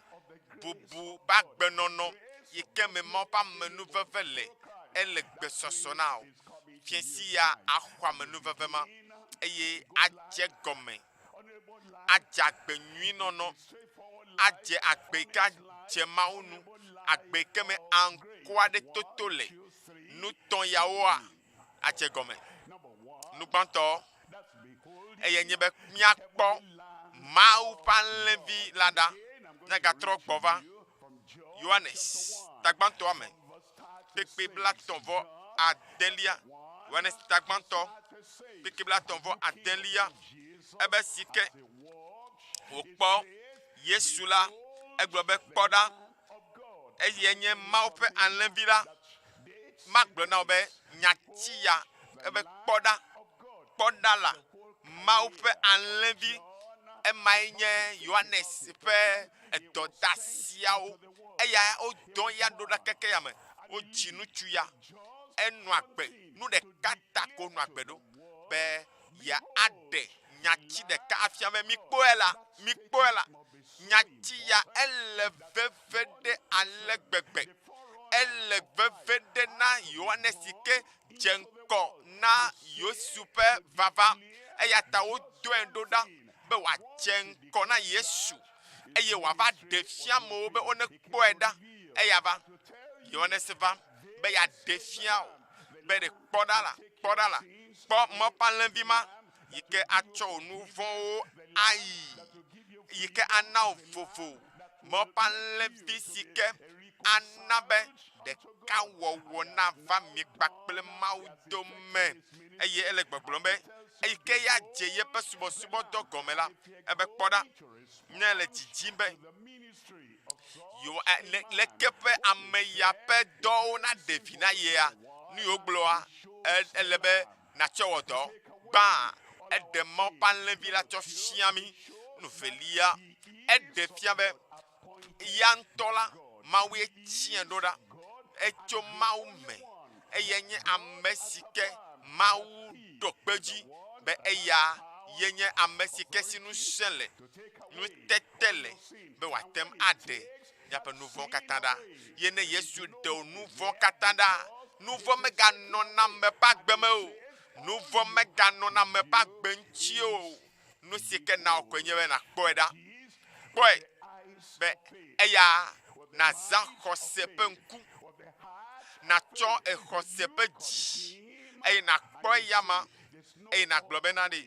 Bubu ƒe agbenɔnɔ yi ke me Mawu ƒe amenuveve le, ele gbesɔsɔ na wò. Fiẽsi ya axɔ amenuveve ma eye adze gɔme adze agbe nyui nɔnɔ, adze agbe yi ke adze Mawu nu, agbe yi ke me aŋkɔ aɖe toto le. Nu tɔ̃ yawoa, adze gɔme. Nu gbãtɔ, eye nye be míakpɔ Mawu ƒe alẽvi la ɖa. Míagatrɔ gbɔ va Yohanes tagbãtɔa me, kpekpe blatɔ̃ vɔ adelia. Yohanes tagbãtɔ, kpekpe blatɔ̃ vɔ adelia. Ebe si ke wòkpɔ Yesu la, egblɔ be, Kpɔ ɖa, eyae nye Mawu ƒe alẽvi la. Magblɔ na wò be nyati ya, ebe kpɔ ɖa, kpɔ ɖa la, Mawu ƒe alẽvi, emae nye Yohanes ƒe edɔdasiawo. Eya wodɔ ya ɖo ɖa keke ya me. Wodzi ŋutsu ya, enɔ agbe, nu ɖeka ta ko nɔ agbe ɖo, be yeaɖe nyati ɖeka afia be mikpɔe la, mikpɔe la, nyati ya ele veve ɖe ale gbegbe. Ele veve ɖe na Yohanes si ke dze ŋgɔ na Yesu ƒe vava. Eya ta wodɔe ɖo ɖa be wòadze ŋgɔ na Yesu eye wòava ɖe fia amewo be wonekpɔe ɖa. Eya va. Yohanes va be yeaɖe fia wo be ɖe kpɔ ɖa la, kpɔ ɖa la, kpɔ Mawu ƒe alẽvi ma yi ke atsɔ wò nu vɔ̃wo ayi, yi ke ana wò vovo. Mawu ƒe alẽvi si ke ana be ɖekawɔwɔ nava mi kpakple Mawu dome. Eye ele gbɔgblɔm be eyi ke ya dze yeƒe subɔsubɔdɔ gɔme la, ebe kpɔ ɖa, ne le didim be yewo le leke ƒe ame ya ƒe dɔwo naɖe vi na yea, nu yi wogblɔa, ele be nàtsɔ wɔ dɔ. Gbã, eɖe Mawu ƒe Alẽvi la tsɔ fia mí. Nu velia, eɖe fia be eya ŋutɔ la, Mawue tiae ɖo ɖa. Etso Mawu me. Eyae nye ame si ke Mawu ɖo kpe edzi be eya ye nye ame si ke si ŋusẽ le, nutete le be wòate ŋu aɖe míaƒe nu vɔ̃wo katã ɖa. Ye ne Yesu ɖe wò nu vɔ̃ katã ɖa, nu vɔ̃ meganɔna ame ƒe agbe me o. Nu vɔ̃ meganɔna ame ƒe agbe ŋuti o. Nu si ke nawɔ koe nye be nàkpɔe ɖa. Kpɔe be eya nàzã xɔse ƒe ŋku, nàtsɔ exɔse ƒe dzi eye nàkpɔ eyama eye nàgblɔ bena ɖe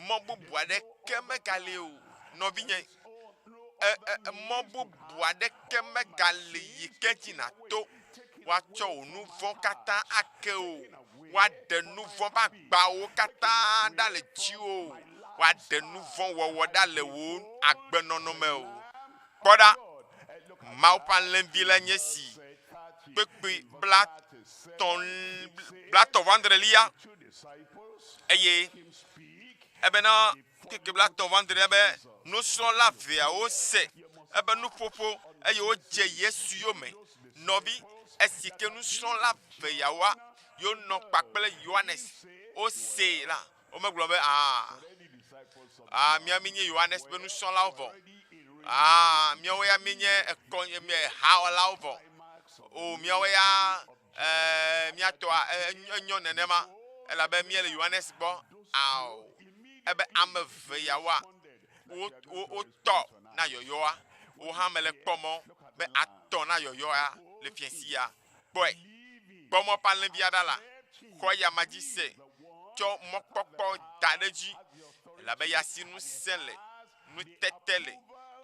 mɔ bubu aɖeke megali o, nɔvinye. E, e, mɔ bubu aɖeke megali yi ke dzi nàto woatsɔ wò nu vɔ̃ katã ake o. Woaɖe nu vɔ̃ ƒe agbawo katã ɖa le dziwò o. Woaɖe nu vɔ̃ wɔwɔ ɖa le wò agbenɔnɔ me o. Kpɔ ɖa, Mawu ƒe alẽvi la nye si. Kpekpe bla tɔ̃ blatɔ̃ vɔ adrelia eye ebena kpekpe blatɔ̃ vɔ adrelia be nusrɔ̃la veawo se ebe nuƒoƒo eye wodze Yesu yome. Nɔvi, esi ke nusrɔ̃la veawoa yonɔ kpakple Yohanes wosee la, Womegblɔ be, Aa, aa, mía míenye Yohanes ƒe nusrɔ̃lawo vɔ. Aa, míawo ya míenye ekɔ, hawɔlawo vɔ. O, míawo ya, ee, mía tɔa enyo nenema, elabe míele Yohanes gbɔ. Ao, ebe ame eve yawoa, wo, wo, wotɔ na yɔyɔa. Wò hã mele kpɔ mɔ be atɔ na yɔyɔa le fiẽsi ya. Kpɔe. Kpɔ mɔ ƒe alẽvia ɖa la, xɔ eyama dzi se, tsɔ mɔkpɔkpɔ da ɖe edzi, elabe eya si ŋusẽ le, nutete le,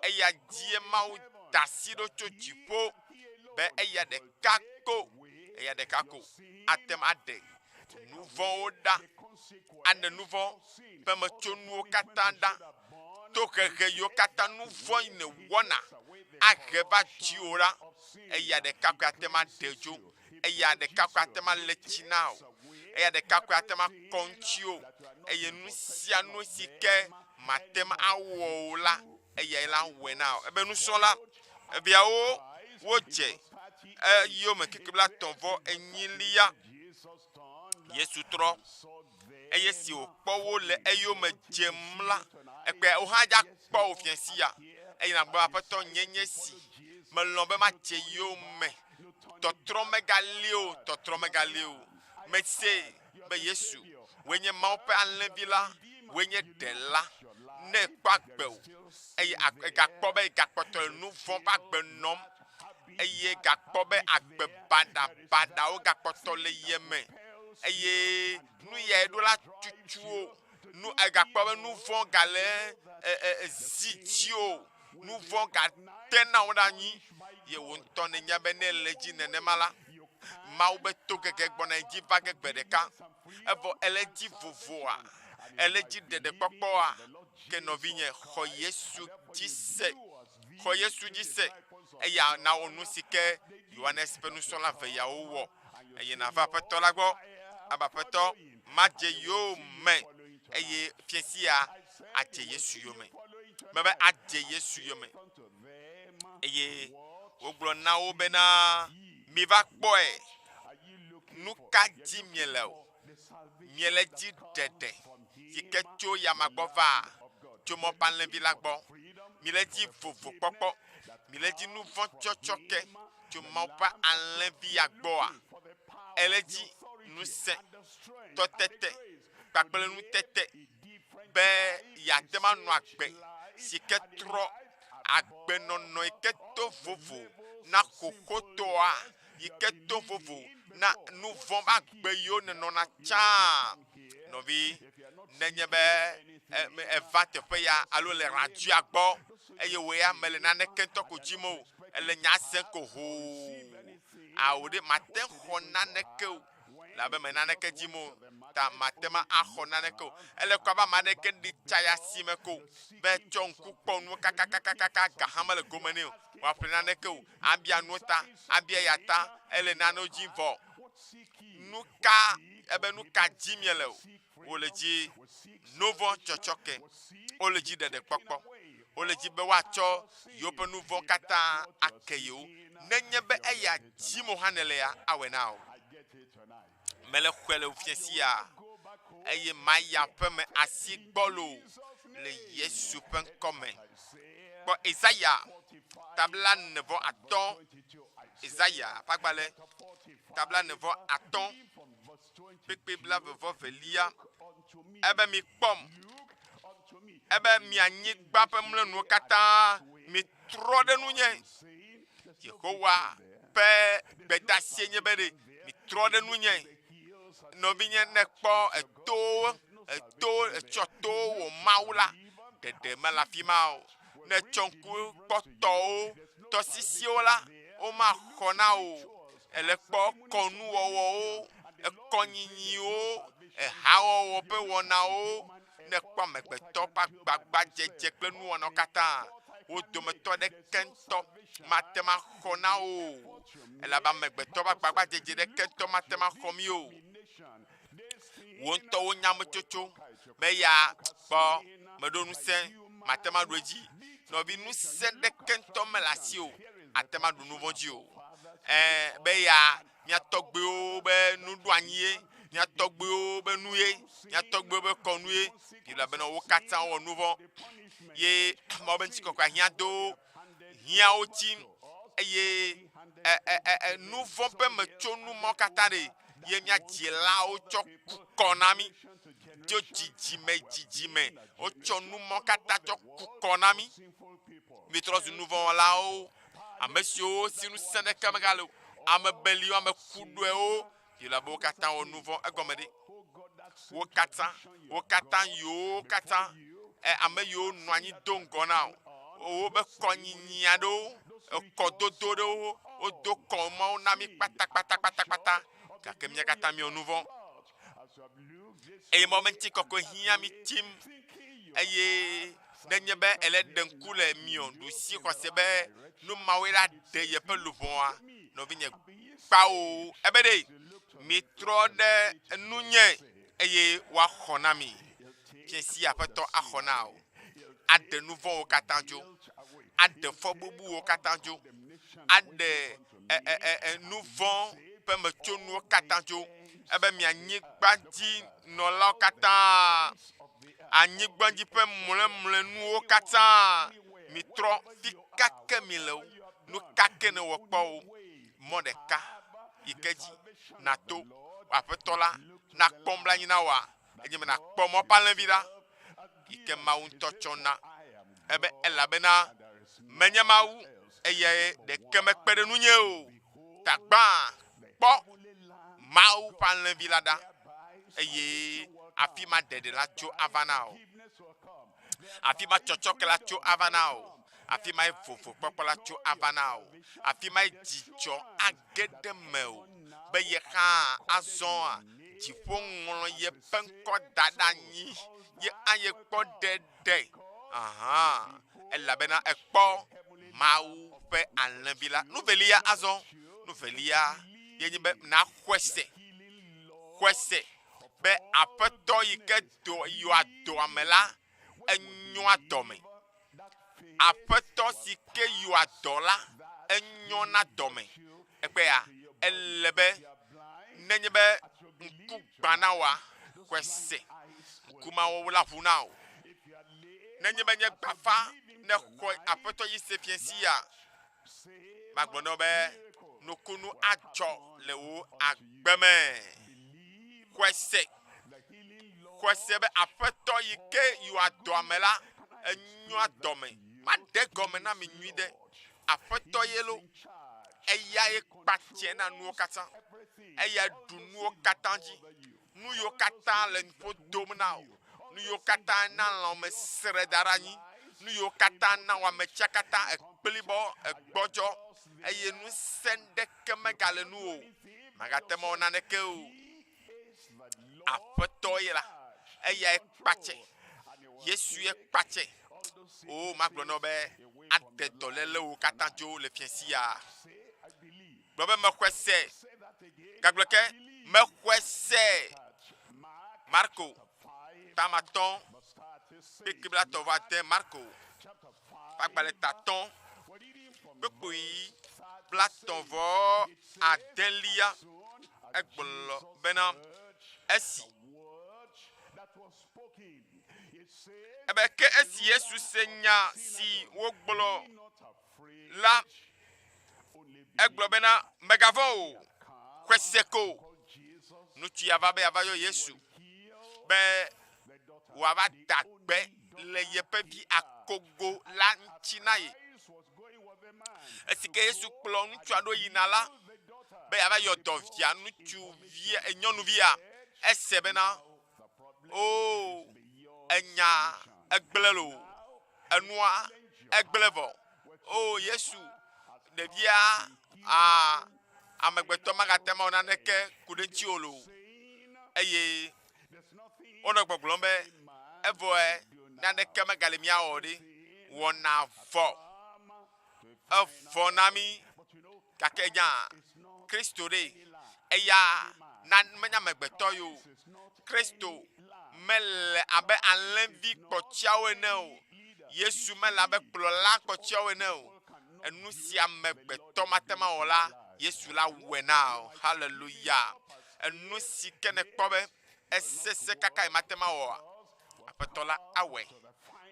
eya dzie Mawu da asi ɖo tso dziƒo be eya ɖeka ko, eya ɖeka ko ate ŋu aɖe nu vɔ̃wo ɖa, aɖe nu vɔ̃ ƒe metsonuwo katã ɖa, tohehe yiwo katã nu vɔ̃ yi nèwɔna ahe va dziwò la, eya ɖeka koe ate ŋu aɖe dzo, eya ɖeka koe ate ŋu alé tsi na wò, eya ɖeka koe ate ŋu akɔ ŋutiwò, eye nu sia nu si ke mate ŋu awɔ o la, eyae la wɔe na wò. Ebe nusrɔ̃la eveawo wodze eyome keke blaetɔ̃ vɔ enyilia. Yesu trɔ eye si wòkpɔ wo le eyome dzem la, ekpe wò hã dza kpɔ wò fiẽ sia, eye nàgblɔ be, Aƒetɔ, nye nye si, melɔ̃ be madze yowòme. Tɔtrɔ megali o, tɔtrɔ megali o. Mesee be Yesu, wòe nye Mawu ƒe Alẽvi la, wòe nye Ɖela. Ne èkpɔ agbe o, eye ègakpɔ be ègakpɔtɔ le nu vɔ̃ ƒe agbe nɔm, eye gakpɔ be agbe baɖabaɖawo gakpɔtɔ le ye me, eye nu yae ɖo la tutu o. Nu egakpɔ be nu vɔ̃ gale e, e, e, zi dzi o. Nu vɔ̃ gatena wo ɖe anyi. Ye wò ŋutɔ nènya be ne ele edzi nenema la, Mawu be togege gbɔna edzi va ge gbe ɖeka. Evɔ ele edzi vovoa? Ele edzi ɖeɖekpɔkpɔa? Ke nɔvinye, xɔ Yesu dzi se. Xɔ Yesu dzi se, eya nawɔ nu si ke Yohanes ƒe nusrɔ̃la veawo wɔ. Eye nàva Aƒetɔ la gbɔ abe Aƒetɔ, madze yowòme, eye fiẽ sia adze Yesu yome. Mebe adze Yesu yome. Eye wogblɔ na wo bena, Miva kpɔe. Nuka dzi miele o? Miele dzi ɖeɖe yi ke tso yama gbɔ va tso mɔ ƒe alẽvi la gbɔ. Miele dzi vovokpɔkpɔ. Miele dzi nu vɔ̃ tsɔtsɔke tso Mawu ƒe alẽvi ya gbɔa? Ele dzi ŋusẽ, tɔtete kpakple nutete be yeate ŋu anɔ agbe si ke trɔ agbenɔnɔ yi ke to vovo na xoxotɔa yi ke to vovo na nu vɔ̃ ƒe agbe yiwo nènɔna tsã. Nɔvi, nenye be èva teƒe ya alo le radioa gbɔ eye wò ya mèle naneke ŋutɔ ko dim o, èle nya sem ko hoo, ao ɖe, màte ŋu xɔ naneke o. Elabe me naneke dim o, ta mate ŋu axɔ naneke o. Ele ko abe ame aɖe ke ɖi tsa yi asime ko be tsɔ ŋku kpɔ nuwo kakakakaka, ga hã mele gome nɛ o, wòaƒle naneke o. Abia nuwo ta, abia ya ta, ele nanewo dzi vɔ. Nuka, ebe nuka dzi miele o? Wole dzi nuvɔ̃ tsɔtsɔke, wole dzi ɖeɖekpɔkpɔ, wole dzi be woatsɔ yewoƒe nuvɔ̃ katã ake yewo. Nenye be eya dzim wò hã nèlea, awɔe na wò. Mele xɔe le fiẽ sia, eye mayi aƒeme asi gbɔlo le Yesu ƒe ŋkɔ me. Kpɔ Esaya tabla ne vɔ atɔ̃, Esaya ƒe agbalẽ tabla ne vɔ atɔ̃, kpekpe blave vɔ velia. Ebe mikpɔm, ebe mi anyigba ƒe mlɔenuwo katã mitrɔ ɖe nunye. Yehowa ƒe gbedasie nye be ɖe mitrɔ ɖe nunye. Nɔvinye ne kpɔ etowo, eto etsɔ towo wɔ Mawu la, ɖeɖe mele afi ma o. Ne etsɔ ŋku kpɔ tɔwo, tɔsisiwo la, womaxɔ na wò o. Ele kpɔ kɔnuwɔwɔwo, ekɔnyinyiwo, ehawɔwɔ ƒe wɔnawo, ne kpɔ amegbetɔ ƒe agbagbadzedze kple nuwɔnawo katã, Wo dometɔ ɖeke ŋutɔ mate ŋu axɔ na wo o. Elabe amegbetɔ ƒe agbagbadzedze ɖeke ŋutɔ mate ŋu axɔ mí o. Wò ŋutɔ wò nyametsotso be ya kpɔ meɖo ŋusẽ mate ŋu aɖu edzi. Nɔvi ŋusẽ ɖeke ŋutɔ mele asi o ate ŋu aɖu nu vɔ̃ dzi o. Ɛ̃ be ya mía tɔgbuiwo be nuɖoanyi ye, mía tɔgbuiwo be nu ye, mía tɔgbuiwo be kɔnu ye. Biblia bena wo katã wɔ nu vɔ̃ ye Mawu be ŋutikɔkɔe hiã do wo, hiã wo tsi eye e, e, e, e, nu vɔ̃ ƒe metsonu mawo katã ɖe ye mía dzilawo tsɔ ku kɔ na mí. Tso dzidzime dzidzime wotsɔ nu mawo katã tsɔ ku kɔ na mí. Mítrɔ zu nuvɔ̃wɔlawo, ame siwo si ŋusẽ ɖeke megale o, ame beliwo, ame kuɖɔewo. Biblia be wo katã wɔ nu vɔ̃. Egɔme ɖe? Wo katã, wo katã yiwo katã, e, ame yiwo nɔ anyi do ŋgɔ na wò, wobe kɔnyinyi aɖewo, ekɔdodo ɖewo, wodo kɔ mawo na mí kpatakpatakpatakpata, gake mía katã míewɔ nu vɔ̃. Eye Mawu ƒe ŋutikɔkɔe hiã mí tim. Eye nenye be ele ɖe ŋku le miɔ ɖusi xɔse be nu mawoe la ɖe yeƒe luʋɔa, nɔvinye kpao. Ebe ɖe, mitrɔ ɖe nunye eye woaxɔ na mi. Fiẽsi Aƒetɔ axɔ na wò. Aɖe nu vɔ̃wo katã dzo. Aɖe fɔbubuwo katã dzo. Aɖe e, e, e, e, nu vɔ̃ ƒe metsonuwo katã dzo. Ebe mi anyigbadzinɔlawo katã, anyigbadzi ƒe mlɔemlɔenuwo katã, mitrɔ fi ka ke mile o, nu ka ke nèwɔ kpɔ o, mɔ ɖeka yi ke dzi nàto Aƒetɔ la nakpɔ nublanui na wòa, enye be nàkpɔ mɔ ƒe alẽvi ɖa yi ke Mawu ŋutɔ tsɔ na. Ebe elabena menye Mawu eye ɖeke mekpe ɖe ŋunye o. Ta gbã kpɔ Mawu ƒe alẽvi la ɖa eye afi ma ɖeɖe la tso ava na wò. Afi ma tsɔtsɔke la tso ava na wò. Afi mae vovokpɔkpɔ la tso ava na wò. Afi mae dzidzɔ age ɖe mewò be ye hã azɔa dziƒo ŋlɔ yeƒe ŋkɔ da ɖe anyi ye aye kpɔ ɖeɖe. Aha, elabena ekpɔ Mawu ƒe alẽvi la. Nu velia azɔ, nu velia ye nye be naxɔe se. Xɔe se be Aƒetɔ yi ke do yɔa dɔa me la, enyoa dɔme. Aƒetɔ si ke yɔa dɔ la, enyo na dɔme. Egbea, ele be nenye be ŋku gbã na wòa, xɔe se, ŋku mawo la ʋu na wò. Nenye be nye gbafa ne xɔ Aƒetɔ dzi se fiẽ sia, magblɔ na wò be nukunu adzɔ le wò agbe me. Xɔe se. Xɔe se be Aƒetɔ yi ke yɔa dɔa me la, enyoa dɔme. Maɖe egɔme na mi nyuiɖe. Aƒetɔ ye lo. Eyae kpa tse na nuwo katã. Eyae ɖu nuwo katã dzi. Nu yiwo katã le nuƒo dom na wò, nu yiwo katã na lãme sre da ɖe anyi, nu yiwo katã na wò ametsia katã ekplibɔ, egbɔdzɔ eye ŋusẽ ɖeke megale nuwò o, màgate ŋu awɔ naneke o. Aƒetɔ ye la, eyae kpatse. Yesu ye kpatse. O, magblɔ na wò be aɖe dɔlélewo katã dzo le fiẽ sia. Gblɔ be mexɔe se. Gagblɔ ke mexɔe se. Marko tamatɔ̃ kpekpe blatɔ̃ vɔ ade Marko ƒe agbalẽ tatɔ̃ kpekpui blatɔ̃ vɔ adelia egblɔ bena esi ebe ke esi Yesu se nya si wogblɔ la, egblɔ bena, Mègavɔ̃ o, xɔe se ko. Ŋutsu ya va be yeava yɔ Yesu be wòava da gbe le yeƒe vi akogo la ŋuti na ye. Esi ke Yesu kplɔ ŋutsua ɖo yina la, be yeava yɔ dɔ via ŋutsuvia, nyɔnuvia, ese bena, Oo, enya egblẽ loo, enua egblẽ vɔ. Oo, Yesu, ɖevia, aa, amegbetɔ magate ŋu awɔ naneke ku ɖe ŋutiwò loo. Eye wonɔ gbɔgblɔm be, Evɔe naneke megale míawɔ ɖi, wɔna vɔ. Evɔ na mí. Gake nya Kristo ɖe, eya na menye amegbetɔ ye o. Kristo mele abe alẽvi kpɔtsiawo ene o. Yesu mele abe kplɔla kpɔtsiawo ene o. Enu si amegbetɔ mate ŋu awɔ la, Yesu la wɔe na o. Haleluya. Enu si ke nèkpɔ be esesẽ kaka yemate ŋu awɔa, Aƒetɔ la awɔe,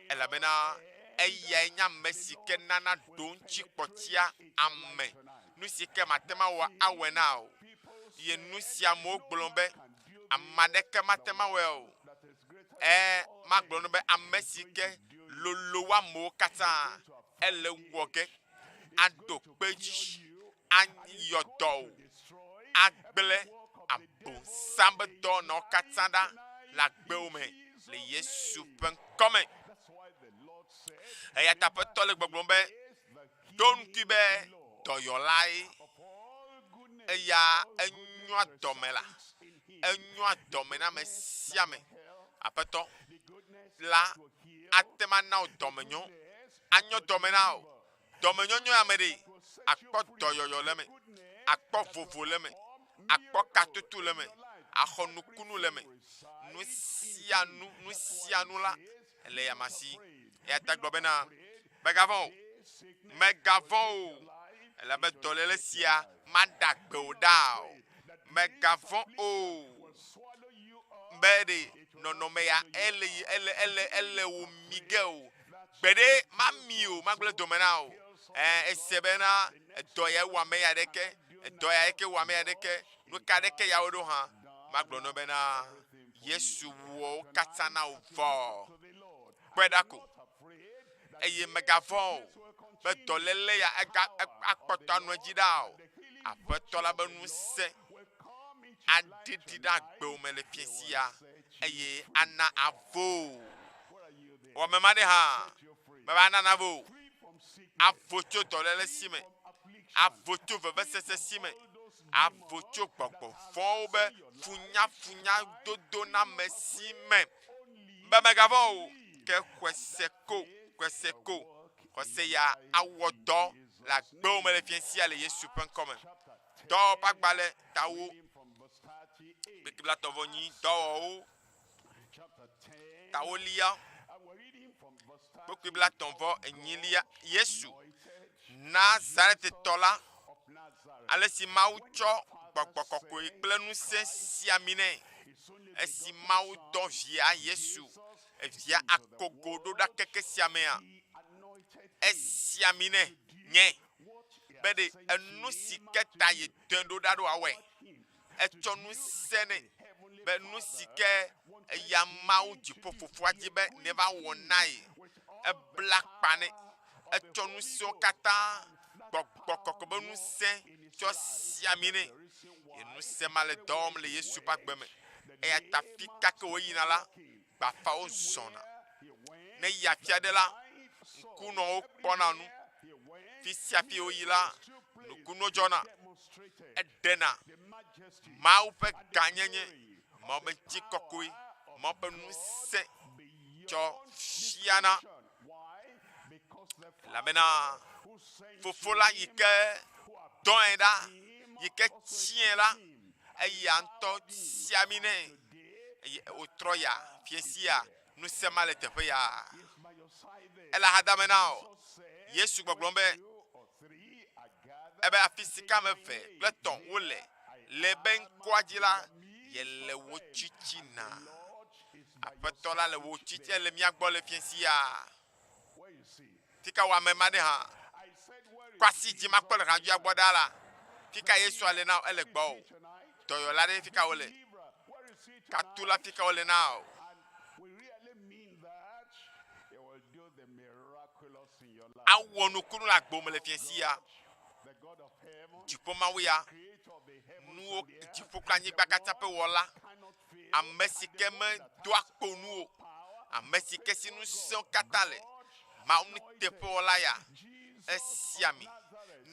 elabena eyae nye ame si ke nana ɖoŋtsi kpɔtsia ame. Nu si ke mate ŋu awɔ awɔe na o. Ye nu si amewo gblɔ be ame aɖeke mate ŋu awɔe o. Ẽ, magblɔ no be ame si ke lolo wu amewo katã, ele wɔ ge, aɖo kpe edzi, ayɔ dɔ o, agblẽ Abosam ƒe dɔwɔnawo katã ɖa le agbewo me le Yesu ƒe ŋkɔ me. Eya ta Aƒetɔ le gbɔgblɔm be, ɖo ŋkui be dɔyɔlae. Eya enyoa dɔme la, enyoa dɔme na ame sia ame. Aƒetɔ la ate ŋu ana wò dɔmenyo, anyɔ dɔme na wò. Dɔmenyɔnyɔ ya me ɖe, àkpɔ dɔyɔyɔ le eme, àkpɔ vovo le eme, àkpɔ katoto le eme, àxɔ nukunu le eme. Nu sia nu, nu sia nu la, ele ya ma si. Eya ta gblɔ bena, Mègavɔ̃ o, mègavɔ̃ o, elabe dɔléle sia maɖe agbe wò ɖa o. Mègavɔ̃ o, be ɖe nɔnɔme ya ele, ele, ele, ele wò mi ge o. Gbeɖe mami o, magblẽ dome na o. Ɛ, ese bena edɔ ya wu ame ya ɖeke, edɔ ya eke wu ame ya ɖeke, nu ka ɖeke ya woɖo hã. Magblɔ nɔ bena Yesu wɔ wo katã na wò vɔ. Kpɔe ɖa ko. Eye mègavɔ̃ o be dɔléle ya ega akpɔtɔ anɔ edzi ɖaa o. Aƒetɔ la be ŋusẽ aɖiɖi ɖe agbewò me le fiẽ sia eye ana avo wò. Wɔ ame ma ɖe hã meva ana navo o. Avo tso dɔléle si me, avo tso vevesese si me, avo tso gbɔgbɔ vɔ̃wo be funyafunya dodo na ame si me. Be megavɔ̃ o, ke xɔe se ko, xɔe se ko. Xɔse ya awɔ dɔ le agbewo me le fiẽ sia le Yesu ƒe ŋkɔ me. Dɔwɔwɔ ƒe agbalẽ tawo, kpekpe dɔwɔwɔwo tawolia, kpukpui blatɔ̃ vɔ enyilia, Yesu, Nazaretetɔ la, ale si Mawu tsɔ gbɔgbɔ kɔkɔe kple ŋusẽ si ami nɛ, esi Mawu dɔ Via Yesu, Evia akogo ɖo ɖa keke sia mea, esi ami nɛ nye be ɖe enu si ke ta yedɔe ɖo ɖa ɖo awɔe. Etsɔ ŋusẽ nɛ be nu si ke eya Mawu dziƒo Fofoa di be neva wɔ na ye. Ebla akpa nɛ. Etsɔ ŋusẽwo katã, gbɔgbɔ kɔkɔe be ŋusẽ tsɔ si ami nɛ. Ye ŋusẽ ma le dɔ wɔm le Yesu ƒe agbe me. Eya ta fi ka ke wòyina la, gbafawo zɔna. Ne eyi afi aɖe la, ŋkunɔwo kpɔna nu. Fi sia fi woyi la, nukunuwo dzɔna. Eɖena Mawu ƒe gãnyenye, Mawu ƒe ŋutikɔkɔe, Mawu ƒe ŋusẽ tsɔ fiana. Elabena Fofo la yi ke dɔe ɖa, yi ke tsiẽ la, eya ŋutɔ si ami nɛ eye wòtrɔ ya fiẽ sia ŋusẽ ma le teƒe ya. Ele ahadame na wò. Yesu gbɔgblɔm be, ebe afi si ke ame eve kple tɔ̃ wole le be ŋkɔa dzi la, yele wo tsitsina. Aƒetɔ la le wo tsitsi, ele mía gbɔ le fiẽ sia. Fika wɔ ame ma ɖe hã? Kɔ asi dzi makpɔ le radioa gbɔ ɖaa la, fika Yesua le na wò? Ele gbɔwò. Dɔyɔla ɖe fika wole? Katula fika wole na wò? Awɔ nukunu le agbo me le fiẽ sia. Dziƒo Mawu ya, nuwo dziƒo kple anyigba katã ƒe wɔla, ame si ke medoa kpo nu o, ame si ke si ŋusẽwo katã le, Mawu nuteƒewɔla ya, esia mi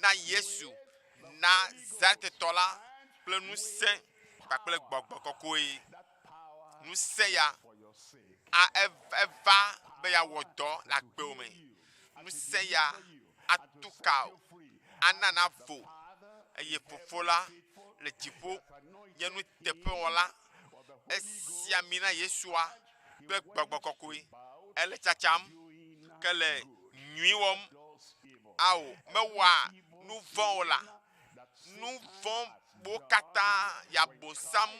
na Yesu Nazaretetɔ la kple ŋusẽ kpakple gbɔgbɔ kɔkɔe. Ŋusẽ ya a eva be yeawɔ dɔ le agbewò me. Ŋusẽ ya atu ka o, ana navo. Eye Fofo la le dziƒo nye nuteƒewɔla. Esi ami na Yesua kple Gbɔgbɔ Kɔkɔe. Ele tsatsam ke le nyui wɔm. Ao, mewɔa nu vɔ̃ o la, nu vɔ̃wo katã yabosam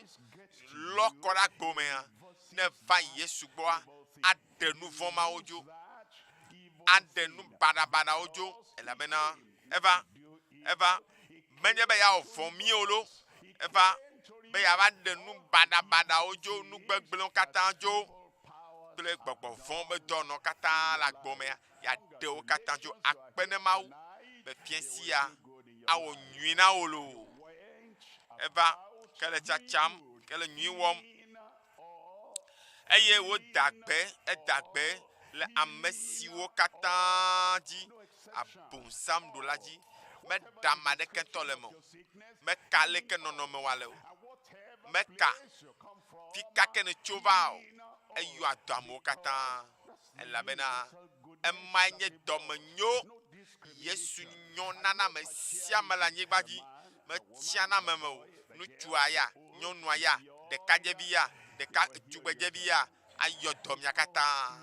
lɔ kɔ ɖe agbo mea, ne va Yesu gbɔa, aɖe nu vɔ̃ mawo dzo, aɖe nu baɖabaɖawo dzo, elabena eva, eva, menye be yeawɔ vɔ̃ mí o lo, eva be yeava ɖe nu baɖabaɖawo dzo, nu gbegblẽwo katã dzo, kple gbɔgbɔ vɔ̃ be dɔnɔ katã le agbo mea, yeaɖe wo katã dzo. Akpe ne Mawu be fiẽ sia awɔ nyui na wò loo. Eva ke le tsatsam, ke le nyui wɔm eye woda gbe, eda gbe le ame siwo katã dzi abosam ɖo la dzi. Meɖe ame aɖeke ŋutɔ le eme o. Meka aleke nɔnɔme wòale o. Meka fika ke nètso va o. Eyɔa dɔ amewo katã elabena emae nye dɔmenyo. Yesu nyɔ nana ame sia ame le anyigba dzi. Metsiana ame me o. Ŋutsua ya, nyɔnua ya, ɖekadzevi ya, ɖeka tugbedzevi ya, ayɔ dɔ mia katã.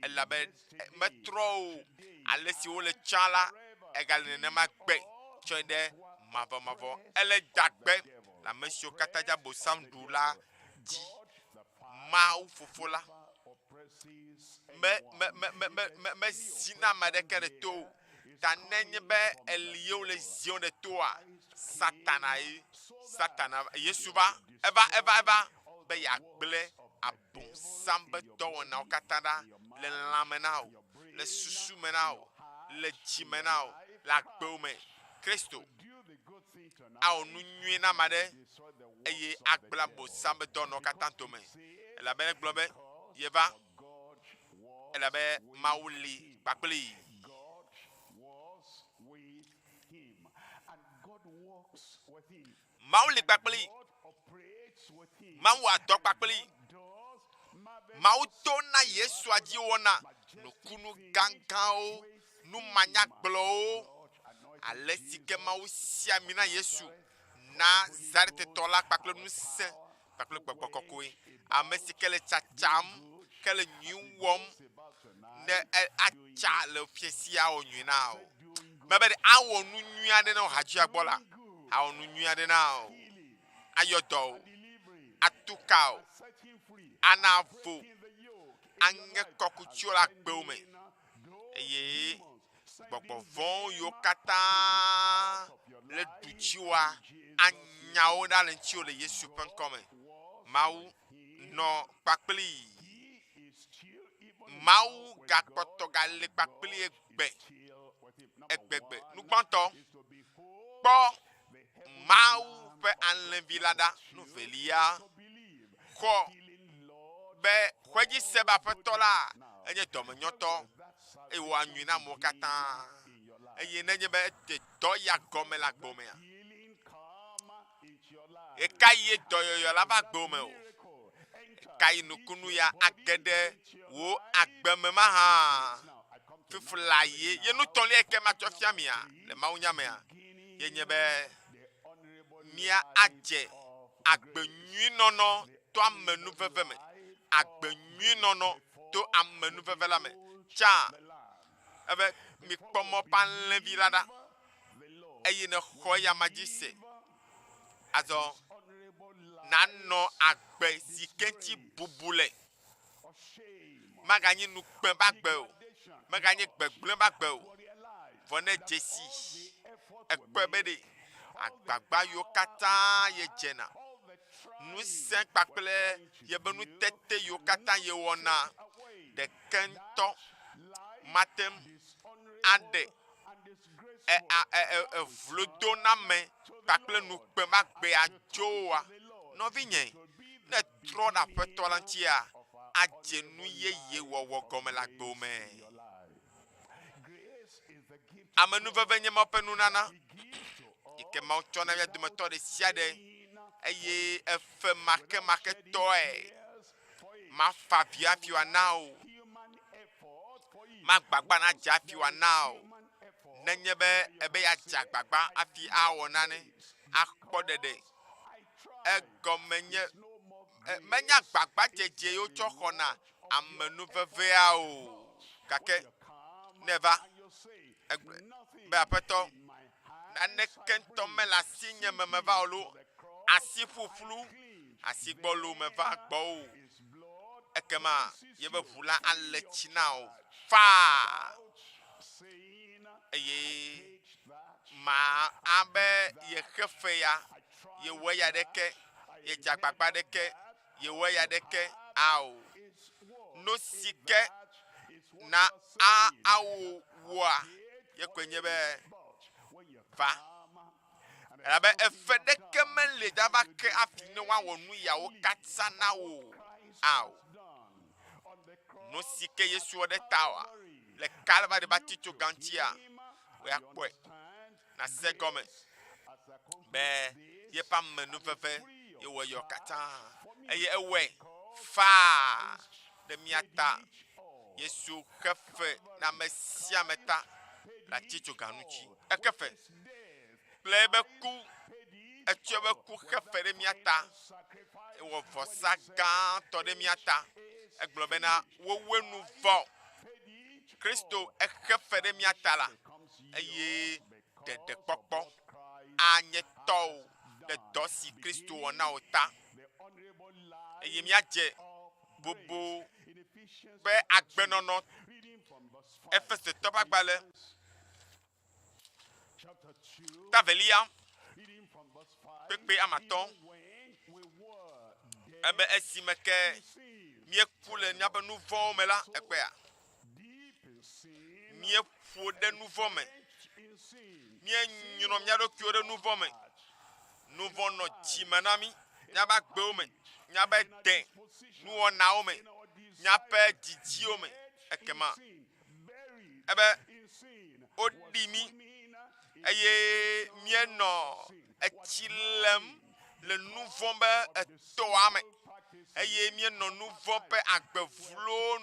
Elabe metrɔ o. Ale si wole tsã la, egale nenema gbe tsɔe ɖe mavɔmavɔ. Ele dagbe le ame siwo katã dzi Abosam ɖu la dzi. Mawu Fofo la me me me me me me mezina ame aɖeke ɖe to o. Ta nenye be eli ye wole ziɔ ɖe toa, Satana ye. Satana, Yesu va, eva, eva, eva be yeagblẽ Abosam be dɔwɔnawo katã ɖa le lãme na wò, le susu me na wò, le dzi me na wò, le agbewo me. Kristo awɔ nu nyui na ame aɖe eye agblẽ Abosam be dɔwɔnawo katã dome. Elabena egblɔ be yeva elabe Mawu li kpakplii. Mawu li kpakplii. Mawu wɔa dɔ kpakplii. Mawu to na Yesua dzi wɔna nukunu gãgãwo, nu manyagblɔwo. Ale si ke Mawu si ami na Yesu Nazaretetɔ la kpakple ŋusẽ kpakple gbɔgbɔ kɔkɔe. Ame si ke le tsatsam, ke le nyui wɔm, ne atsa le fiẽ sia awɔ nyui na wò. Mebe ɖe awɔ nu nyui aɖe na wò hadzia gbɔ la, awɔ nu nyui aɖe na wò. Ayɔ dɔ wò, atu ka wò, ana vo, aŋe kɔkutsiwo le agbewo me. Eye gbɔgbɔ vɔ̃ yiwo katã le ɖu dziwòa, anya wo ɖa le ŋutiwò le Yesu ƒe ŋkɔ me. Mawu nɔ kpakplii. Mawu gakpɔtɔ gale kpakplii egbe, egbegbe. Nu gbãtɔ, kpɔ Mawu ƒe alẽvi la ɖa. Nu velia, xɔ be xɔe dzi se be Aƒetɔ la enye dɔmenyɔtɔ eye wɔa nyui na amewo katã. Eye nenye be ete dɔ ya gɔme le agbo mea, ɣekaɣie dɔyɔyɔ la va agbo me o? Ɣekaɣi nukunu ya age ɖe wò agbe me mahã? Fifla ye ye nutɔ̃lia yi ke matsɔ fia mia le mawunya mea, ye nye be mía adze agbe nyui nɔnɔ to amenuveve me. Agbe nyui nɔnɔ to amenuveve la me. Tsã ebe mikpɔ mɔ ƒe alẽvi la ɖa eye nèxɔ eyama dzi se. Azɔ nanɔ agbe si ke ŋuti bubu le. Maganyi nukpe ƒe agbe o, meganye gbegblẽ ƒe agbe o. Vɔ ne dzesi ekpɔe be ɖe agbagba yiwo katã yedzena, ŋusẽ kpakple yeƒe nutete yiwo katã yewɔna ɖeke ŋutɔ mate ŋu aɖe evlodoname kpakple ŋukpe ƒe agbea dzo oa? Nɔvinye, ne ètrɔ ɖe Aƒetɔ la ŋutia, adze nu yeye wɔwɔ gɔme le agbewò me. Amenuveve nye Mawu ƒe nunana yi ke Mawu tsɔ na mía dometɔ ɖe sia ɖe eye efe makemaketɔe. Mafa avi hafi wòana o. Magbagba nadze hafi wòana o. Nenye be ebe yeadze agbagba hafi awɔ nane akpɔ ɖeɖe. Egɔme nye menye agbagbadzedze ye wotsɔ xɔna amenuvevea o. Gake ne eva egblɔ be aƒetɔ naneke ŋutɔ mele asinye me meva o loo, asi ƒuƒlu, asi gbɔlo meva gbɔwò. Ekema yeƒe ʋu la ale tsi na wò faa. Eye ma abe yexe fe ya, yewɔ eya ɖeke, yedze agbagba ɖeke, yewɔ eya ɖeke, ao. Nu si ke na a awo wɔa ye koe nye be va. Elabe efe ɖeke meli dava ke hafi ne woawɔ nu yawo katã na wò ao. Nu si ke Yesu wɔ ɖe tawòa le Kalvari ƒe atitsoga ŋutia, wò ya kpɔe nàse egɔme be yeƒe amenuveve ye wɔ yɔ katã eye ewɔe faa ɖe mía ta. Yesu xe fe na ame sia ame ta le atitsoga ŋuti. Exe fe kple eƒe ku, etsɔ eƒe ku xe fe ɖe mía ta. Ewɔ vɔsa gãtɔ ɖe mía ta. Egblɔ bena wowoe nu vɔ. Kristo exe fe ɖe mía ta la, eye ɖeɖekpɔkpɔ anye tɔwò ɖe dɔ si Kristo wɔ na wò ta. Eye míadze bobo ƒe agbenɔnɔ Efesotɔ ƒe agbalẽ ta velia kpekpe ame atɔ̃ ebe esime ke míeku le míaƒe nu vɔ̃wo me la, ekpea míeƒo ɖe nu vɔ̃ me, míenyrɔ mía ɖokuiwo ɖe nu vɔ̃ me. Nu vɔ̃ nɔ dzime na mí, míaƒe agbewo me, míaƒe de nuwɔnawo me, míaƒe didiwo me. Ekema ebe woɖi mí eye míenɔ etsi lem le nu vɔ̃ be etɔa me eye míenɔ nu vɔ̃ ƒe agbe vlo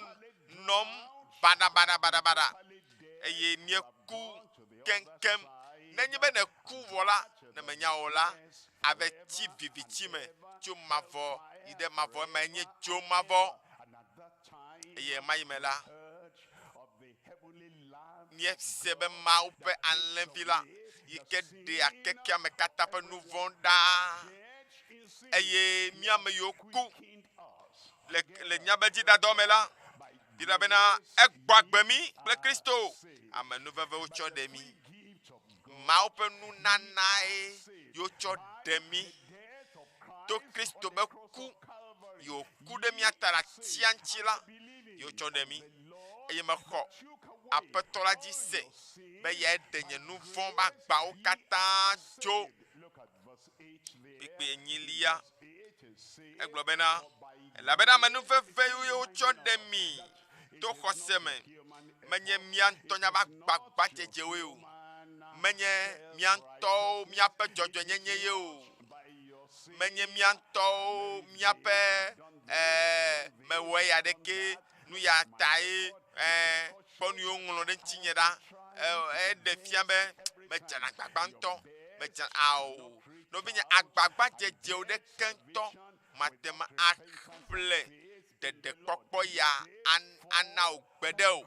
nɔm baɖabaɖabaɖabaɖa eye míeku keŋkeŋ. Nenye be nèku vɔ la, ne mènya o la, ave tsi viviti me tso mavɔ yi ɖe mavɔ, emae nye dzo mavɔ. Eye ɣemaɣi me la, míese be Mawu ƒe Alẽvi la, yi ke ɖea xexeame katã ƒe nu vɔ̃ ɖa, eye mía ame yiwo ku le, le míaƒe dzidadɔ me la, Biblia bena egbɔ agbe mí kple Kristo, amenuveve wotsɔ ɖe mí. Mawu ƒe nunanae yewotsɔ ɖe mí to Kristo be ku yi wòku ɖe mía ta le atia ŋuti la, yewotsɔ ɖe mí. Eye mexɔ Aƒetɔ la dzi se be eyae ɖe nye nu vɔ̃ ƒe agbawo katã dzo. Kpukpui enyilia, egblɔ bena, Elabena amenuveve ye wotsɔ ɖe mi to xɔse me, menye mía ŋutɔ míaƒe agbagbadzedzewoe o, menye mía ŋutɔwo míaƒe dzɔdzɔenyenye ye o, menye mía ŋutɔwo míaƒe ee, mewɔ eya ɖeke nu ya tae ee, kpɔ nu yi woŋlɔ ɖe ŋutinye ɖa, eɖe fia be medzena agbagba ŋutɔ, medze ao. Nɔvinye, agbagbadzedzewo ɖeke ŋutɔ mate ŋu aƒle ɖeɖekpɔkpɔ ya ana wò gbeɖe o.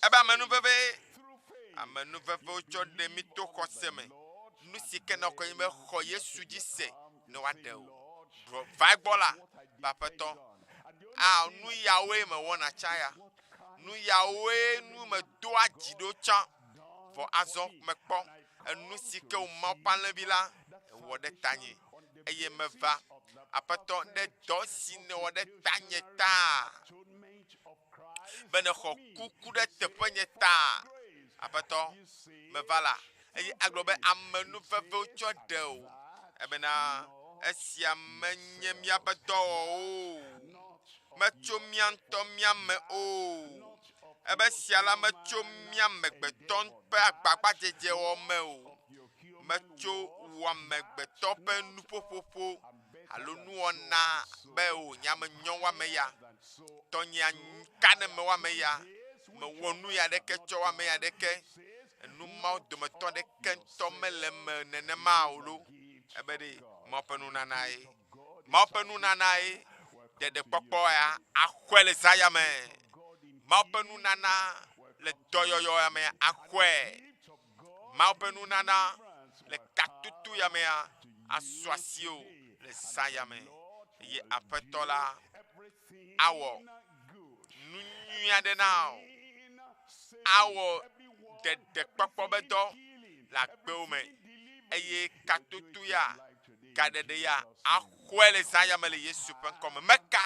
Ebe amenuveve, amenuveve wotsɔ ɖe mí to xɔse me. Nu si ke nɔkɔ nye be xɔ Yesu dzi se ne woaɖe wò. Va egbɔ la, be Aƒetɔ, ao nu yawoe mewɔna tsã ya. Nu yawoe nu medoa dzi ɖo tsã. Vɔ azɔ mekpɔ enu si ke wò Mawu ƒe Alẽvi la wɔ ɖe tanye eye meva, Aƒetɔ, ɖe dɔ si nèwɔ ɖe tanye ta, be nèxɔ kuku ɖe teƒenye ta. Aƒetɔ, meva la, eye agblɔ be amenuvevewo tsɔ ɖe o, ebena esia menye míaƒe dɔwɔwɔ o, metso mía ŋutɔ mía me o, ebe esia la metso mía amegbetɔ ƒe agbagbadzedzewɔ me o, metso wò amegbetɔ ƒe nuƒoƒoƒo alo nuwɔna be o nye ame nyɔ woame ya, tɔnyea ka ne me woame ya, mewɔ nu ya ɖeke tsɔ woame ya ɖeke. Enu mawo dometɔ ɖeke ŋutɔ mele eme nenema o ɖo. Ebe ɖe Mawu ƒe nunana ye. Mawu ƒe nunana ye ɖeɖekpɔkpɔ ya axɔe le zã ya me. Mawu ƒe nunana le dɔyɔyɔ ya me axɔe. Mawu ƒe nunana le katutu ya mea asu asiwò le zã ya me. Eye Aƒetɔ la awɔ nu nyui aɖe na wò. Awɔ ɖeɖekpɔkpɔ be dɔ le agbewo me eye katutu ya, gaɖeɖe ya axɔe le zã ya me le Yesu ƒe ŋkɔ me. Meka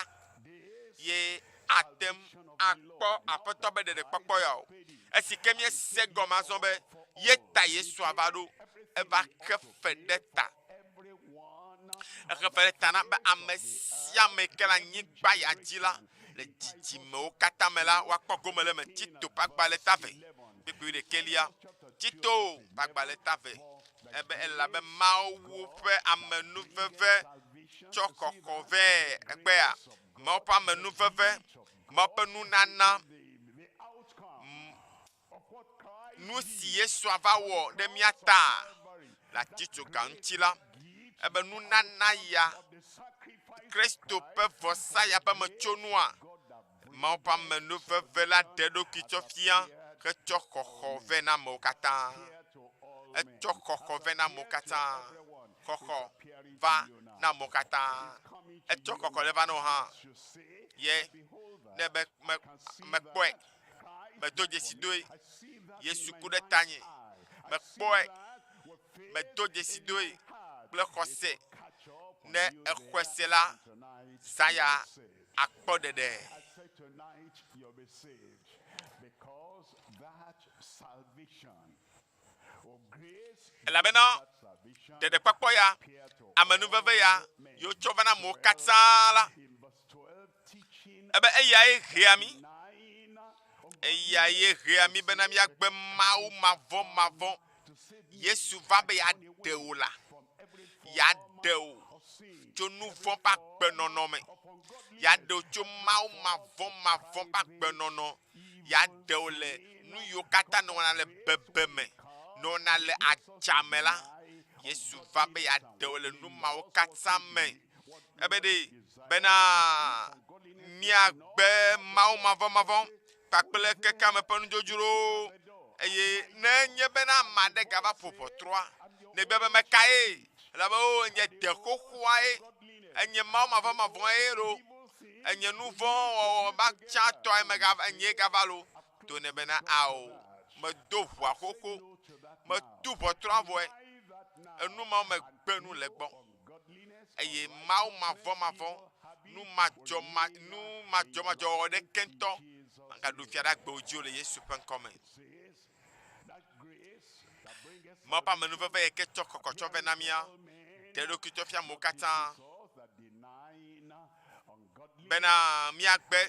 ye ate ŋu akpɔ Aƒetɔ be ɖeɖekpɔkpɔ ya o. Esi ke míese gɔme azɔ be ye ta Yesu ava ɖo, eva xe fe ɖe ta. Exe fe ɖe ta na be ame sia ame ke le anyigba ya dzi la, le dzidzimewo katã me la, woakpɔ gome le eme. Tito ƒe agbalẽ ta ve, kpukpui ɖekɛlia. Tito ƒe agbalẽ ta ve, ebe elabe Mawu ƒe amenuveve tsɔ xɔxɔ vɛ egbea. Mawu ƒe amenuveve, Mawu ƒe nunana, nu si Yesu ava wɔ ɖe mía ta le atitsoga ŋuti la, ebe nunana ya, Kristo ƒe vɔsa ya ƒe metsonua, Mawu ƒe amenuveve la ɖe eɖokui tsɔ fia hetsɔ xɔxɔ vɛ na amewo katã. Etsɔ xɔxɔ vɛ na amewo katã. Xɔxɔ va na amewo katã. Etsɔ xɔxɔ ɖe va na wo hã. Ye ne be me, mekpɔe, medo dzesi doe. Yesu ku ɖe tanye. Mekpɔe, medo dzesi doe kple xɔse. Ne exɔe se la, zã ya akpɔ ɖeɖe. Elabena ɖeɖekpɔkpɔ ya, amenuveve ya, yi wotsɔ va na amewo katã la, ebe eyae hea mí. Eyae hea mí bena míagbe Mawu mavɔ̃mavɔ̃. Yesu va be yeaɖe wò la, yeaɖe wò tso nu vɔ̃ ƒe agbenɔnɔ me, yeaɖe wò tso Mawu mavɔ̃mavɔ̃ ƒe agbenɔnɔ, yeaɖe wò le nu yiwo katã nɔna le bebeme, nɔna le adzame la. Yesu va be yeaɖe wò le nu mawo katã me. Ebe ɖe bena míagbe Mawu mavɔ̃mavɔ̃ kpakple xexeame ƒe nudzodzrowo. Eye ne enye bena ame aɖe gava ƒo ʋɔtrua, nèbia be, Mekae? Elabe o, enye de xoxoa ye, enye Mawu mavɔ̃mavɔ̃e ye loo, enye nu vɔ̃ wɔwɔ ba tsãtɔe megava, enyee gava loo. To nɛ bena, Ao, medo ʋɔa xoxo, metu ʋɔtrua vɔe, enu mawo megbe nu le egbɔ. Eye Mawu mavɔ̃mavɔ̃, nu madzɔma, nu madzɔmadzɔ wɔwɔ ɖeke ŋutɔ magaɖu fia ɖe agbewo dzi o le Yesu ƒe ŋkɔ me. Mawu ƒe amenuveve yi ke tsɔ kɔkɔ tsɔ vɛ na mía, ɖe eɖokui tsɔ fia amewo katã bena míagbe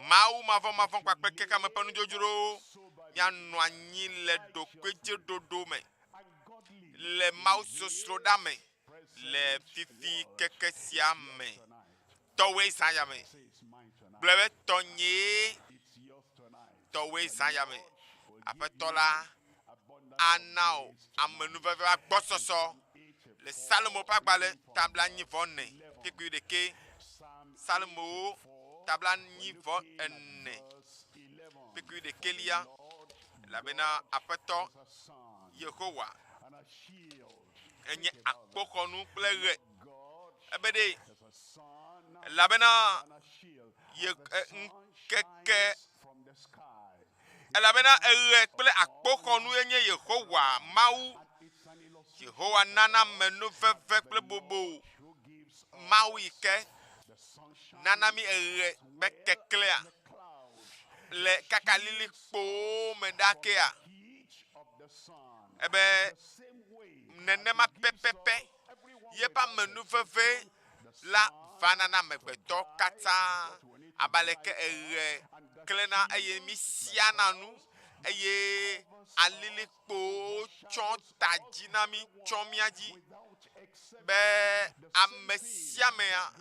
Mawu mavɔ̃mavɔ̃ kpakple xexeame ƒe nudzodzrowo, míanɔ anyi le ɖokuidziɖoɖo me. le mawusosroɖa me le fifi keke sia me. Tɔwoe zã ya me. Gblɔe be tɔnyee. Tɔwoe zã ya me. Aƒetɔ la ana wò amenuveve agbɔsɔsɔ le Salomo ƒe agbalẽ tabla nyi vɔ ene kpekpe ɖekɛ. Salomowo tabla nyi vɔ ene kpekpe ɖekɛlia. Elabena Aƒetɔ Yehowa enye akpoxɔnu kple ɣe. Ebe ɖe, elabena ye ŋkeke, elabena eɣe kple akpoxɔnu enye Yehowa Mawu. Yehowa nana amenuveve kple bubu. Mawu yi ke nana mí eɣe be keklẽa le kaka lilikpowo me ɖa kea, ebe nenema pɛpɛpɛ yeƒe amenuveve la vana na amegbetɔ katã abe aleke eɣe klẽna eye mísiana nu eye alilikpowo tsɔ ta dzi na mí, tsɔ mía dzi be ame sia amea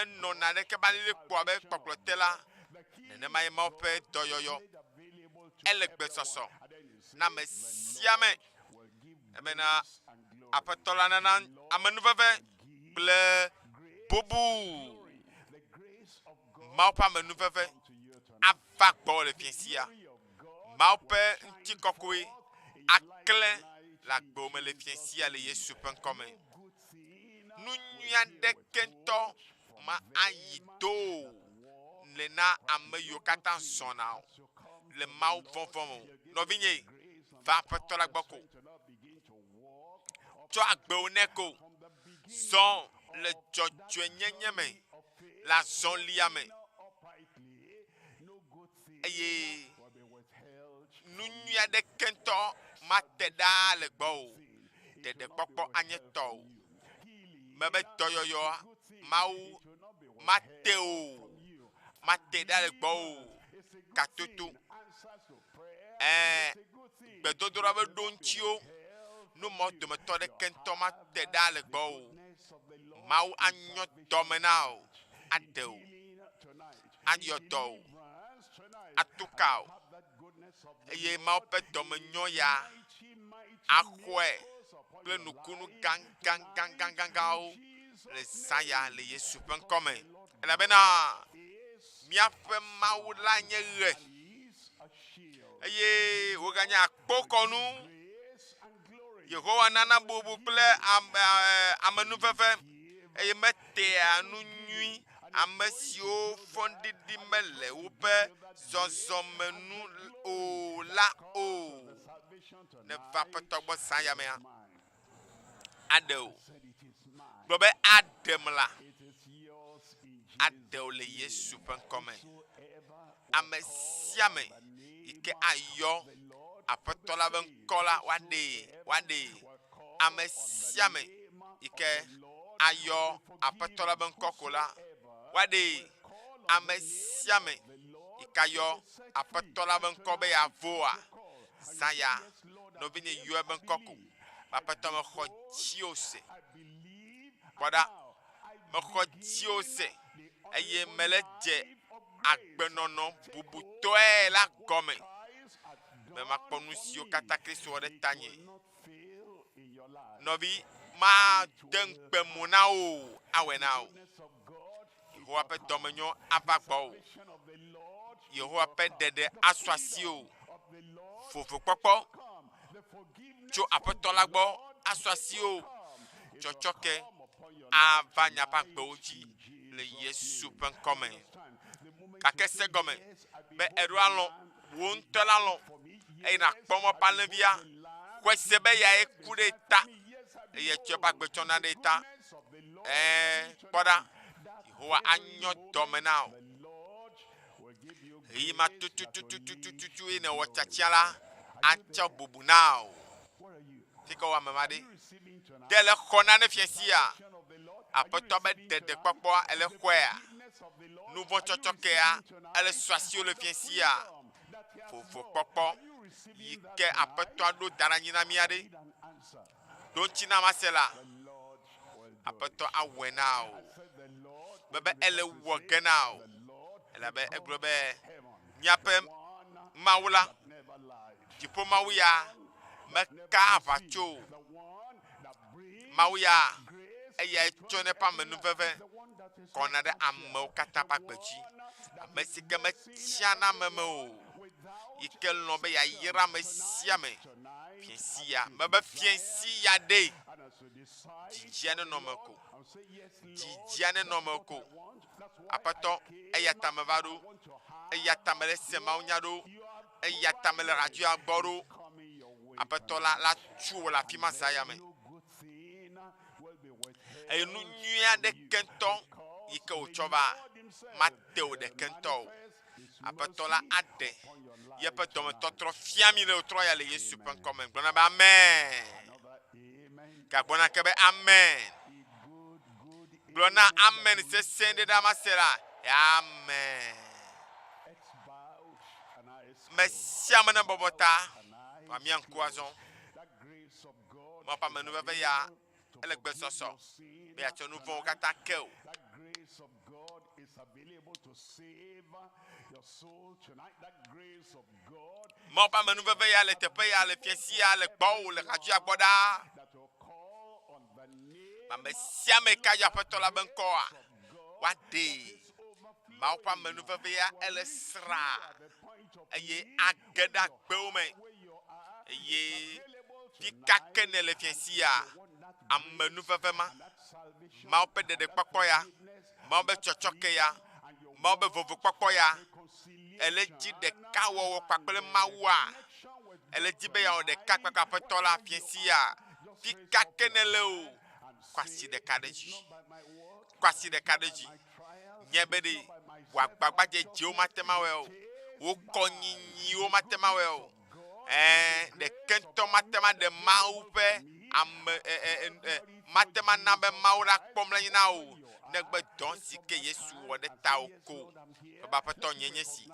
enɔna ɖeke be alilikpoa be kpɔkplɔ te la, nenema ye Mawu ƒe dɔyɔyɔ ele gbesɔsɔ. na ame sia ame ebena aƒetɔ la nana amenuveve kple bubu. Mawu ƒe amenuveve ava gbɔwò le fiẽ sia. Mawu ƒe ŋutikɔkɔe aklẽ le agbewò me le fiẽ sia le Yesu ƒe ŋkɔ me. Nu nyui aɖeke ŋutɔ ma ayi do o le na ame yiwo katã zɔna o le Mawu vɔvɔ̃ me o. Nɔvinye, va Aƒetɔ la gbɔ ko. Tsɔ agbewò nɛ ko. Zɔ le dzɔdzɔenyenye me le azɔlia me eye nu nyui aɖeke ŋutɔ mate ɖaa le gbɔwò o. Ɖeɖekpɔkpɔ anye tɔwò. Mebe dɔyɔyɔ Mawu mate o, mate ɖa le gbɔwò o. Katoto. Ɛɛ, gbedodoɖa be ɖoŋtsiwo, nu mawo dometɔ ɖeke ŋutɔ mate ɖa le gbɔwò o. Mawu anyɔ dɔme na wò, aɖe wò, ayɔ dɔ wò, atu ka wò, eye Mawu ƒe dɔmenyɔ ya axɔe kple nukunu gãgãgãgãgãwo le zã ya le Yesu ƒe ŋkɔ me. Elabena míaƒe Mawu la nye ɣe, eye wòganye akpokɔnu. Yehowa nana bubu kple ame, amenuveve eye metea nu nyui ame siwo fɔɖiɖi mele woƒe zɔzɔme nu o la o. Neva Aƒetɔ gbɔ zã ya mea, aɖe wò. Gblɔ be, Aɖem la, aɖe wò le Yesu ƒe ŋkɔ me. Ame sia ame yi ke ayɔ Aƒetɔ la ƒe ŋkɔ la, woaɖee, woaɖee. Ame sia ame yi ke ayɔ Aƒetɔ la ƒe ŋkɔ ko la, woaɖee. Ame sia ame yi ke ayɔ Aƒetɔ la ƒe ŋkɔ be yeavoa, zã ya, nɔvinye yɔ eƒe ŋkɔ ko. Aƒetɔ, mexɔ dziwò se. Kpɔ ɖa, mexɔ dziwò se eye mele dze agbenɔnɔ bubutɔe la gɔme be makpɔ nu siwo katã Kristo wɔ ɖe tanye. Nɔvi, made ŋukpe mo na wò awɔe na wò. Yehowa ƒe dɔmenyɔ ava gbɔwò. Yehowa ƒe ɖeɖe asu asiwò. Vovokpɔkpɔ tso Aƒetɔ la gbɔ asu asiwò. Tsɔtsɔke ava miaƒe agbewo dzi le Yesu ƒe ŋkɔ me. Gake se gɔme be èɖo alɔ̃ wò ŋutɔ la lɔ̃ eye nàkpɔ mɔ ƒe alẽvia. Xɔe se be eyae ku ɖe ta eye etsɔ eƒe agbe tsɔ na ɖe ta. Ɛ̃, kpɔ ɖa, Yehowa anyɔ dɔme na wò. Ɣeyiɣi ma tutututututu ye nèwɔ tiatia la, atsɔ bubu na wò. Fi ka wò ame ma ɖe? Ɖe ele xɔ nane fia sia? Aƒetɔ be ɖeɖekpɔkpɔa ele xɔea? Nuvɔ̃tsɔtsɔkea ele su asiwò le fia sia? Vovokpɔkpɔ yi ke Aƒetɔa ɖo da ɖe anyi na mía ɖe? Ɖo ŋuti na mase la, Aƒetɔ awɔe na wò. Mebe ele wɔ ge na wò. Elabe egblɔ be míaƒe Mawu la, dziƒo Mawu ya, meka aʋatso o. Mawu ya, eyae tsɔnɛ eƒe amenuveve kɔna ɖe amewo katã ƒe agbe dzi. Ame si ke metsiana ame me o, yi ke lɔ̃ be yeayra ame sia ame. Fiẽ sia, mebe fiẽ sia ɖe, dzidzia nenɔ me ko. Dzidzia nenɔ me ko. Aƒetɔ, eya ta meva ɖo. Eya ta mele se mawunya ɖo. Eya ta mele radioa gbɔ ɖo. Aƒetɔ la la tso wò le afi ma zã ya me. Eye nu nyui aɖeke ŋutɔ yi ke wòtsɔ va mate wò ɖeke ŋutɔ o. Aƒetɔ la aɖe yeƒe dɔmetɔtrɔ fia mi le wòtrɔ ya le Yesu ƒe ŋkɔ me. Gblɔna be amen. Gagblɔna ke be amen. Gblɔ na amen sesẽ ɖe ɖa mase la. Amen. Me sia ame ne bɔbɔ ta, wòamia ŋku azɔ. Mawu ƒe amenuveve ya ele gbesɔsɔ be yeatsɔ nu vɔ̃wo katã ke wò. Mawu ƒe amenuveve ya le teƒe ya le fiẽ sia le gbɔwò le radioa gbɔ ɖaa. Ame sia ame ka yɔ Aƒetɔ la be ŋkɔa, woaɖee. Mawu ƒe amenuveve ya ele sra eye age ɖe agbewo me. Eye fika ke nèle fiẽ sia, amenuveve ma, Mawu ƒe ɖeɖekpɔkpɔ ya, Mawu ƒe tsɔtsɔke ya, Mawu ƒe vovokpɔkpɔ ya, ele dzi ɖekawɔwɔ kpakple Mawua? Ele dzi be yeawɔ ɖeka kpakple Aƒetɔ la fiẽ sia? Fika ke nèle o, kɔ asi ɖeka ɖe dzi. Kɔ asi ɖeka ɖe dzi. Nye be ɖe wò agbagbadzedzewo mate ŋu awɔe o. Wò kɔnyinyiwo mate ŋu awɔe o. Ɛ̃, ɖeke ŋutɔ mate ŋu aɖe Mawu ƒe ame ɛ ɛ ɛ mate ŋu ana be Mawu la kpɔ mlɔenyi na wò negbe dɔ si ke Yesu wɔ ɖe tawò ko. Ebe Aƒetɔ nye nye si.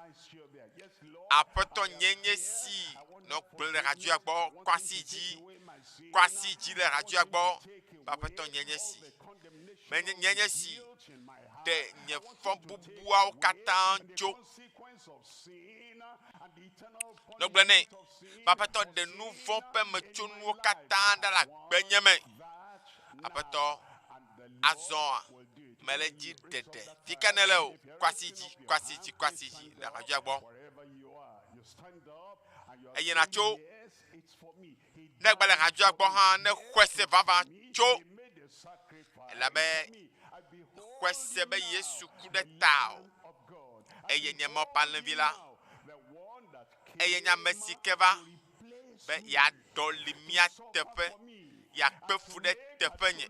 Aƒetɔ nye nye si nɔ gblɔm le radioa gbɔ, kɔ asi dzi, kɔ asi dzi le radioa gbɔ. Be Aƒetɔ nye nye si. Menye nye nye si ɖe nye fɔbubuawo katã tso. Nɔ gblɔ nɛ be Aƒetɔ ɖe nu vɔ̃ ƒe metsonuwo katã ɖa le agbenye me. Aƒetɔ, azɔa mele dzi ɖeɖe. Fi ka nèle o? Kɔ asi dzi, kɔ asi dzi, kɔ asi dzi le radioa gbɔ. Eye nàtso. Ne ègbe le radioa gbɔ hã, ne xɔe se vavã tso. Elabe xɔe se be Yesu ku ɖe tawò. Eye nye Mawu ƒe Alẽvi la. Eye nye ame si ke va be yeaɖɔli mía teƒe, yeakpe fu ɖe teƒenye.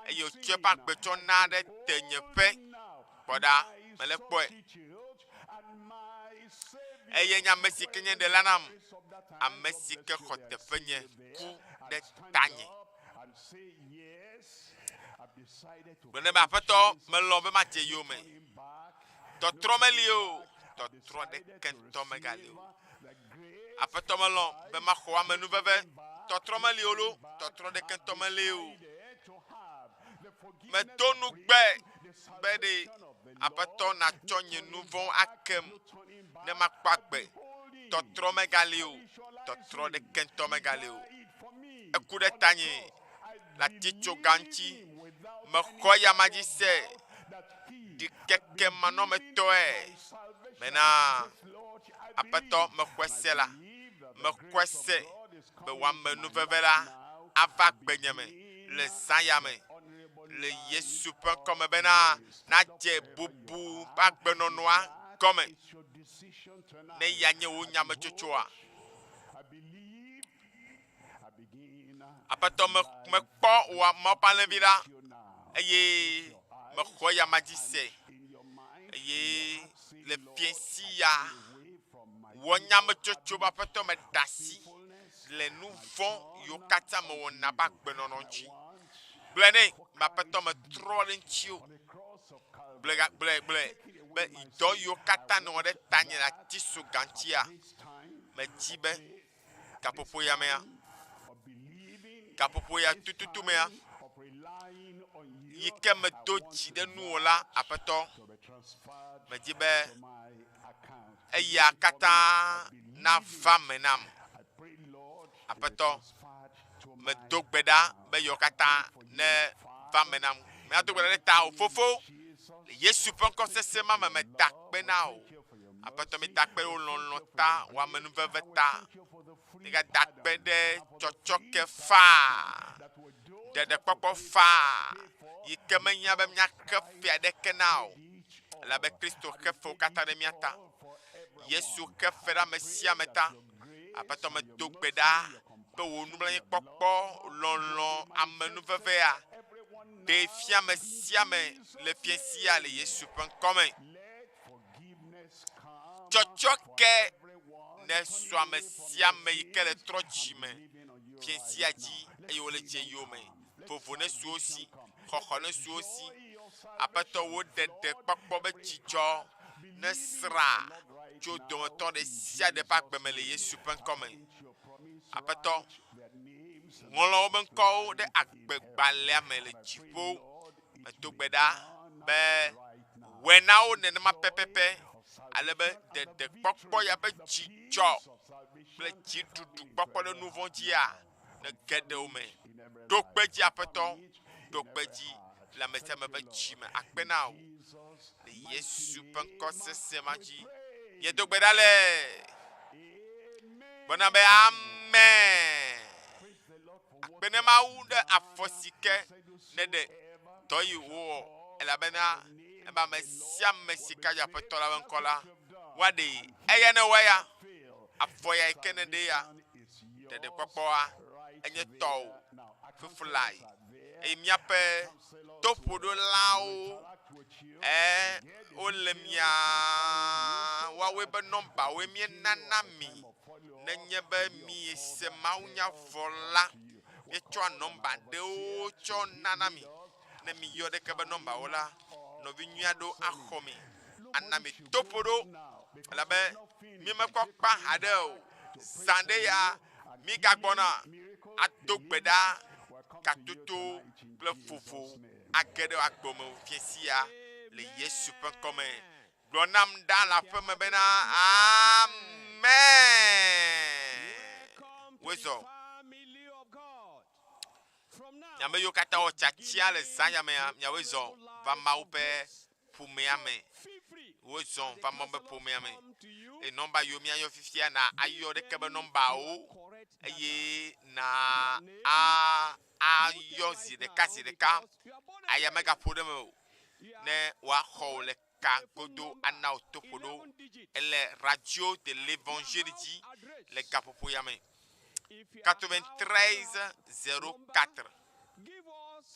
Eye wòtsɔ eƒe agbe tsɔ na ɖe tenyeƒe. Kpɔ ɖa, mele kpɔe. Eye nye ame si ke nye ɖela nam, ame si ke xɔ teƒenye ku ɖe tanye. Gblɔ nɛ be, Aƒetɔ, melɔ̃ be madze yowòme. Tɔtrɔ meli o, tɔtrɔ ɖeke ŋutɔ megali o. Aƒetɔ, melɔ̃ be maxɔ amenuveve. Tɔtrɔ meli o lo, tɔtrɔ ɖeke ŋutɔ meli o. Medo nugbe be ɖe Aƒetɔ natsɔ nye nu vɔ̃wo akem ne makpɔ agbe. Tɔtrɔ megali o, tɔtrɔ ɖeke ŋutɔ megali o. Eku ɖe tanye le atitsoga ŋuti. Mexɔ eyama dzi se ɖikeke manɔmetɔe bena Aƒetɔ mexɔe se la, mexɔe se be wò amenuveve la ava gbenye me le zã ya me le Yesu ƒe ŋkɔ me bena nadze bubu ƒe agbenɔnɔa gɔme ne eya nye wò nyametsotsoa. Aƒetɔ, me, mekpɔ wò Mawu ƒe alẽvi la eye mexɔ eyama dzi se eye le fiẽ sia wɔ nyametsotso be Aƒetɔ meɖe asi le nu vɔ̃ yiwo katã mewɔna be agbenɔnɔ ŋuti. Gblɔe nɛ be Aƒetɔ metrɔ ɖe ŋutiwò. Gblɔe ga gblɔe gblɔe be dɔ yiwo katã nèwɔ ɖe tanye le atisoga ŋutia, medzi be gaƒoƒo ya mea, gaƒoƒo ya tututu mea, yi ke medo dzi ɖe nuwò la, Aƒetɔ, medzi be eya katã nava me nam. Aƒetɔ, medo gbe ɖa be yewo katã neva me nam. Míado gbe ɖa ɖe tawò, Fofo. Le Yesu ƒe ŋkɔ sese ma me, meda akpe na wò. Aƒetɔ, mída akpe ɖe wò lɔlɔ̃ ta, wò amenuveve ta. Mígada akpe ɖe tsɔtsɔke faa, ɖeɖekpɔkpɔ faa, yi ke mehiã be míaxe fe aɖeke na o. Elabe Kristo xe fewo katã ɖe mía ta. Yesu xe fe ɖe ame sia ame ta. Aƒetɔ, medo gbe ɖa be wò nublanuikpɔkpɔ, lɔlɔ̃, amenuvevea ɖee fia ame sia ame le fiẽ sia le Yesu ƒe ŋkɔ me. Tsɔtsɔke nesu ame sia ame yi ke le trɔ dzi me fiẽ sia dzi eye wole dze yome. Vovo nesu wo si, xɔxɔ nesu wo si. Aƒetɔ, wò ɖeɖekpɔkpɔ be dzidzɔ nesra tso dometɔ ɖe sia ɖe ƒe agbe me le Yesu ƒe ŋkɔ me. Aƒetɔ, ŋlɔ woƒe ŋkɔwo ɖe agbegbalẽa me le dziƒo. Medo gbe ɖa be wɔe na wo nenema pɛpɛpɛ. Ale be ɖeɖekpɔkpɔ ya ƒe dzidzɔ kple dziɖuɖu kpɔkpɔ ɖe nu vɔ̃ dzia ne ge ɖe wo me. Ɖo kpe dzi Aƒetɔ, ɖo kpe dzi le ame sia ame ƒe dzi me. Akpe na wò le Yesu ƒe ŋkɔ sesẽ ma dzi. Míedo gbe ɖa le gbɔna be amen. Akpe ne Mawu ɖe afɔ si ke neɖe dɔ yi wowɔ elabena ebe ame sia ame si ka dzi Aƒetɔ la ƒe ŋkɔ la, woaɖee. Eya ne wɔ ya, afɔ ya yi ke neɖe ya, ɖeɖekpɔkpɔa enye tɔwò fiflae. Eye míaƒe toƒoɖolawo e wole mia woawoe be nɔmbawoe míenana mi. Nenye be miese mawunya vɔ la, míetsɔa nɔmba ɖewo tsɔ nana mi. Ne miyɔ ɖeke be nɔmbawo la, nɔvi nyui aɖewo axɔ mi ana mi toƒoɖo elabe mímekpɔ kpa haɖe o. Zã ɖe ya mígagbɔna ado gbe ɖa gatoto kple vovo age ɖe agbe me fiẽ sia le Yesu ƒe ŋkɔ me. Gblɔ nam ɖa le aƒe me bena, Amen. Wozɔ. Ame yiwo katã wɔ tiatia le zã ya mea, miawoe zɔ va Mawu ƒe ƒomea me. Wozɔ va Mawu ƒe ƒomea me. Eye nɔmba yiwo míayɔ fifia na ayɔ ɖeke be nɔmbawo eye na a ayɔ zi ɖeka zi ɖeka. Aya megaƒo ɖe eme o ne woaxɔ wò le ka godo ana wò toƒo ɖo. Ele Radio de l'Evangile dzi le gaƒoƒo ya me. 93 04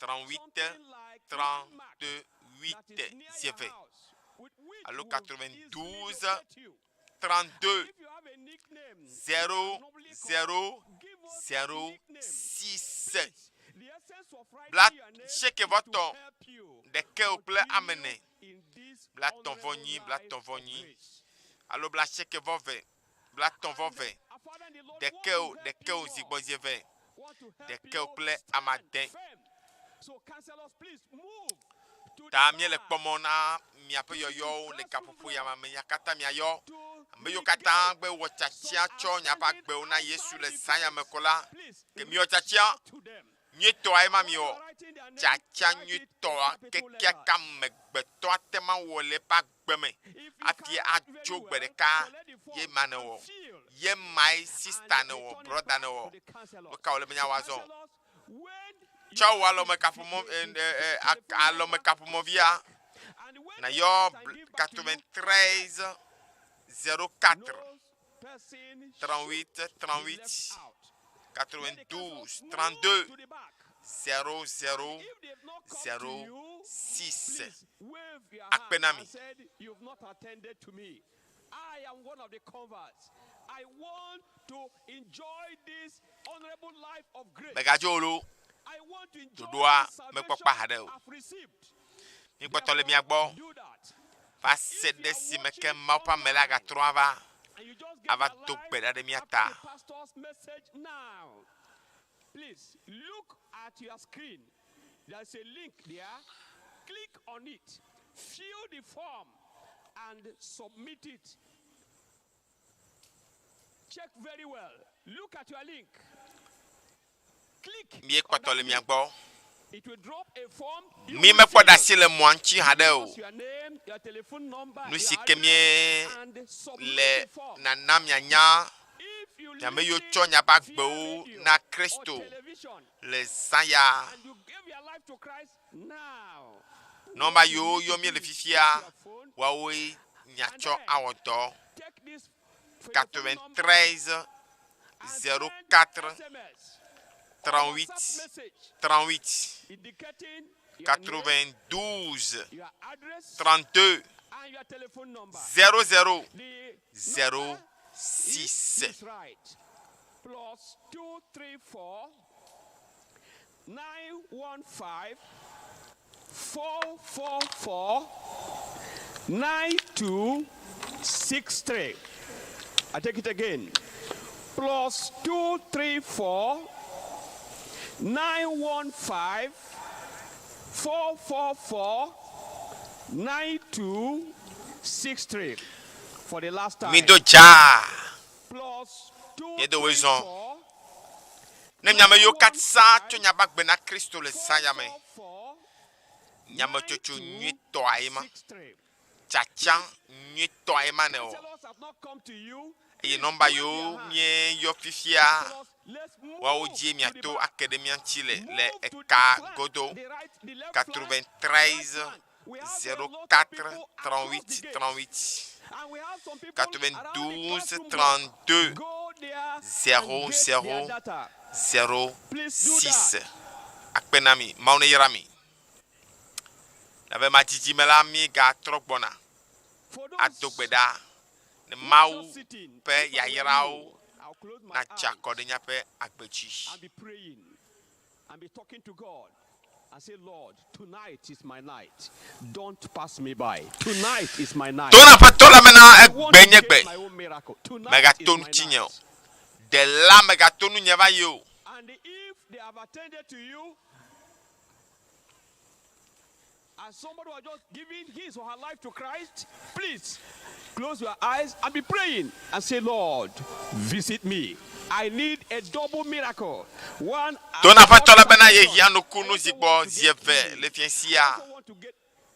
38 38 zi eve alo 92 32 0 0 0 6 bla sieke vɔ tɔ̃ ɖekɛwo kple ame ene bla tɔ̃ vɔ nyi bla tɔ̃ vɔ nyi alo bla sieke vɔ ve bla tɔ̃ vɔ ve ɖekɛwo ɖekɛwo zigbɔ zi eve ɖekɛwo kple ame ade. Ta míele kpɔ mɔ na miaƒe yɔyɔwo le gaƒoƒo ya me. Ame ya katã miayɔ. Ame yiwo katã gbe wɔ tiatia tsɔ miaƒe agbewo na Yesu le zã ya me ko la, ke miwɔ tiatia nyuitɔa ema miwɔ. Tiatia nyuitɔa kekeake amegbetɔ ate ŋu awɔ le eƒe agbe me hafi adzo gbe ɖeka ye ma nèwɔ. Ye mae sista nèwɔ, brɔda nèwɔ. Nu ka wòle be míawɔ azɔ? Tsɔ wò alɔmekaƒomɔ alɔmekaƒomɔvia nàyɔ 93 04 38 38 92 32 00 06. Akpe na mi. I am one of the converts. I want to enjoy this honorable life of grace. Mègadzo o loo, ɖoɖoa mekpɔ kpa haɖe o. Míkpɔtɔ le mia gbɔ va se ɖe esime ke Mawu ƒe ame la gatrɔ ava ava do gbe ɖa ɖe mía ta. Please look at your screen. There's a link there. Click on it. Fill the form and submit it. Check very well. Look at your link. Click. Míekpɔtɔ le mia gbɔ. It will drop a form. You Mí will mekpɔ fill. ɖe asi le mɔa ŋuti haɖe o. Your name, your telephone number, Nu si your ke address, mí and submit le the form. nana mianya ame yiwo tsɔ miaƒe agbewo na Kristo le zã ya. Nɔmba yiwo yɔ míele fifia, woawoe miatsɔ awɔ dɔ. 93 04 38 38 92 32 00 06. Plus 2 3 4 9 1 5 4 4 4 9 2 6 3. I take it again. Plus 2 3 4 9 1 5 4 4 4 9 2 6 3. Mido dzaa. Míedo woe zɔ. Ne miame yiwo katã tso nya be agbe na Kristo le zã ya me, nyametsotso nyuitɔa ye ma. Tsatsa nyuitɔa ye ma nèwɔ. Eye nɔmba yiwo míeyɔ fifia, woawo dzie miato ake ɖe mía ŋuti le le eka godo. 93 04 38 38 92 32 00 06. Akpe na mi. Mawu neyra mi. Le ƒe ma dzidzime la, míegatrɔ gbɔna ado gbe ɖa ne Mawu ƒe yayrawo natsa akɔ ɖe míaƒe agbe dzi. And be talking to God and say, Lord, tonight is my night. Don't pass me by. Tonight is my night. To na Aƒetɔ la bena egbe nye gbe. Mègato ŋutinye o. Ɖela megato nunye va yi o. And if they have attended to you, as somebody who has just given his or her life to Christ, please close your eyes and be praying and say, Lord, visit me. I need a double miracle. One. To na Aƒetɔ la bena yehiã nukunu zi gbɔ zi eve le fiẽ sia.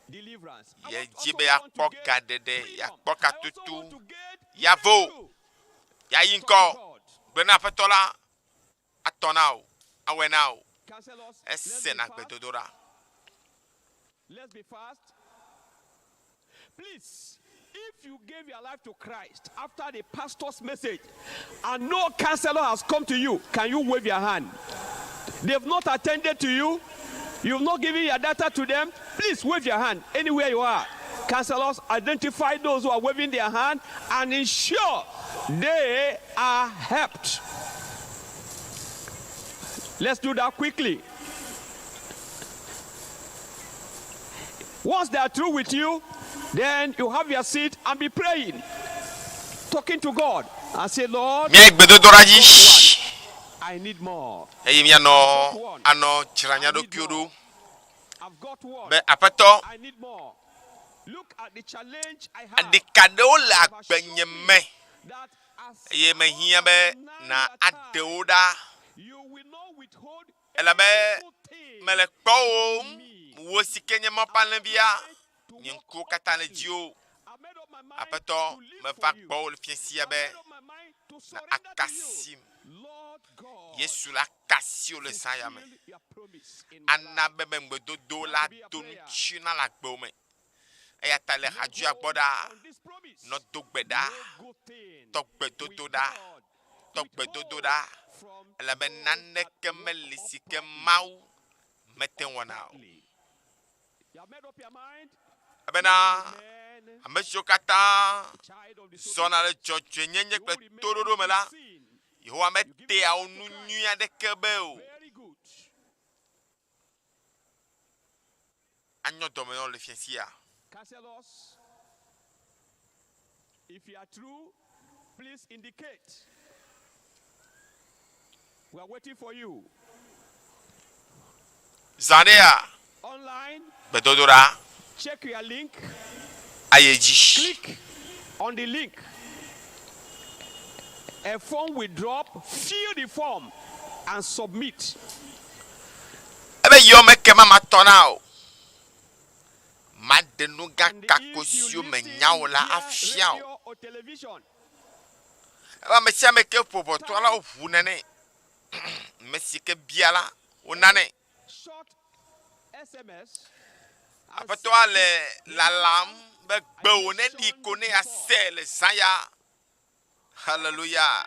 Yedi be yeakpɔ gaɖeɖe, yeakpɔ katutu, yeavo, yeayi ŋkɔ. Gblɔ na Aƒetɔ la, atɔ na wò, awɔe na wò. Esena gbedodoɖa. Let's be fast. Please, if you gave your life to Christ after the pastor's message and no counselor has come to you, can you wave your hand? They've not attended to you. You've not given your data to them. Please wave your hand anywhere you are. Counselors, identify those who are waving their hand and ensure they are helped. Let's do that quickly. Once they are through with you, then you have your seat and be praying, talking to God, and say, Lord, Míayi gbedodoɖa dzi I need more. eye míanɔ anɔ dzra mía ɖokuiwo ɖo be Aƒetɔ, aɖika ɖewo le agbenye me eye mehiã be na aɖe wo ɖa elabe mele kpɔwòm wò si ke nye Mawu ƒe alẽvia, nye ŋkuwo katã le dziwò. Aƒetɔ, meva gbɔwò le fiẽ sia be na akasim. Yesu la kasi wò le zã ya me. Ana be be ŋugbedodo la do ŋuti na le agbewò me. Eya ta le hadzua gbɔ ɖa, nɔ do gbe ɖa, tɔ gbedodo ɖa, tɔ gbedodo ɖa, elabe naneke meli si ke Mawu mete ŋu wɔna o. Elabena ame siwo katã zɔna le dzɔdzɔenyenye kple toɖoɖo me la, Yehowa metea wo nu nyui aɖeke be o. Anyɔ dɔme na wò le fiẽ sia. Counselors, if you are true, please indicate. We are waiting for you. Zã ɖea Online, gbedodoɖa check your link. ayi edzi. Click on the link. A form will drop. Fill the form and submit. Ebe yɔ meke ma matɔ na o. Maɖe nu gã kako siwo menya o la afia wò. Ebe ame sia ame ke ƒo ʋɔtrua la, woʋunɛ nɛ. Ame si ke bia la, wonanɛ. Aƒetɔa le lalam be gbewò neɖi ko ne yeasee le zã ya. Haleluya.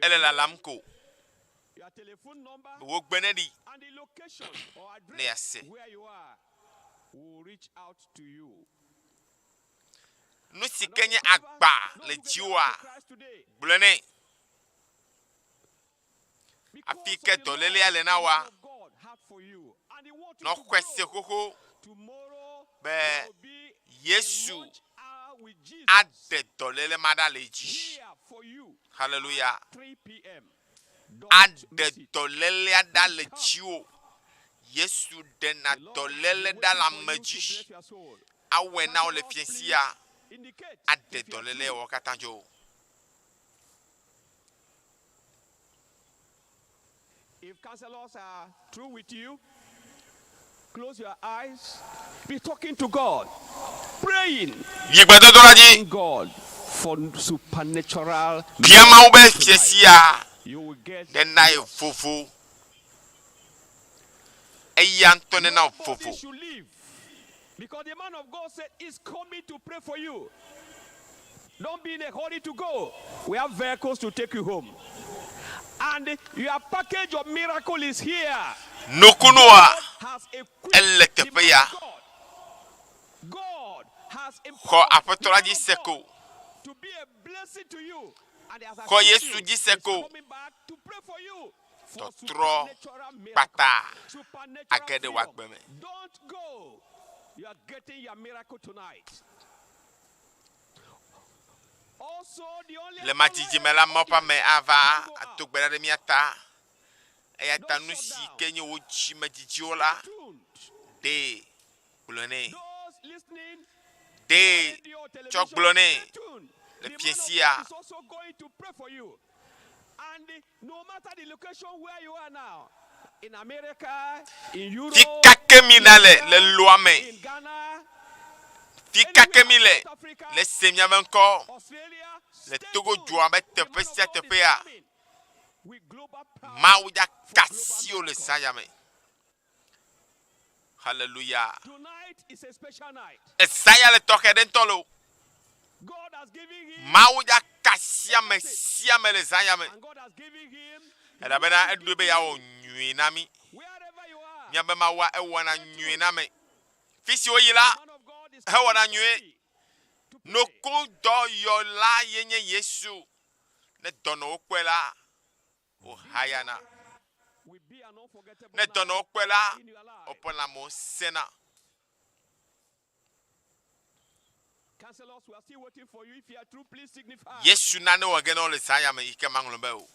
Ele lalam ko be wò gbe neɖi ne yease. Nu si ke nye agba le dziwòa, gblɔe nɛ. Afi ke dɔlélea le na wòa, nɔ xɔe se xoxo be Yesu aɖe dɔléle ma ɖa le edzi. Haleluya. Aɖe dɔlélea ɖa le dziwò. Yesu ɖena dɔléle ɖa le ame dzi. Awɔe na wò le fiẽ sia aɖe dɔléle wɔwo katã dzo. If counselors are true with you, close your eyes, be talking to God, praying. Yi gbedodoɖa dzi. God for supernatural. Bia Mawu be fiẽ sia nena ye vovo. Eya ŋutɔ nena wò vovo. Because the man of God said he's coming to pray for you. Don't be in a hurry to go. We have vehicles to take you home. And your package of miracle is here. Nukunua ele teƒe ya. Xɔ Aƒetɔ la dzi se ko. Xɔ Yesu dzi se ko. Tɔtrɔ kpata age ɖe wò agbe me. Le madzidzi me la, Mawu ƒe ame ava ado gbe ɖa ɖe mía ta. Eya ta nu si ke nye wò dzimedzidziwo la, ɖee gblɔe nɛ. Ɖee tsɔ gblɔ nɛ le fiẽ sia. Fi ka ke mi ɖale le loa me, fi ka ke mi le le se miabe ŋkɔ le Togo dua be teƒe sia teƒea, Mawu dza ka asi wò le zã ya me. Hallelujah. Ezã ya le tɔxɛ ɖe ŋutɔ lo. Mawu dza ka asi ame sia ame le zã ya me. Elabena eɖoe be yeawɔ nyui na mí. Míabe Mawua ewɔna nyui na ame. Fi si woyi la, hewɔna nyui. Nukudɔyɔla ye nye Yesu. Ne dɔnɔwo kpɔe la, wohayana. Ne dɔnɔwo kpɔe la, woƒe lãmewo sẽna. Yesu nane wɔ ge na wo le zã ya me yi ke maŋlɔ be o.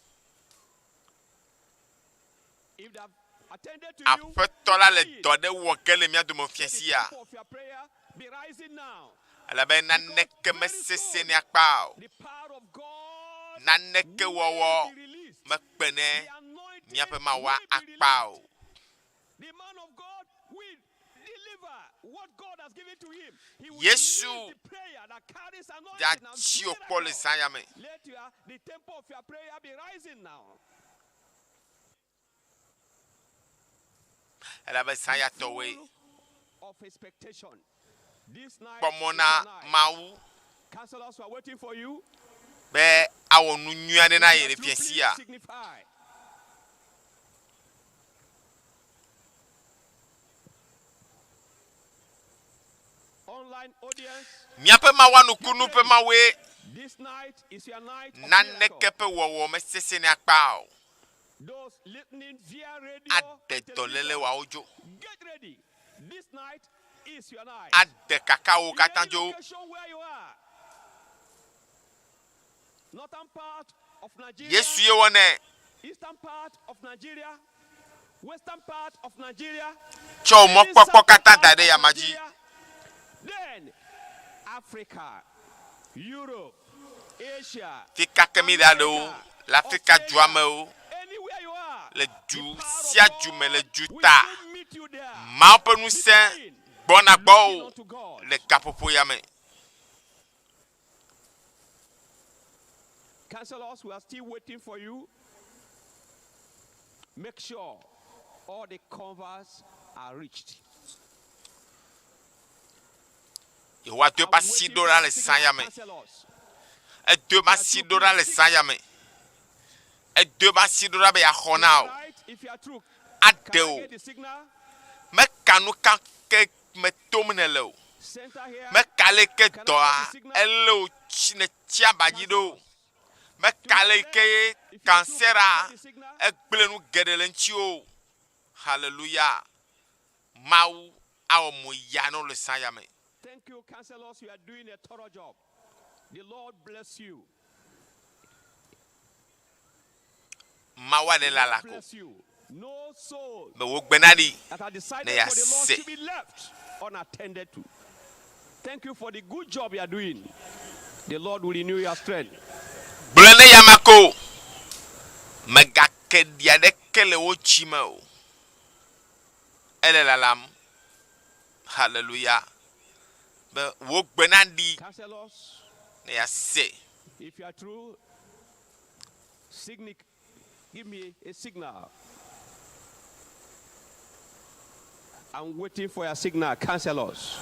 Aƒetɔ la le dɔ ɖe wɔ ge le mía dome fiẽ sia. Elabe naneke mesesẽ nɛ akpa o. Naneke wɔwɔ mekpe ne míaƒe Mawua akpa o. Yesu dea dziwò kpɔ le zã ya me. Elabe zã ya tɔwoe. Kpɔ mɔ na Mawu be awɔ nu nyui aɖe na ye le fiẽ sia. Míaƒe Mawua nukunu ƒe Mawue. Naneke ƒe wɔwɔ mesesẽ nɛ akpa o. Aɖe dɔléle woawo dzo. Aɖe kakawo katã dzo. Yesu ye wɔnɛ. Tsɔ wò mɔkpɔkpɔ katã da ɖe eyama dzi. Fi ka ke mi ɖale o, le Afrika dua me o, le du sia du me, le duta, Mawu ƒe ŋusẽ gbɔna gbɔwò le gaƒoƒo ya me. Counselors, we are still waiting for you. Make sure all the covers are reached. Yehowa do eƒe asi ɖo ɖa le zã ya me. Edo eƒe asi ɖo ɖa le zã ya me. Edo eƒe asi ɖo ɖa be yeaxɔ na wò. Aɖe wò. Meka nu ka ke me tom nèle o. Meka leke dɔa elé wò tsi nètsi aba dzi ɖo o. Meka leke kansɛra egblẽ nu geɖe le ŋutiwò o. Haleluya. Mawu awɔ mo yaa na wò le zã ya me. Thank you, counselors. You are doing a thorough job. The Lord bless you. Mawu aɖe le alako. Bless you. No soul Be wò gbe naɖi that has ne decided for the Lord yease. should be left unattended to. Thank you for the good job you are doing. The Lord will renew your strength. Gblɔe ne yama ko, Mègake ɖi aɖeke le wò dzi me o. Ele lalam, haleluya, be wò gbe naɖi Counselors, ne yease. if you are true, signi- give me a signal. I'm waiting for your signal, counselors.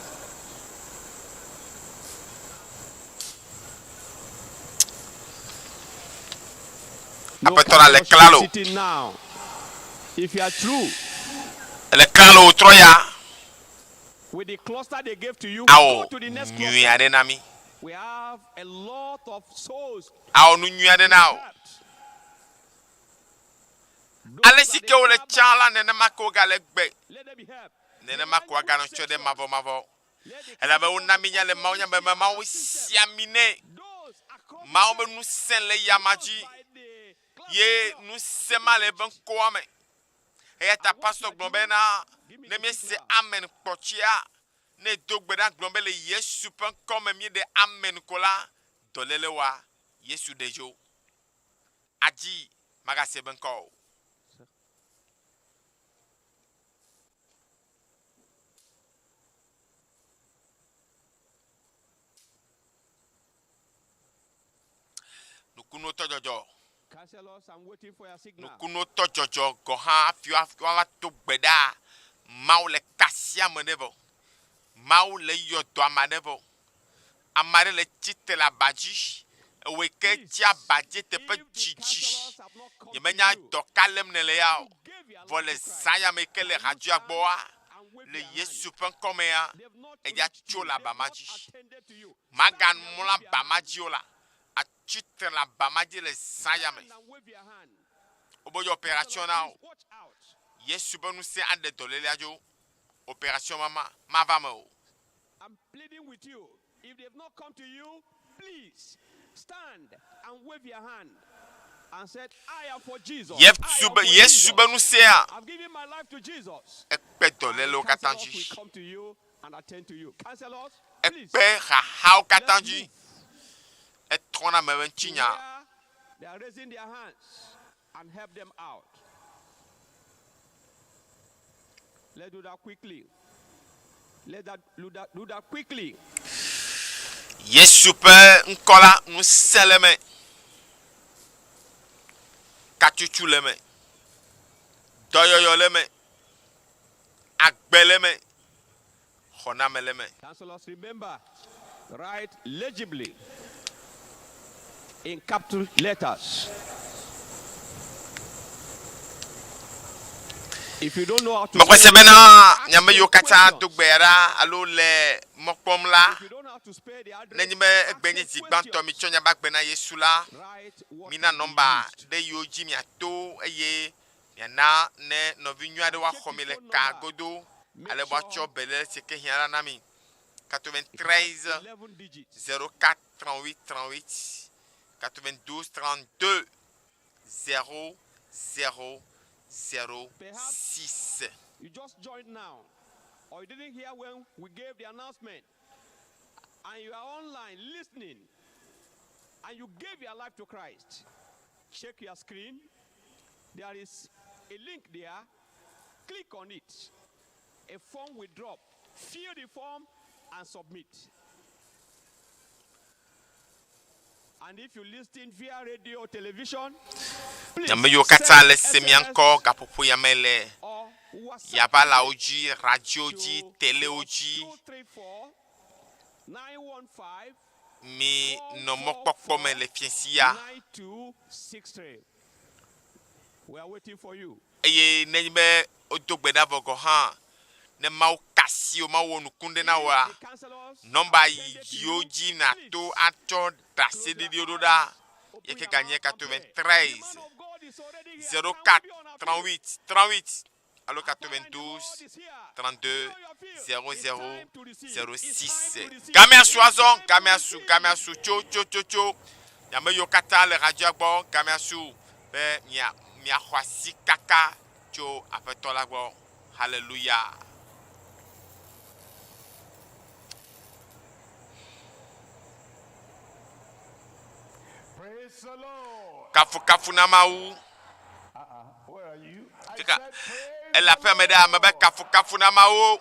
No Aƒetɔ la le counselors should be klalo. sitting now. If you are true Ele klalo wòtrɔ ya with the cluster they gave to you, awɔ go to the next nyui cluster. aɖe na mí. We have a lot of souls. Awɔ nu nyui aɖe na wò. Ale si ke wole tsã la, nenema ke wogale egbe. Nenema ke woaganɔ tsɔ ɖe mavɔmavɔ. Elabe wona mínya le Mawu nya me be Mawu si ami nɛ. Mawu be ŋusẽ le eyama dzi ye ŋusẽ ma le eƒe ŋkɔa me. Eya ta pastor gblɔ bena ne míese amen kpɔtsia, ne edo gbe ɖa gblɔ be le Yesu ƒe ŋkɔ me míeɖe amen ko la, dɔléle wa Yesu ɖe dzo. Adzi magase eƒe ŋkɔ o. Nukunuwo tɔ dzɔdzɔ. Nukunuwo tɔ dzɔdzɔ gɔ̃ hã hafi woava do gbe ɖa. Mawu le ka sia ame ɖe vɔ. Mawu le yɔ dɔ ame aɖe vɔ. Ame aɖe le tsitre le aba dzi. Ewɔe ke tsi aba dzi eteƒe dzidzi. Nyemenya dɔ ka lém nèle ya o. Vɔ le zã ya me yi ke le radioa gbɔa, le Yesu ƒe ŋkɔ mea, eya tso le aba ma dzi. Magamlɔ aba ma dzi o la, atsi tre le aba ma dzi le zã ya me. Wobe operation na wò. Yesu ƒe ŋusẽ aɖe dɔlélea dzo. Operation ma ma mava eme o. I'm pleading with you. If they've not come to you, please stand and wave your hand and said, I am for Jesus. I Yesu am be for Yesu Jesus. be ŋusẽa I've given my life to Jesus. ekpe dɔlélewo katã Counselors dzi. will come to you and attend to you. Counselors, please. Ekpe xaxawo katã dzi. Etrɔna ame ƒe ŋutinya. They are raising their hands and help them out. Let's do that quickly. Let that do that, do that quickly. Yesu ƒe ŋkɔ la, ŋusẽ le eme, katutu le eme, dɔyɔyɔ le eme, agbe le eme, xɔname le eme. Counselors, remember, write legibly in capital letters. If you don't know how to Mexɔe se spell bena it, nye ame yiwo katã do gbe ɖa alo le mɔ kpɔm la, nenye be egbe nye zi gbãtɔ mitsɔ miaƒe agbe na Yesu la, mina nɔmba ɖe yiwo dzi miato eye miana ne nɔvi nyui aɖewo axɔ mi le ka godo ale be woatsɔ beléle si ke hiã la na mi. 93 04 38 38 92 32 0 0 0 6. You just joined now, or you didn't hear when we gave the announcement, and you are online listening, and you gave your life to Christ. Check your screen. There is a link there. Click on it. A form will drop. Fill the form and submit. And if you listen via radio or television, please Ame yiwo katã send le se mia SMS ŋkɔ gaƒoƒo ya me le or WhatsApp yaʋalawo dzi, radio dzi, telewo dzi. 234 915 Mi nɔ mɔkpɔkpɔ me le fiẽsi ya. 9263. We are waiting for you. Eye nenye be wodo gbe ɖa vɔ gɔ̃ hã, ne Mawu ka asi wò, Mawu wɔ nuku ɖe na wòa, nɔmba yiwo dzi nàto atsɔ ɖaseɖiɖiwo ɖo ɖa ye ke ganye 93 04 38 38 alo 92 32 00 06. Gamea su azɔ, gamea su, gamea su, tso, tso, tso, tso. Ame yiwo katã le radioa gbɔ, gamea su be mia, miaxɔ asi kaka tso Aƒetɔ la gbɔ. Haleluya! Kafukafu na Mawu. Keka ele aƒea me ɖe ame be kafukafu na Mawu.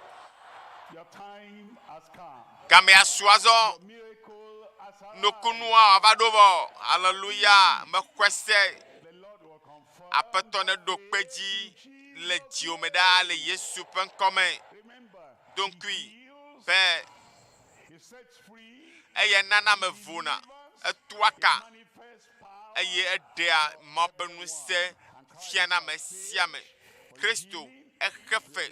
Gamea su azɔ. Nukunua wòava ɖo vɔ. Aleluya. Mexɔe se. Aƒetɔ neɖo kpe dzi le dziwò me ɖaa le Yesu ƒe ŋkɔ me. Do ŋkui be eya nana ame vona, etua ka eye eɖea Mawu ƒe ŋusẽ fiana ame sia ame. Kristo exe fe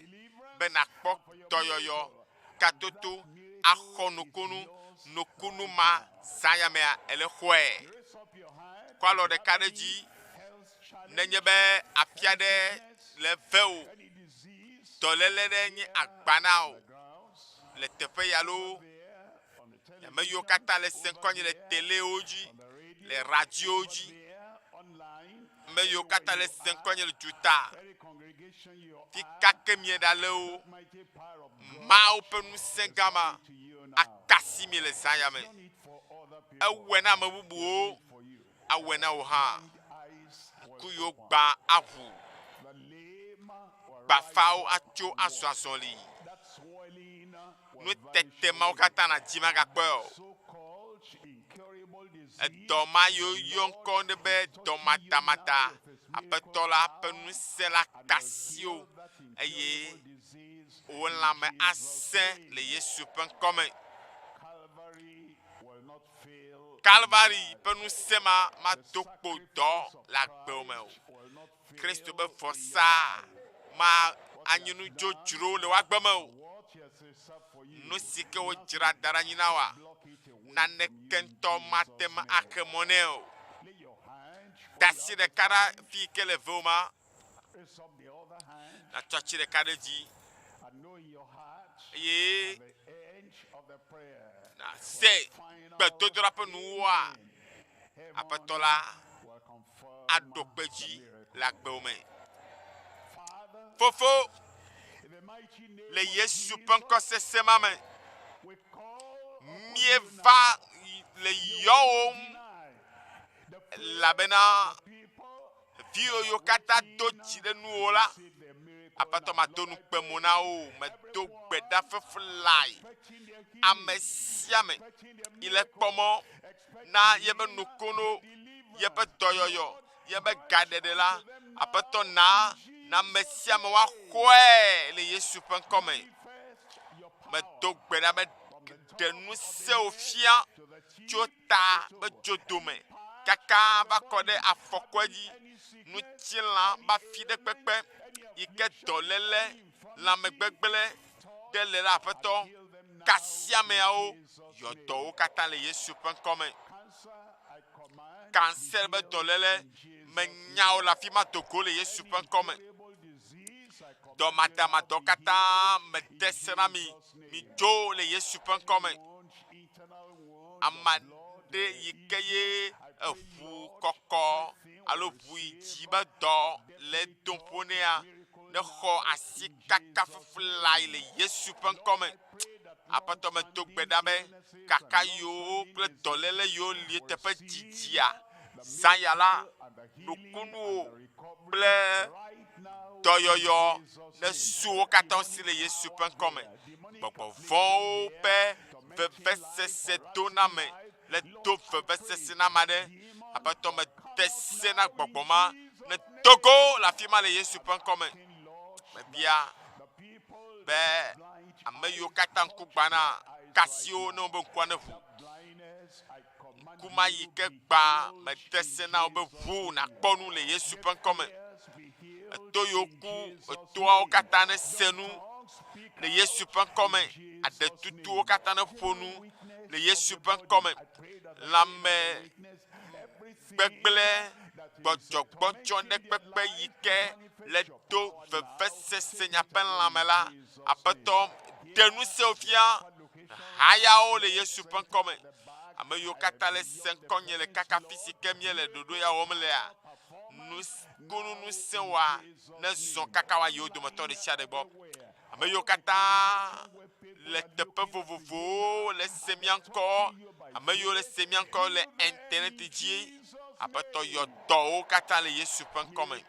be nàkpɔ dɔyɔyɔ, katoto, axɔ nukunu, nukunu ma zã ya mea èle xɔe. Kɔ alɔ ɖeka ɖe dzi nenye be afi aɖe le vewò, dɔléle ɖe nye agba na wò le teƒe ya loo. Ame yiwo katã le se ŋkɔ anyi le telewo dzi, le radiowo dzi, ame yiwo katã le se ŋkɔ anyi le duta, fi ka ke mieɖale o, Mawu ƒe ŋusẽ gã ma akasi mi le zã ya me. Ewɔe na ame bubuwo, awɔe na wò hã. Ŋku yiwo gbã aʋu, gbafawo atso azɔ azɔli. Nutete mawo katã nàdi magakpɔe o. Edɔ ma yiwo yɔ ŋkɔ ɖe be dɔmadamada, Aƒetɔ la ƒe ŋusẽ la ka asi wò eye wò lãme asẽ le Yesu ƒe ŋkɔ me. Kalvari ƒe ŋusẽ ma mado kpo dɔ le agbewò me o. Kristo ƒe vɔsa ma anye nu dzodzro le wò agbe me o. Nu si ke wodzra da ɖe anyi na wòa, naneke ŋutɔ mate ŋu axe mɔ nɛ o. Da asi ɖeka ɖa fi yi ke le vewò ma, nàtsɔ atsi ɖeka ɖe edzi eye nàse gbedodoɖa ƒe nuwuwua. Aƒetɔ la aɖo kpe dzi le agbewò me. Fofo, le Yesu ƒe ŋkɔ sese ma me, míeva le yɔwòm elabena viwò yiwo katã do dzi ɖe nuwò la, Aƒetɔ mado ŋukpe mo na wo o. Medo gbe ɖa feflae. Ame sia ame yi le kpɔ mɔ na yeƒe nukono, yeƒe dɔyɔyɔ, yeƒe gaɖeɖe la, Aƒetɔ na na ame sia ame woaxɔe le Yesu ƒe ŋkɔ me. Medo gbe ɖa be ɖe ŋusẽwò fia tso ta be dzodome kaka va kɔ ɖe afɔkɔe dzi, ŋutilã be afi ɖe kpekpe yi ke dɔléle, lãmegbegblẽ ɖe le la Aƒetɔ, kasia ameawo yɔ dɔ wo katã le Yesu ƒe ŋkɔ me. Kanser be dɔléle menya wo le afi ma do go le Yesu ƒe ŋkɔ me. Dɔmadamadɔ katã mede se na mi, midzo le Yesu ƒe ŋkɔ me. Ame aɖe yi ke ye eʋu kɔkɔ alo ʋu yi dzi be dɔ le dom ƒo nɛa, nexɔ asi kaka fuflae le Yesu ƒe ŋkɔ me. Aƒetɔ medo gbe ɖa be kaka yiwo kple dɔléle yiwo li eteƒe didia, zã ya la, nukunuwo kple dɔyɔyɔ nesu wo katã si le Yesu ƒe ŋkɔ me. Gbɔgbɔ vɔ̃wo ƒe vevesese doname le do vevesese na ame aɖe. Aƒetɔ mede se na gbɔgbɔ ma nedo go le afi ma le Yesu ƒe ŋkɔ me. Mebia be ame yiwo katã ŋku gbã na kasiwo ne wobe ŋkua neʋu. Ŋku ma yi ke gbã mede se na wo be ʋu nàkpɔ nu le Yesu ƒe ŋkɔ me. Eto yiwo ku etoawo katã nese nu le Yesu ƒe ŋkɔ me. Aɖetutuwo katã neƒo nu le Yesu ƒe ŋkɔ me. Lãme gbegblẽ, gbɔdzɔgbɔdzɔ ɖe kpekpe yi ke le do vevesese miaƒe lãme la, Aƒetɔ, ɖe ŋusẽwò fia hayawo le Yesu ƒe ŋkɔ me. Ame yiwo katã le se ŋkɔnye le kaka fi si ke míele ɖoɖo ya wɔm lea, nukunu ŋusẽwòa nezɔ kaka woayi wo dometɔ ɖe sia ɖe gbɔ. Ame yiwo katã le teƒe vovovowo le se mía ŋkɔ Ame yiwo le se mía ŋkɔ le internet dzi, Aƒetɔ yɔ dɔ wo katã le Yesu ƒe ŋkɔ me.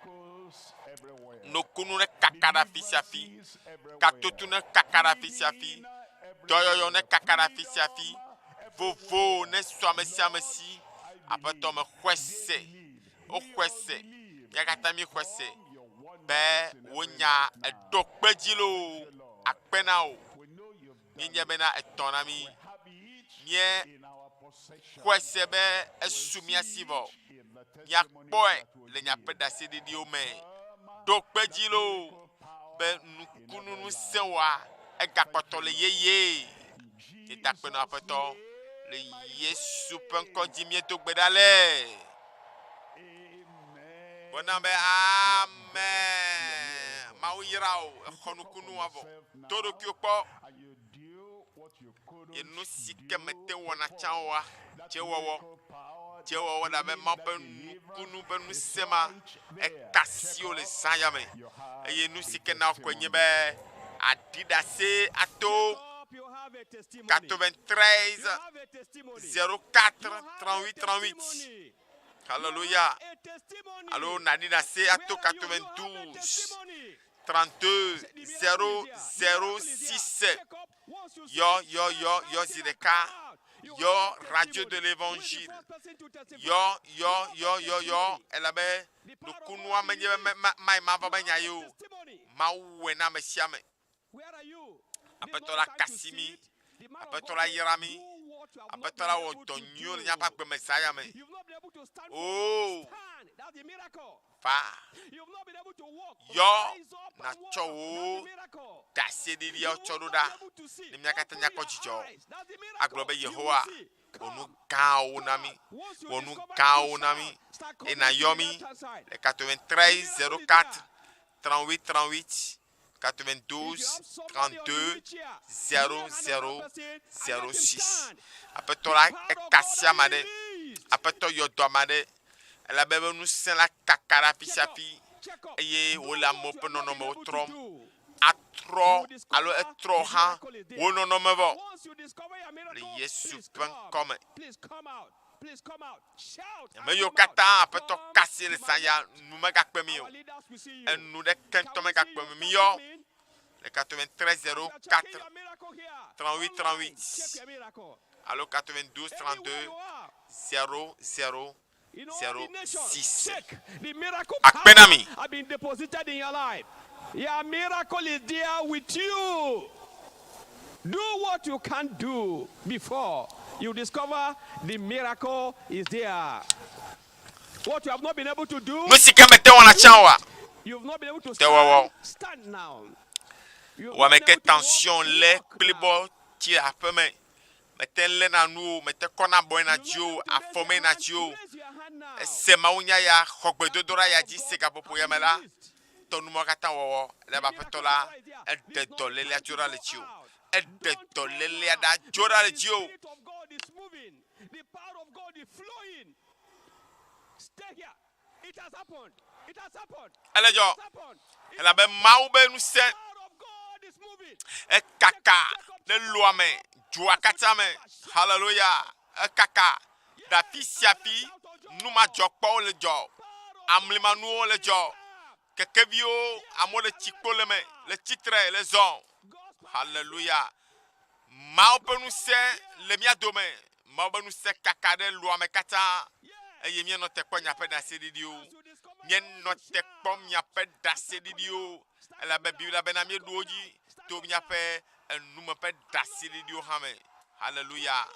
Nukunu ne kaka ɖe afi sia afi. Katoto ne kaka ɖe afi sia afi. Dɔyɔyɔ ne kaka ɖe afi sia afi. Vovo ne su ame sia ame si. Aƒetɔ mexɔe se. Woxɔe se. Mía katã míexɔe se be wò nya eɖo kpe dzi loo. Akpe na wò. Míenya bena etɔ na mí. Míexɔe se be esu mía si vɔ. Míakpɔe le miaƒe ɖaseɖiɖiwo me. Ɖo kpe dzi loo be nukunu ŋusẽ wa egakpɔtɔ le yeye. Míeda akpe na Aƒetɔ le Yesu ƒe ŋkɔ dzi míedo gbe ɖa le. Gbɔna be amen. Mawu yra wò, exɔ nukunu vɔ. Do ɖokuiwò kpɔ. Ye nu si ke mete wɔna tsã oa, dzewɔwɔ. Dzewɔwɔ ɖe abe Mawu ƒe nukunu ƒe ŋusẽ ma, eka asiwò le zã ya me. Eye nu si ke na wòkɔe nye be aɖi ɖase ato 93 04 38 38. Hallelujah. Alo nàɖi ɖase ato 92 32 0 0 6. Yɔ, yɔ, yɔ, yɔ zi ɖeka. Yɔ Radio de l'Evangile. Yɔ, yɔ, yɔ, yɔ, yɔ. Elabe nukunua menye be ma, ma, ma va be nya ye o. Mawu wɔe na ame sia ame. Aƒetɔ la kasi mí. Aƒetɔ la yra mí. Aƒetɔ la wɔ dɔ nyuiwo le míaƒe agbe me zã ya me. Oo, va. Yɔ nàtsɔ wò ɖaseɖiɖiawo tsɔ ɖo ɖa ne mía katã míakpɔ dzidzɔ agblɔ be Yehowa wɔ nu gãwo na mí, wɔ nu gãwo na mí. Eye nàyɔ mí le 93 04 38 38 92 32 00 06. Aƒetɔ la eka asi ame aɖe. Aƒetɔ yɔ dɔ ame aɖe. Elabe eƒe ŋusẽ la kaka ɖe afi sia afi eye wòle amewo ƒe nɔnɔmewo trɔm. Atrɔ alo etrɔ hã wò nɔnɔme vɔ le Yesu ƒe ŋkɔ me. Ame yiwo katã Aƒetɔ ka asi le zã ya nu megakpe mi o. Enu ɖeke ŋutɔ megakpe mi. Miyɔ le 93 04 38 38 alo 92 32 00 06. Akpe na mi. Your miracle is there with you. Do what you can't do before. You discover the miracle is there. What you have not been able to do. Nu si ke mete wɔna tsã oa, You've not been able to te wɔwɔ. stand. Stand now. Wɔ ame ke tension lé kplibɔ tsi aƒe me, mete léna nu o, mete kɔna abɔ yina dzi o, afɔ me yina dzi o. Ese mawunya ya, xɔ gbedodoɖa ya dzi se gaƒoƒo ya me la, tɔ numɔ katã wɔwɔ le eƒe Aƒetɔ la, eɖe dɔlélea dzo ɖa le dziwò. Eɖe dɔlélea ɖa dzo ɖa le dziwò. Ele dzɔ elabe Mawu be ŋusẽ ekaka ɖe loa me, dzoa katã me. Haleluya! Ekaka ɖe afi sia afi. Numadzɔkpɔwo le dzɔ, amlimanuwo le dzɔ, kekeviwo, amewo le tsikpo le me, le tsitre, le zɔ. Haleluya! Mawu ƒe ŋusẽ le mía dome. Mawu ƒe ŋusẽ kaka ɖe loa me katã eye míenɔ te kpɔ miaƒe ɖaseɖiɖiwo. Míenɔ te kpɔ miaƒe ɖaseɖiɖiwo elabe Biblia bena míeɖu wo dzi to míaƒe enume ƒe ɖaseɖiɖiwo hã me. Haleluya!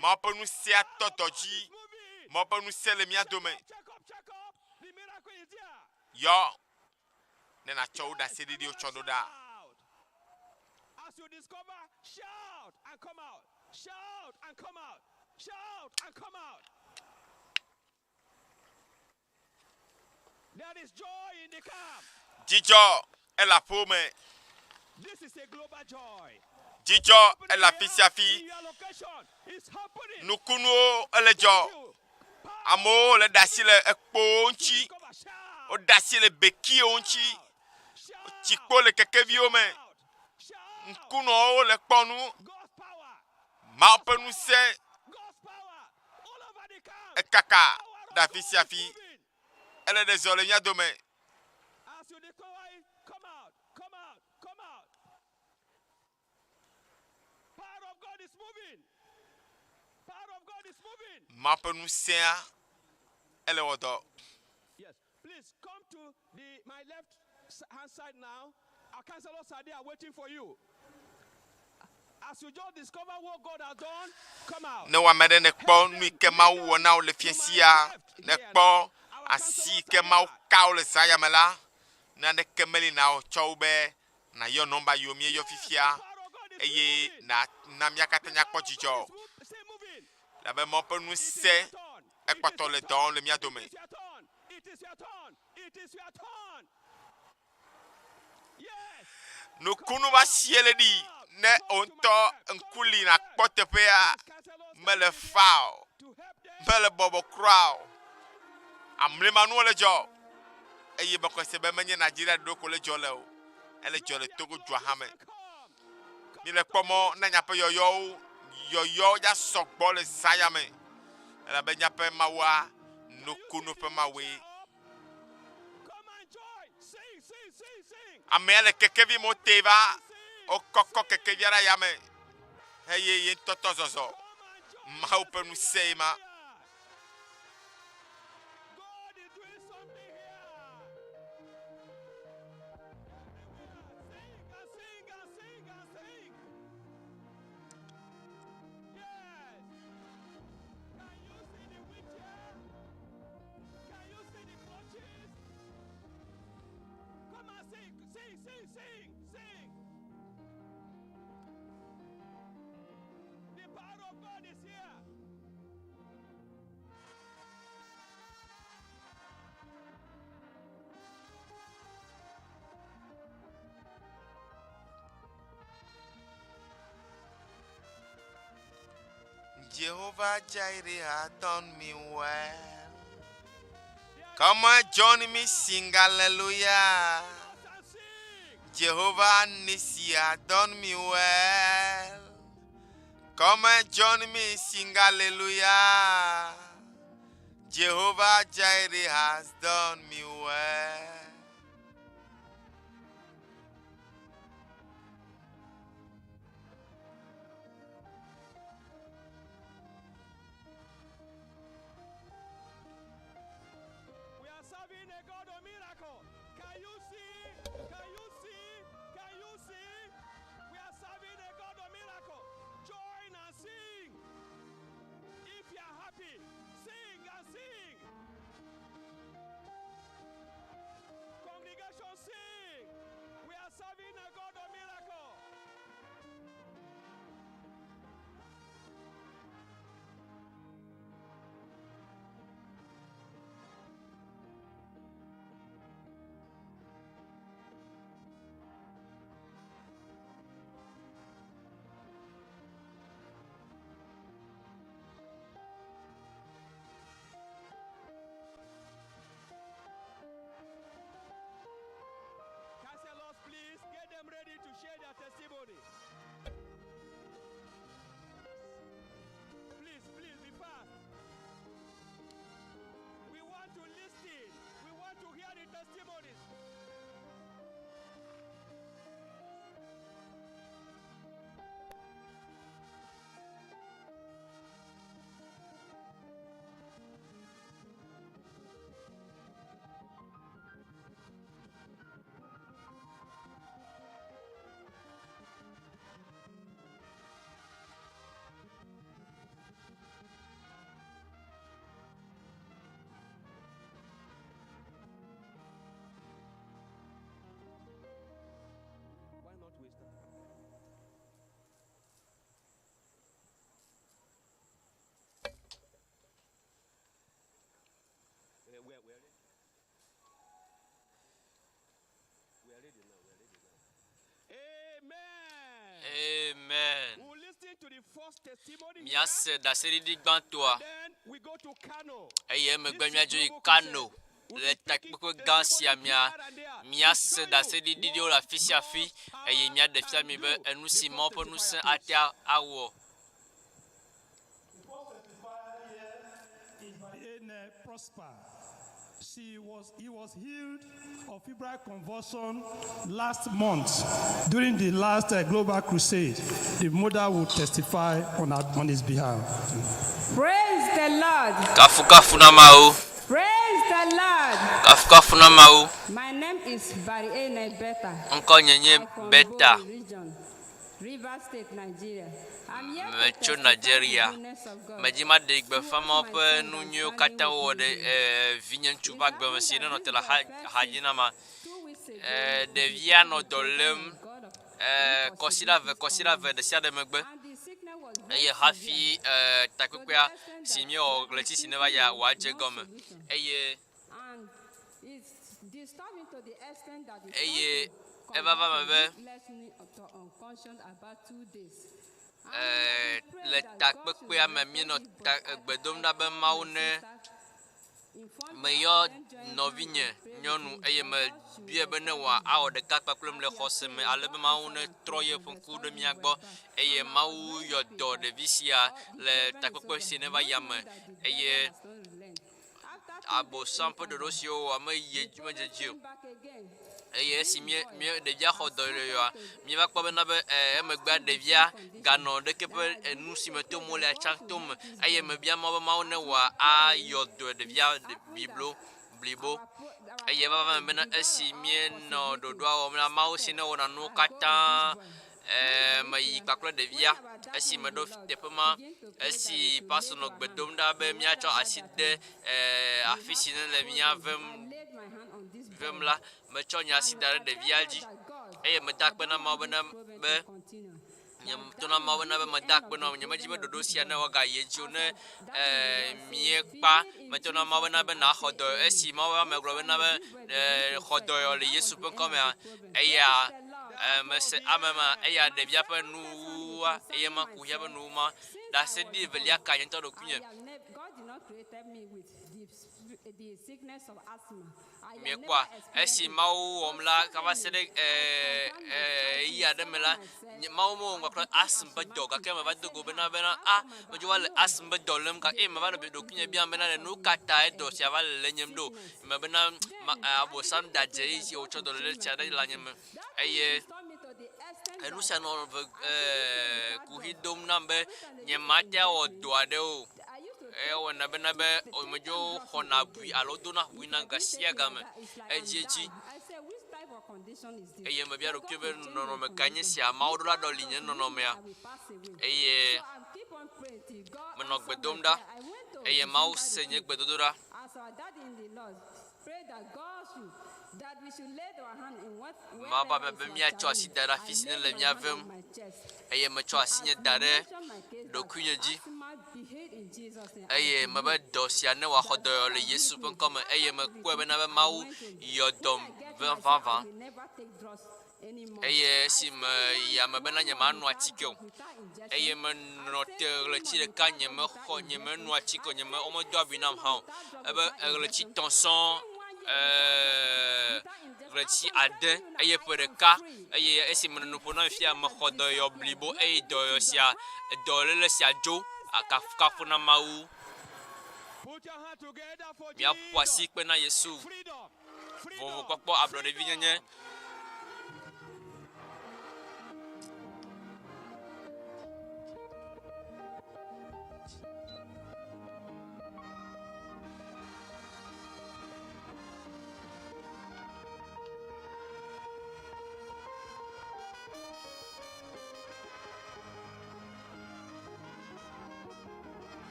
Mawu ƒe ŋusẽa tɔ dɔ dzi. Mawu ƒe ŋusẽ le mía dome. Yɔ ne nàtsɔ wò ɖaseɖiɖiwo tsɔ ɖo ɖa. As you discover, shout and come out. Shout and come out. Shout and come out. There is joy in the camp. Dzidzɔ ele aƒewò me. This is a global joy. Dzidzɔ ele afi sia afi. Nukunuwo ele dzɔ. Amewo le ɖe asi le ekpowo ŋuti. Woɖe asi le bekiwo ŋuti. Tsikpo le kekeviwo me. Ŋkunɔwo le kpɔ nu. Mawu ƒe ŋusẽ. Ekaka ɖe afi sia afi. Ele ɖe zɔ le mía dome. Mawu ƒe ŋusẽa ele wɔ dɔ. Yes, please come to the my left hand side now. Our counselors are there waiting for you. As you just discover what God has done, come out. Ne wò ame aɖe nèkpɔ nu yi ke Mawu wɔ na wò le fiẽ sia, nèkpɔ asi yi ke Mawu ka wò le zã ya me la, naneke meli na wò tsɔ wu be nàyɔ nɔmba yiwo míeyɔ fifia eye nàna mía katã míakpɔ dzidzɔ. Elabe Mawu ƒe ŋusẽ ekpɔtɔ le dɔ wɔm le mía dome. Nukunu va sie le ɖi ne wò ŋutɔ ŋku li nàkpɔ teƒea mele fa o, mele bɔbɔ kura o. Amlimanuwo le dzɔ eye mexɔe se be menye Nigeria ɖeɖe ko le dzɔ le o, ele dzɔ le Togo dua hã me. Míle kpɔ mɔ na miaƒe yɔyɔwo, yɔyɔ ya sɔgbɔ le zã ya me elabe míaƒe Mawua nukunu ƒe Mawue. Amea le kekevi me wotee va, wokɔkɔ kekevia ɖe ayame eye ye ŋutɔ tɔ zɔzɔ. Mawu ƒe ŋusẽe ma. Come and sing, sing, sing, sing, sing. The power of God is here. Jehovah Jireh has done me well. Come and join me, sing hallelujah. Jehovah Nissi has done me well. Come and join me, sing hallelujah. Jehovah Jireh has done me well. We are serving a God of miracle. Can you see? Can you see? Can you see? We are serving a God of miracle. Join and sing. If you are happy, sing and sing. Congregation, sing. We are serving a God of miracle. Counselors, please get them ready to share their testimony. Please, please be fast. We want to listen. We want to hear the testimonies. Why not waste time? We are, we are ready. We are ready now. We are ready now. Amen. Amen. We'll listen to the first testimony. Míase ɖaseɖiɖi gbãtɔa Then we go to Kano. eye emegbe míadzo yi Kano le takpekpe gã sia mea. Míase ɖaseɖiɖi ɖewo le afi sia afi eye míaɖe fia mi be enu si Mawu ƒe ŋusẽ ate awɔ. Prosper. He was healed of febrile convulsion last month during the last global crusade. The mother will testify on his behalf. Praise the Lord. Kafukafu na Mawu. Praise the Lord. Kafukafu na Mawu. My name is Barry A. Beta. Ŋkɔ nye nye I'm from Beta. Bori region, Rivers State, Nigeria. I'm here to Metso testify Nigeria. the goodness of God. Medzi ma ɖe gbeƒã Mawu ƒe nu nyuiwo katã wowɔ ɖe eh, vinye ŋutsu ƒe agbe me si nenɔ te le ha ha dzi na ma. Eh, ɖevia nɔ dɔ lém eh, kɔsiɖa eve kɔsiɖa eve ɖe sia ɖe megbe eye hafi eh, takpekpea si míewɔ ɣleti si ne va yia wòadze gɔme eye And it's disturbing to the extent that the eye eva va me be left me to unconscious about 2 days. eh, le takpekpea me míenɔ ta gbe dom ɖa be Mawu ne meyɔ nɔvinye nyɔnu eye mebia be ne wòa awɔ ɖeka kpakplem le xɔse me ale be Mawu ne trɔ yeƒe ŋku ɖe mía gbɔ eye Mawu yɔ dɔ ɖevi sia le takpekpe si ne va yia me eye abosam ƒe ɖoɖo siwo wòwɔ meyi edzi medze edzi o. Eye esi mía mía ɖevia xɔ dɔyɔyɔa, míeva kpɔ bena be eh, emegbea ɖevia ganɔ ɖeke ƒe enu si me tom wolea tsã tom eye mebia Mawu be Mawu ne wòa ayɔ dɔe ɖevia biblo blibo. Eye eva va eme bena esi míenɔ ɖoɖoa wɔm la, Mawu si ne wɔna nuwo katã eh, meyi kpakple ɖevia esi meɖo teƒe ma esi pastor nɔ gbe dom ɖa be míatsɔ asi de eh, afi si ne le mía vem vem la, metsɔ nye asi da ɖe ɖevia dzi eye meda akpe na Mawu bena be nye to na Mawu bena be meda akpe na wò. Nyemedzi be ɖoɖo sia ne woagayi edzi o ne eh, míekpa meto na Mawu bena be naxɔ dɔyɔ. Esi Mawu ƒe ame gblɔ bena be eh, xɔ dɔyɔ le Yesu ƒe ŋkɔmea, eya eh, mese ame ma eya ɖevia ƒe nuwuwua eye ma kuxia ƒe nuwu ma. Ɖaseɖiɖi evelia ka nye ŋutɔ ɖokuinye. I have God did not create me with the sickness of asthma. I have Miekpɔa, never esi Mawu wɔm la kava se ɖe eh, eh, ɣeyiɣi aɖe me la, nye Mawu mewɔ ŋgɔ kple asthma ƒe dɔ gake meva do go bena bena a medzo va le asthma ƒe dɔ lém gake eye meva nɔ ɖokuinye biam bena ɖe nu ka tae dɔ sia va le lényem ɖo. Me bena ma abosam da dze eye wòtsɔ dɔléle sia ɖe le nye me eye enu sia nɔ ve eh, kuxi dom nam be nyemate awɔ dɔ aɖe o. Ewɔna bena be medzo xɔna bui alo dona ʋui nam ga sia game edziedzi. I said, which type of condition is this? Eye mebia ɖokuiwo be nɔnɔme ka nye sia Mawu ɖo la ɖɔli nye nɔnɔmea eye Keep on praying till God menɔ gbe dom ɖa eye Mawu se nye gbedodoɖa. As our daddy in the Lord, pray that God should, that we should lay our hand in what Mawu be be míatsɔ asi da ɖe afi si ne le mía vem eye metsɔ asinye da ɖe ɖokuinye dzi eye mebe dɔ sia ne wòaxɔ dɔyɔ le Yesu ƒe ŋkɔme eye mekpɔe bena be Mawu yɔ dɔm vavã eye esi meyi ame bena nyemano atike o eye menɔ te ɣleti ɖeka nyemexɔ nyemeno atike o nyeme womedo abi nam hã o ebe ɣleti tɔ̃ sɔŋ eh, ɣleti ade eye ƒe ɖeka eye esi menɔ nu ƒom na mi fia mexɔ dɔyɔyɔ blibo eye dɔyɔyɔ sia dɔléle sia dzo kafukafu na Mawu. Míaƒo asi kpe na Yesu. Vovokpɔkpɔ ablɔɖevinyenye.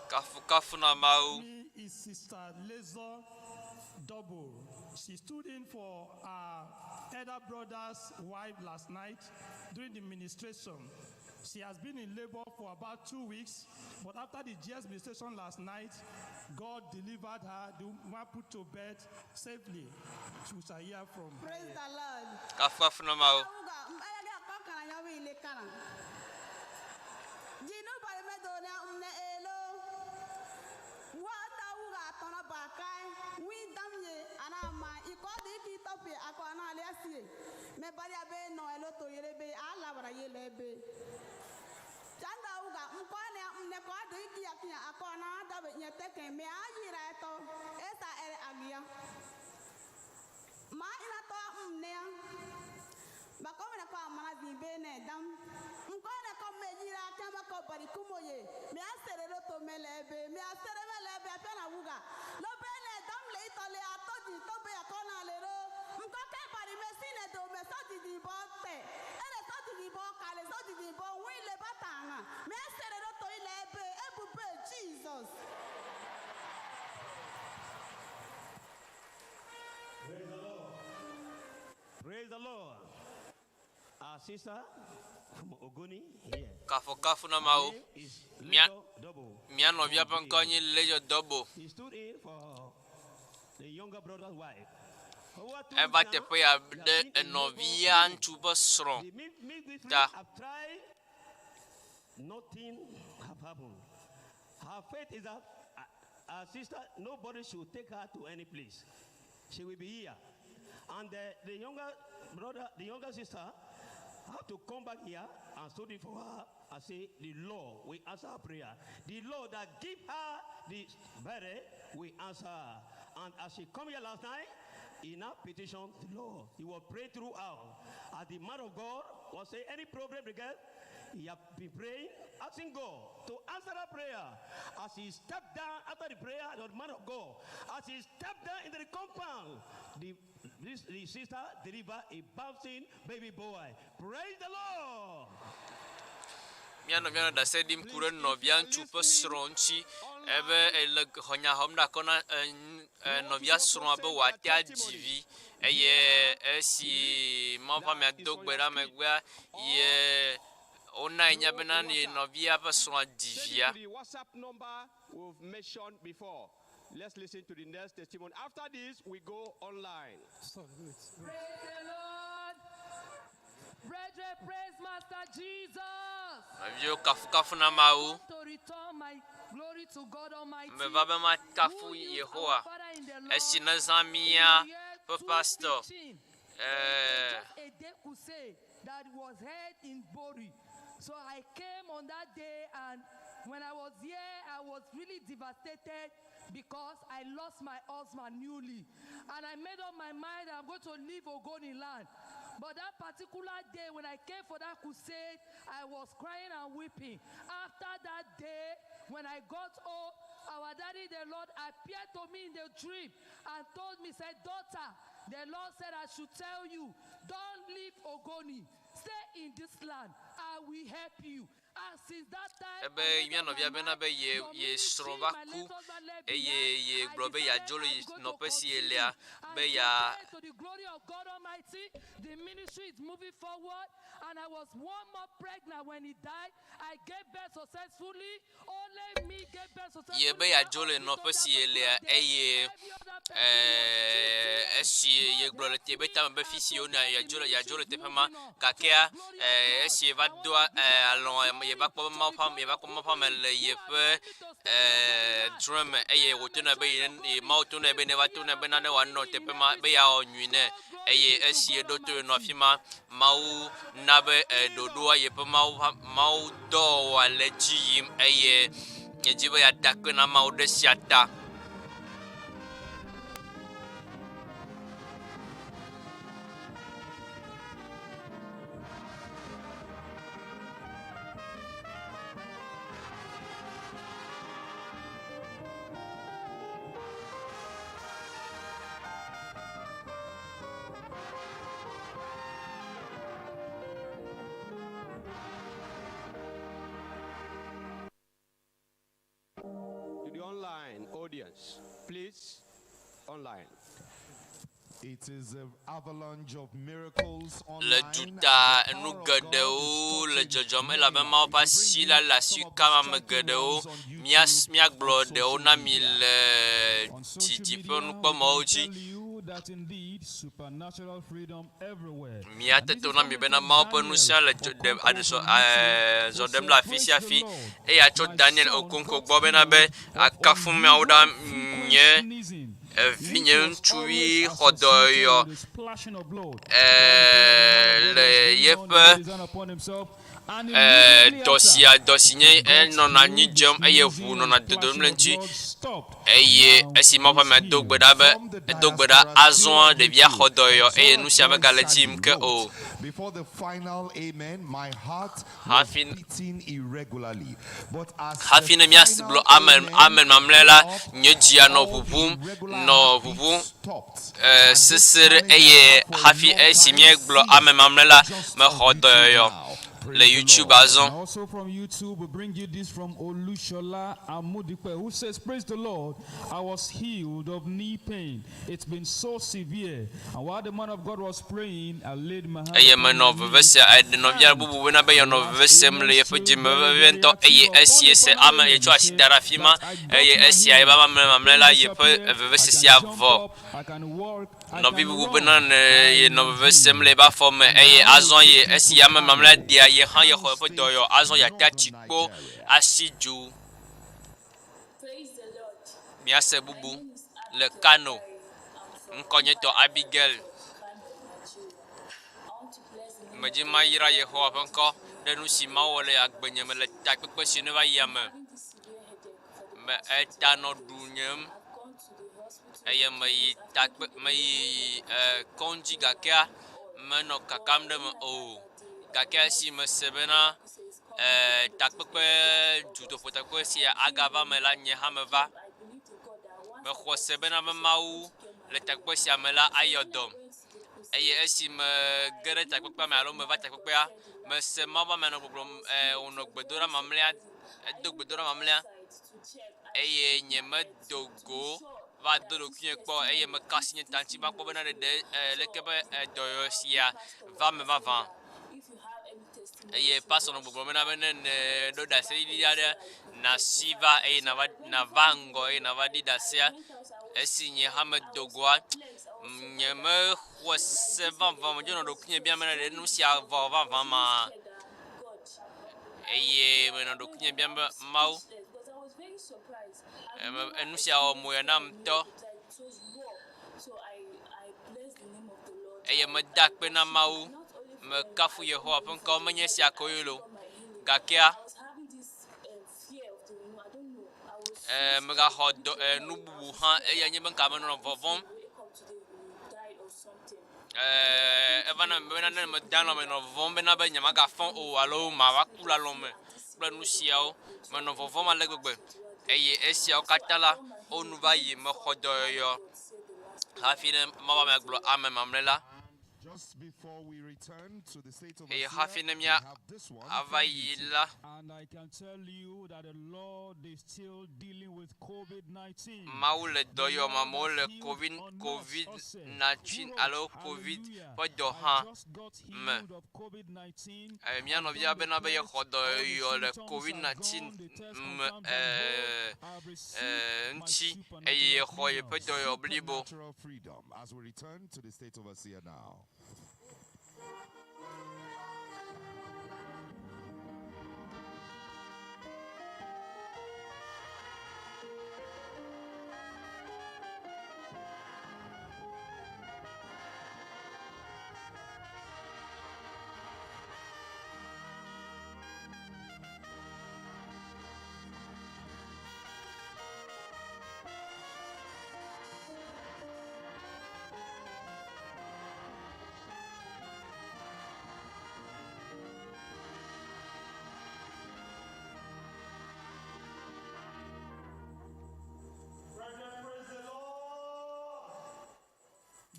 Kafukafu na Mawu. Is Sister Laser Double. She stood in for her elder brother's wife last night during the ministration. She has been in labor for about 2 weeks, but after the GS ministration last night, God delivered her, the woman put to bed safely. We shall hear from her. Praise the Lord. Kafukafu na Mawu. Jinu bari me do ne umne elo. Wa ta wuga tona bakai. Wi damye ana ma iko di ki to bari abe no elo to yere be ala bara yele be. Chanda uga mko ne mne ko ado iki yakinya akona dabe nyete ke me ayira eto esa ere agia. Ma ina to mne ya. Bako mene ko amana zibe ne dam. Mko ne ko me yira kama ko bari kumoye. Me asere lo to mele be me asere mele be afia na wuga. Lo be ne dam le itole atoji to be akona le ro. Mko ke bari me sine do me so didi bo te. Ere so didi bo kale so didi bo wi le batanga. Me asere lo to ile be ebube Jesus. Praise the Lord. Our sister from Ogoni here. Kafukafu na Mawu. Mía mía nɔvia ƒe ŋkɔ nye Leisure Double. He stood in for the younger brother's wife. Eva teƒe ya ɖe enɔvia ŋutsu ƒe srɔ̃ ta. Have tried, nothing have happened. Her faith is that our sister, nobody should take her to any place. She will be here. And the younger brother, the younger sister, have to come back here and study for her and say, the Lord will answer her prayer. The Lord that give her the beret will answer her. And as she come here last night, he now petitioned the Lord. He will pray throughout. As the man of God was say, any problem again, he have been praying, asking God to answer that prayer. As he stepped down after the prayer, the man of God, as he stepped down into the compound, the sister delivered a bouncing baby boy. Praise the Lord. Mía nɔvia nɔ ɖase ɖim ku ɖe nɔvia ŋutsu ƒe srɔ̃ ŋuti ebe ele xɔ nya xɔm ɖe akɔ na nɔvia srɔ̃a be wòate adzi vi eye esi Mawu ƒe amea do gbe ɖa megbea ye wona nya bena ye nɔvia ƒe srɔ̃a dzi via. To the WhatsApp number we've mentioned before. Let's listen to the next testimony. After this, we go online. Sorry, wait, wait. Praise the Lord. Brethren, praise Master Jesus. Nɔviwo kafukafu na Mawu. To return my glory to God Almighty. Meva be makafu Yehowa esi nezã mía ƒe pastor. Just a day crusade that was held in Bori. So I came on that day, and when I was here, I was really devastated because I lost my husband newly. And I made up my mind I'm going to leave Ogoni land. But that particular day, when I came for that crusade, I was crying and weeping. After that day, when I got home, our daddy, the Lord, appeared to me in the dream and told me, said, daughter, the Lord said I should tell you, don't leave Ogoni. Stay in this land. I will help you. And since that time, Ebe mía nɔvia bena be ye ye srɔ̃ va ku eye ye gblɔ be yeadzo le yi nɔƒe si yelea be ya to the glory of God Almighty, the ministry is moving forward. And I was 1 month pregnant when he died. I gave birth successfully. Only me gave birth successfully. Ye be yeadzo le nɔƒe si yelea eye esi ye gblɔ le be tame be fi si wona yeadzo le yeadzo le teƒe ma gakea esi ye va doa alɔ ye va kpɔ be Mawu ƒe ame ye va kpɔ Mawu ƒe ame le yeƒe drɔ̃e me eye wòto nɛ be ye Mawu to nɛ be ne va to nɛ be nane wòanɔ teƒe ma be yeawɔ nyui nɛ eye esi ye ɖo to ye nɔ afi ma Mawu na be ɖoɖoa yeƒe Mawu ƒe Mawu dɔwɔwɔa le dzi yim eye nye dzi be yeada akpe na Mawu ɖe sia ta. To the online audience, please, online. It is an avalanche of miracles Le online. duta enu geɖewo le dzɔdzɔm elabe Mawu ƒe asi la le asi kam ame geɖewo. Mía míagblɔ ɖewo na mi le didi ƒe nukpɔmɔwo dzi. That indeed supernatural freedom everywhere. Míate to na mi bena Mawu ƒe ŋusẽ le dzo ɖem aɖe zɔ ɖem le afi sia afi. Eya tso Daniel Okonkwo gbɔ bena be akafu miawo ɖa nye Evinye ŋutsuvi xɔ dɔyɔyɔ eh, le yeƒe eh, dɔ sia dɔ si nye enɔna anyi dzem eye ʋu nɔna dodom le ŋuti eye esi Mawu ƒe amea do gbe ɖa be edo gbe ɖa azɔa ɖevia xɔ dɔyɔyɔ eye nu sia megale edzi yim ke o. Before the final amen, my heart was Hafi beating irregularly. But as hafi the ne míagblɔ final amen amen amen mamlɛ la, went up, nye dzia nɔ all ʋuʋum the irregular nɔ heartbeats ʋuʋum stopped. eh, And this sesẽ ɖe challenge I eye have for a hafi long esi time míegblɔ amen ceased mamlɛ la, just mexɔ on YouTube dɔyɔyɔ now. le Praise the YouTube Lord. azɔ. And also from YouTube, we bring you this from Olushola Amudipe, who says, Praise the Lord, I was healed of knee pain. It's been so severe. And while the man of God was praying, I laid my hand Eye upon my menɔ veve knee se eɖe nɔvia and bubu bena be the yeanɔ last veve sem le amen yeƒe still dzi me very, vevie very ŋutɔ active eye upon esi the ese final ame amen. yetsɔ asi Say da ɖe afi ma that I got eye my esia healing. ebe The ame pain mamlɛ la yeƒe disappeared. I vevesesia can jump vɔ. up, I can walk, I Nɔvi can bubu run. bena ne I yenɔ am veve sem healed. le eƒe afɔ me And eye now we azɔ ye take you esi to ame mamlɛ Kano, ɖea ye hã Kano yexɔ eƒe State, dɔyɔ azɔ yeate Northern atsi kpo Nigeria. asi dzo. Míase bubu le Kano. Ŋkɔnyetɔ Abigail. Medzi mayra Yehowa ƒe ŋkɔ ɖe nu si Mawu wɔ le agbenye me le takpekpe si ne va yia me. Me eta nɔ ɖunyem eye meyi takpe meyi eh, kɔdzi gakea menɔ kakam ɖe eme o. Gake esi mese bena eh, takpekpe dutoƒo takpekpe sia agava me la, nye hã meva. Mexɔ se bena be Mawu le takpekpe sia me la ayɔ dɔm. Eye esi mege ɖe takpekpea me alo meva takpekpea, mese Mawu ƒe amea nɔ gbɔgblɔm eh, wònɔ gbedoɖa mamlɛa, edo gbedoɖa mamlɛa eye nyemedo go va do ɖokuinye kpɔ eye meka asi nye ta ŋuti va kpɔ bena ɖeɖe eh, leke be eh, dɔyɔyɔ sia va me vavã. Eye pastor nɔ gbɔgblɔm bena be ne nèɖo ɖaseɖiɖi aɖe, nàsi va eye nàva nàva ŋgɔ eye nàva ɖi ɖasea. Esi nye hã medo goa, nyemexɔe se vavã medzo nɔ ɖokuinye biam bena ɖe nu sia vɔ vavã ma. Eye menɔ ɖokuinye biam be Mawu, enu sia wɔ moya nam ŋutɔ. Eye meda akpe na Mawu, mekafu Yehowa ƒe ŋkɔ, menye esia koe loo, gakea, eh, megaxɔ dɔ, eh, nu bubu hã, eya nye be ŋka menɔ vɔvɔ̃m. Eh, eva na bena ne meda alɔ̃ menɔ vɔvɔ̃m bena be nyemagafɔ o alo mava ku le alɔ̃ me kple nu siawo. Menɔ vɔvɔ̃m ale gbegbe eye esiawo katã la, wo nu va yi mexɔ dɔyɔyɔ hafi ne mava magblɔ ame mamlɛ la. Just before we return to the state of Eye Asia, hafi ne we mía have this one ava from yi YouTube. la, And I can tell you that the Lord is still dealing with COVID 19. Mawu le The dɔ yɔm Lord amewo has le healed COVID on us, COVID Ose, who 19 wrote, alo COVID Hallelujah. ƒe dɔ I hã just got me. healed of COVID 19. Eh, mía I've nɔvia done the bena be yexɔ test, all the dɔyɔyɔ le symptoms COVID are 19 gone, the test me confirms I'm whole. eh, I've received eh, my ŋuti eye supernatural yexɔ yeƒe freedom. dɔyɔyɔ blibo. Supernatural freedom as we return to the state of Asia now.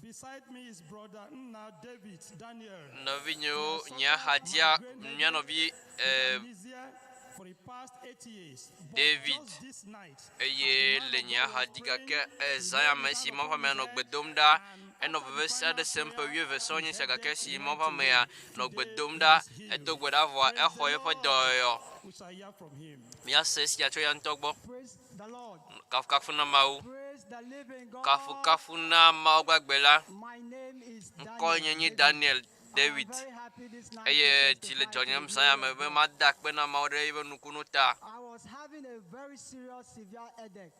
Beside me is brother Nna David Daniel. Nɔvinyewo, nye axadzia, mía nɔvi eh, Amnesia for the past 8 years. But David just this night, eye le nye axadzi gake ezã ya me esi Mawu ƒe amea nɔ gbe dom ɖa enɔ veve se aɖe sem ƒe wuieve sɔŋ nye sia gake esi Mawu ƒe amea nɔ gbe dom ɖa edo gbe ɖa vɔa exɔ eƒe dɔyɔyɔ. we shall hear from him. Míase esia tso ya ŋutɔ gbɔ. Praise the Lord. Kafukafu na Mawu. Praise the living God. Kafukafu na Mawu gbagbe la. My name is Ŋkɔe nye nye Daniel David Very happy this night eye to dzi le testify dzɔnyem to zã ya me be mada akpe na Mawu ɖe eƒe nukunu ta. I was having a very serious, severe headache.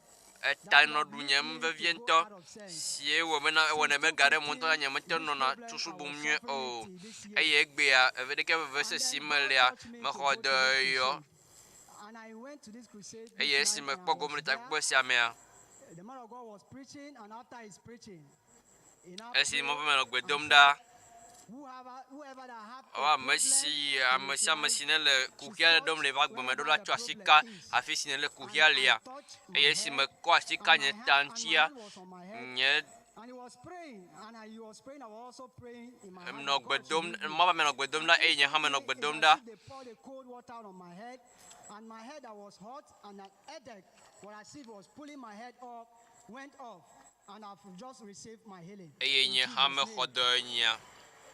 Eta nɔ ɖunyem vevie ŋutɔ si wɔ bena ewɔnɛ be ga ɖe mo ŋutɔ nye mete nɔna susu bum nyuie o. Eye egbea eve ɖeke veve sesi melea mexɔ dɔyɔyɔ And I went to this crusade. eye esi mekpɔ gome le takpekpe sia mea The man of God was preaching, and after his preaching, he now esi mɔ ƒe menɔ gbe dom ɖa whoever, whoever that have wo ame si ame sia ame si ne le kuxi aɖe ɖom le eƒe agbe me ɖo la tsɔ asi ka afi si ne le kuxia lia eye esi mekɔ asi ka nye ta ŋutia nye and he was praying, and I, he was praying, I was also praying in my heart. menɔ gbe dom mɔ ƒe menɔ gbe dom ɖa eye nye hã menɔ gbe dom ɖa They poured the cold water on my head, and my head that was hot, and an headache, was as if it was pulling my head up, went off, and I've just received my healing. eye nye hã mexɔ dɔ nyia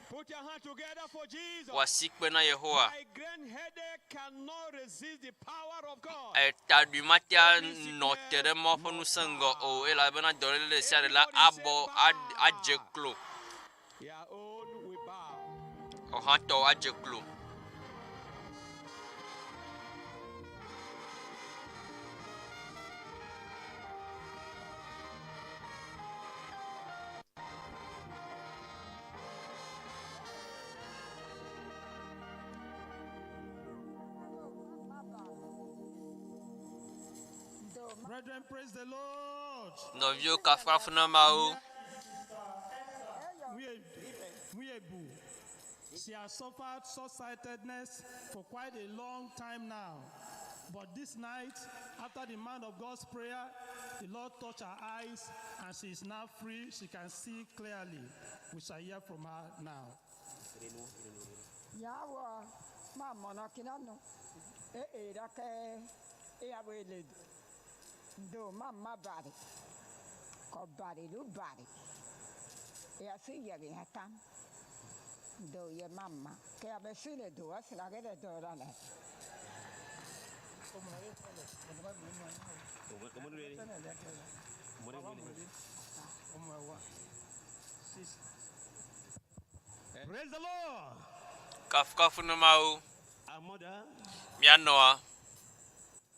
Put your hand together for Jesus. wɔ asi kpe na Yehowa Migraine headache cannot resist the power of God. etaɖui matea nɔ te ɖe mɔ ƒe ŋusẽ ŋgɔ o elabena dɔléle ɖe sia ɖe la abɔ ad- adze klo Your own we bow. ɔhãtɔ adze klo Brethren, praise the Lord. nɔviwo kafukafu na Mawu Webu. She has suffered short-sightedness for quite a long time now. But this night, after the man of God's prayer, the Lord touched her eyes and she is now free. She can see clearly. We shall hear from her now. Yawa ma mɔnɔ kina nu e e da kɛ e ya wele do ma ma bari kɔ bari lu bari e ya si yɛri ya tam do ye ma ma kɛ a bɛ si le do a sira kɛ le do la lɛ. Praise the Lord. kafukafu na Mawu Our mother míanɔa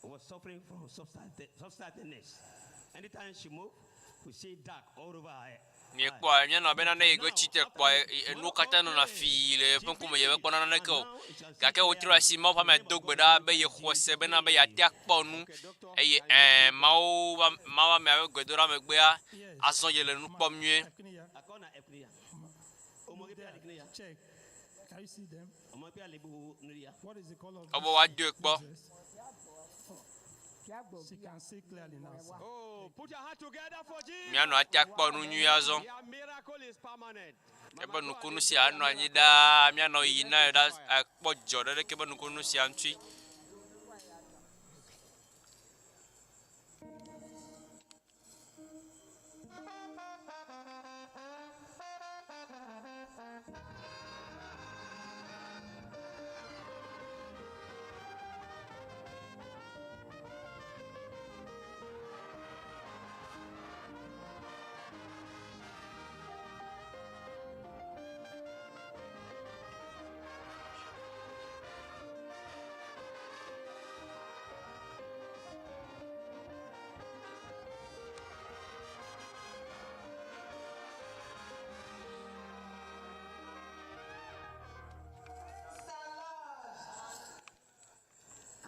was suffering from short-sightedness. Anytime she moved, we see dark all over her. miekpɔa míanɔ bena ne yi go tsitre kpɔa enuwo katã nɔna fii le eƒe ŋkume ye mekpɔna naneke o gake wotrɔ asi Mawu ƒe ame do gbe ɖa be yexɔ se bena be yeate akpɔ nu eye ɛɛ Mawu ƒe- Mawu amea ƒe gbedoɖa megbea azɔ ye le nu kpɔm nyuie Check. Can you see them? What is the color of ebe woadoe kpɔ She can see clearly now. sir. Oh, put your hand together for Jesus. míanɔ ate akpɔ nu nyuie azɔ Your miracle is permanent. ebe nukunu sia anɔ anyi ɖaa míanɔ yi na yi ɖa akpɔ dzɔ ɖe ɖeke be nukunu sia ŋuti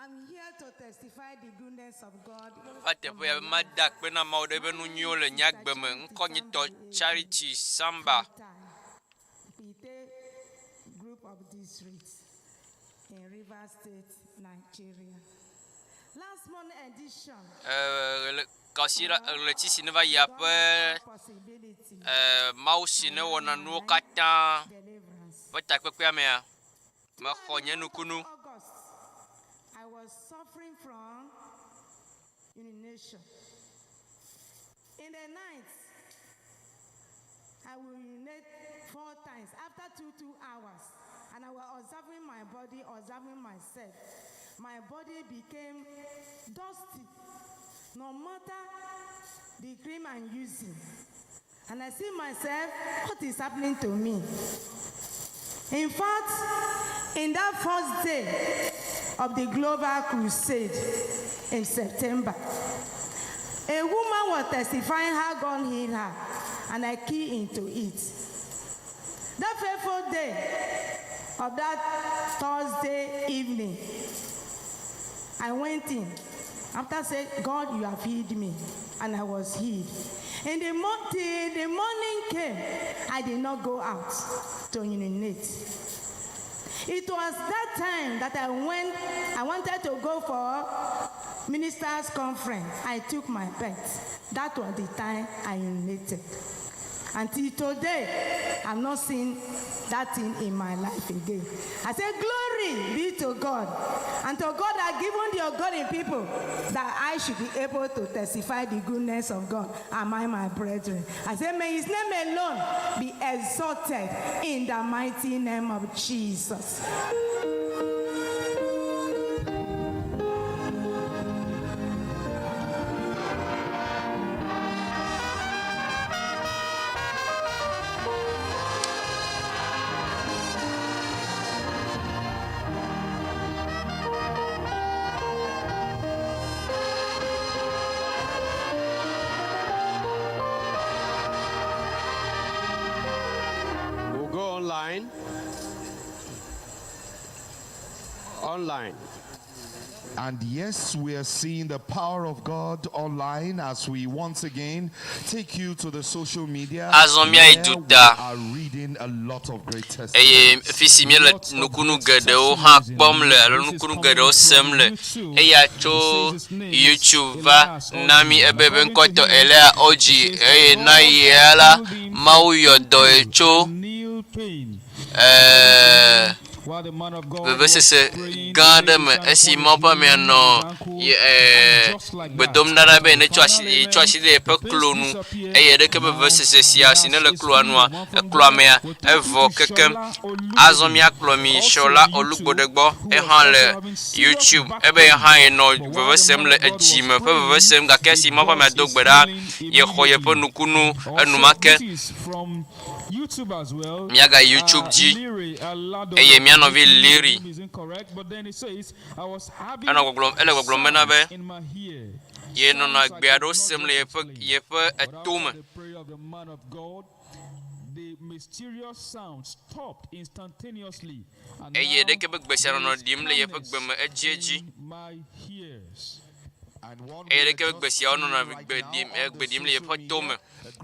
I'm here to testify the goodness of God. va teƒe ya be mada akpe na Mawu ɖe eƒe nu nyuiwo le nye agbe me ŋkɔ nyitɔ Charity Samba Ite group of districts in Rivers State, Nigeria. Last month edition, Ee, le- kasi la ɣleti si ne va yia ƒe ee, Mawu si ne wɔna nuwo katã ƒe takpekpea mea mexɔ nye nukunu August, I was suffering from urination. In the night, I will urinate four times after two, two hours. And I was observing my body, observing myself. My body became dusty, no matter the cream I'm using. And I see myself, what is happening to me? In fact, in that first day of the Global Crusade in September, A woman was testifying how God healed her, and I key into it. That fateful day of that Thursday evening, I went in. After saying, God, you have healed me. And I was healed. In the, till the morning came, I did not go out to urinate. It was that time that I went, I wanted to go for ministers' conference. I took my pet. That was the time I urinated. Until today, I've not seen that thing in my life again. I say, Glory be to God. And to God that given the Ogoni people that I should be able to testify the goodness of God among my brethren. I say, May his name alone be exalted in the mighty name of Jesus. We'll go online. Online. And yes, we are seeing the power of God online as we once again take you to the social media. Azɔ míayi where we duta. are reading a lot of great Eye testimonies. fi si míele nukunu geɖewo hã kpɔm le alo nukunu geɖewo sem le eya tso YouTube va na mí ebe be ŋkɔtɔ Elia Odzi eye na yia la Mawu yɔ dɔe tso ɛɛ vevesese gã aɖe me esi Mawu ƒe amea nɔ ye ɛɛ gbe dom ɖa ɖa be netsɔ asi yetsɔ asi ɖe yeƒe klo nu eye ɖeke be vevesese sia si ne le kloa nua ekloa mea evɔ kekem. Azɔ míakplɔ mi Shola Olugboɖe gbɔ ehã le YouTube ebe yehã yenɔ veve sem le edzi me ƒe veve sem gake esi Mawu ƒe amea do gbe ɖa yexɔ yeƒe nukunu enumake. Míagayi YouTube dzi eye mía nɔvi Liri enɔ gbɔgblɔm ele gbɔgblɔm bena be yenɔna gbe aɖewo sem le yeƒe yeƒe eto me. Eye ɖeke be gbe sia nɔnɔ ɖim le yeƒe gbe me edziedzi. Eye ɖeke be gbe siawo nɔna gbe ɖim gbe ɖim le yeƒe to me.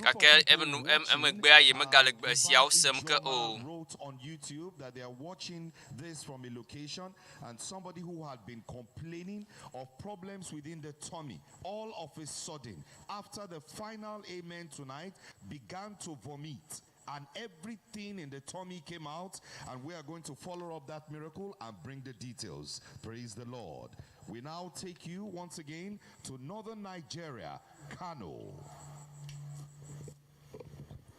Gake eme nu emegbea yemegale gbe siawo sem ke o. Wrote on YouTube that they are watching this from a location and somebody who had been complaining of problems within the tummy all of a sudden after the final amen tonight began to vomit and everything in the tummy came out and we are going to follow up that miracle and bring the details. Praise the Lord. We now take you once again to northern Nigeria, Kano.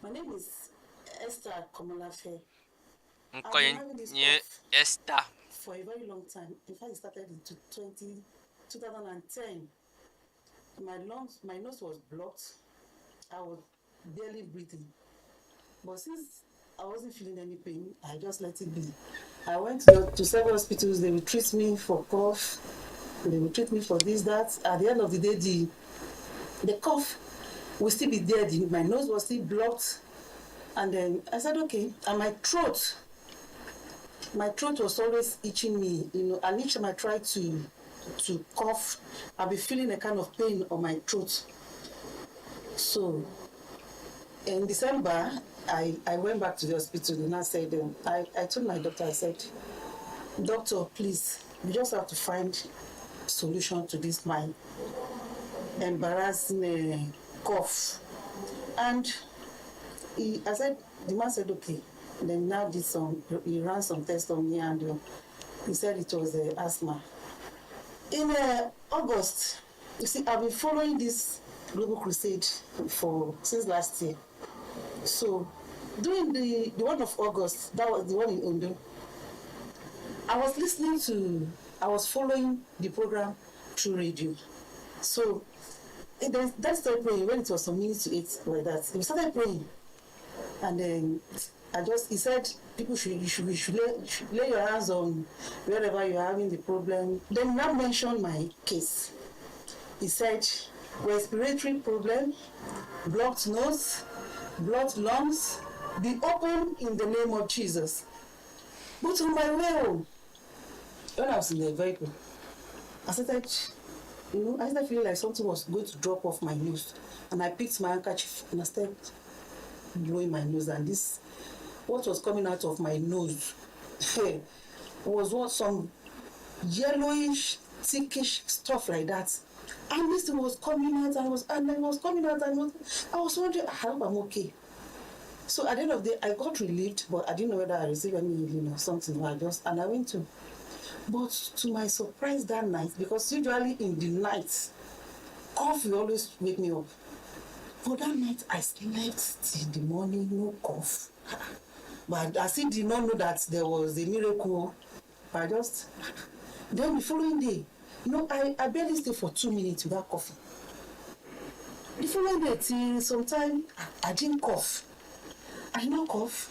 My name is Esther Komolafe. Ŋkɔ ye nye Esther. For a very long time. In fact, it started in 20, 2010. My lungs, my nose was blocked. I was barely breathing. But since I wasn't feeling any pain, I just let it be. I went to, to several hospitals. They would treat me for cough. They would treat me for this, that. At the end of the day, the, the cough will still be there. The, my nose was still blocked. And then I said, okay. And my throat, my throat was always itching me, you know. And each time I tried to, to cough, I'll be feeling a kind of pain on my throat. So in December, I, I went back to the hospital and I said, um, I, I told my doctor, I said, Doctor, please, we just have to find solution to this my embarrassing uh, cough. And he, I said, the man said, okay. Then now did some, he ran some tests on me and uh, he said it was uh, asthma. In uh, August, you see, I've been following this global crusade for since last year. So during the, the one of August, that was the one in Ondo, I was listening to, I was following the program through radio. So then that started praying when it was some minutes to eight like that. We started praying, and then I just he said people should you should, you should, lay, should lay your hands on wherever you're having the problem. Then he now mentioned my case. He said respiratory problem, blocked nose, blocked lungs, be open in the name of Jesus. But on my way home, when I was in the vehicle, I started, you know, I started feeling like something was going to drop off my nose. And I picked my handkerchief and I started blowing my nose. And this, what was coming out of my nose was what some yellowish, thickish stuff like that. And this thing was coming out and was and it was coming out and was, I was wondering, I hope I'm okay. So at the end of the day, I got relieved, but I didn't know whether I received any healing or something. I just and I went to. But to my surprise that night, because usually in the night, cough will always wake me up. But that night I slept till the morning, no cough. But I still did not know that there was a miracle. I just then the following day, you know, I, I barely stayed for two minutes without coughing. The following day till sometime I, I didn't cough. I did not cough.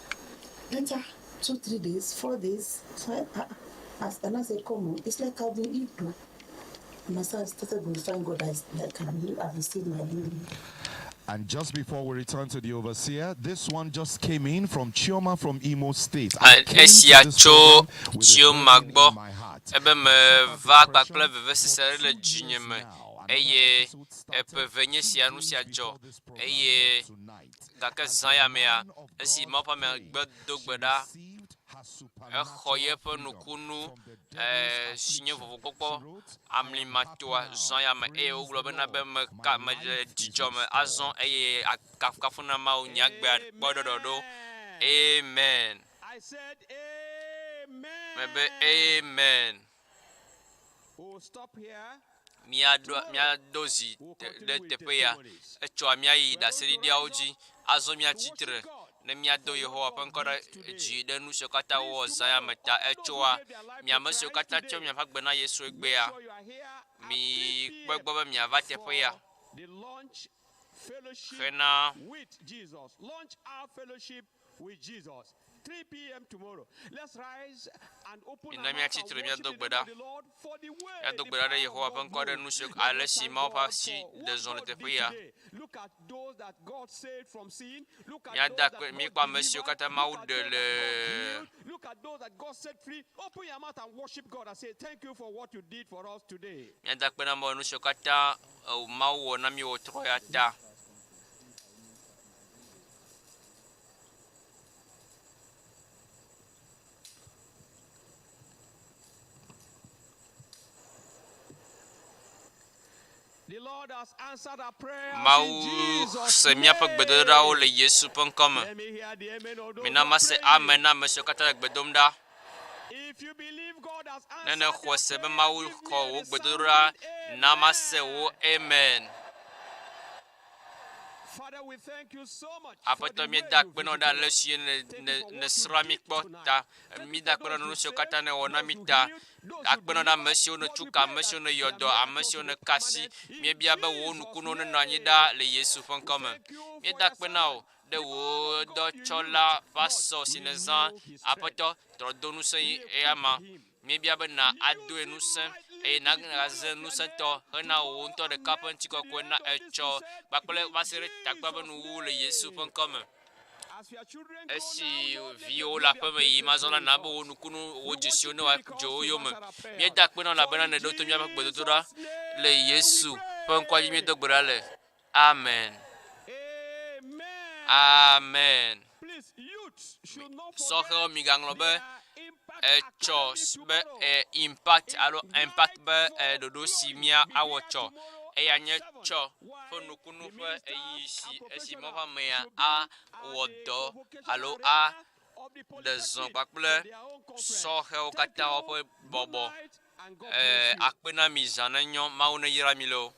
Later, two, three days, four days, five, I, I, and I said, come on, it's like I've been healed. And I started glorifying God I, like I've received my healing. And just before we return to the overseer, this one just came in from Chioma from Imo State. I came to Esia this tso program with a Chioma burden gbɔ in my heart. ebe meva kpakple vevesese ɖe le dzinye me eye eƒe eve nye sia nu sia dzɔ eye gake zã ya mea esi Mawu ƒe amea gbe do gbe ɖa exɔ yeƒe nukunu eh, si nye vovokpɔkpɔ amlimatoa zã ya me eye wogblɔ bena be meka mele dzidzɔ me azɔ eye kafukafu na Mawu nye agbea kpɔ ɖɔɖɔɖo amen mebe amen We'll stop here. míaɖo míado zi te- ɖe teƒe ya etsɔa míayi ɖaseɖiɖiawo dzi azɔ míatsitre ne míado yehowa ƒe ŋkɔ ɖe dzi ɖe nu siwo katã wowɔ zã ya me ta etsɔa miame siwo katã tsɔ miaƒe agbe na yesu egbea mikpɔ egbɔ be miava teƒe ya The launch fellowship hena with Jesus. Launch our fellowship with Jesus. 3 p.m. tomorrow. Let's rise and open mina our mouth and míatsitre worship míado the gbe name ɖa of the Lord for the way míado the gbe ɖa ɖe power yehowa of ƒe God ŋkɔ ɖe moves. nu siwo Let ale us si thank Mawu ƒe God asi for ɖe what zɔ le God teƒe did ya today. Look at those that God saved from sin. Look at míada those that akpe God míkpɔ ame siwo delivered. katã Mawu Look at ɖe those le that God healed. Look at those that God set free. Open your mouth and worship God and say, Thank you for what you did for us today. míada akpe na Mawu nu siwo katã eh, Mawu wɔ na mí wòtrɔ ya ta The Lord has answered our prayers in Mawu Jesus' se míaƒe gbedodoɖawo le Yesu ƒe ŋkɔ me. Let me hear the amen of those Mina who are mase praying. amen na ame siwo katã le gbe dom ɖa. If you believe God has Ne answered nèxɔ se be Mawu xɔ wò gbedodoɖa, na mase wò amen. Father, we thank you so much for Aƒetɔ the way míeda you akpe na wò ɖe visited ale us. si ne ne nèsrɔ̃a mí kpɔ ta. Mída akpe na nu siwo katã nèwɔ na mí ta. Akpe na wò ɖe ame siwo nètu ka, ame siwo nèyɔ dɔ, ame siwo nèka asi. Míebia be wò nukunuwo nenɔ anyi ɖaa le Yesu ƒe ŋkɔ me. Míeda akpe na wò ɖe wò dɔtsɔla ƒe asɔ si nèzã. Aƒetɔ, trɔ do ŋusẽ yi eyama. Míebia be na adoe ŋusẽ eye nagaze ŋusẽtɔ hena wò ŋutɔ ɖeka ƒe ŋutikɔkɔe na etsɔ kpakple va se ɖe tagba ƒe nuwuwu le Yesu ƒe ŋkɔ me. Esi viwo le aƒeme yim azɔ la, na be wò nukunu, wò dzesiwo ne wòadze wo yome. Míeda akpe na wò elabena nèɖo to míaƒe gbedodoɖa le Yesu ƒe ŋkɔa dzi míedo gbe ɖa le. Amen. Amen. Sɔhɛwo migaŋlɔ be etsɔ be e, impact alo impact be e, ɖoɖo si mía awɔ tsɔ eya nye tsɔ ƒe nukunu ƒe eyi si esi Mawu ƒe amea awɔ dɔ alo a ɖe zɔ kpakple sɔhɛwo katã woƒe bɔbɔ. E, akpe na mi zã ne nyɔ Mawu ne yra mi loo.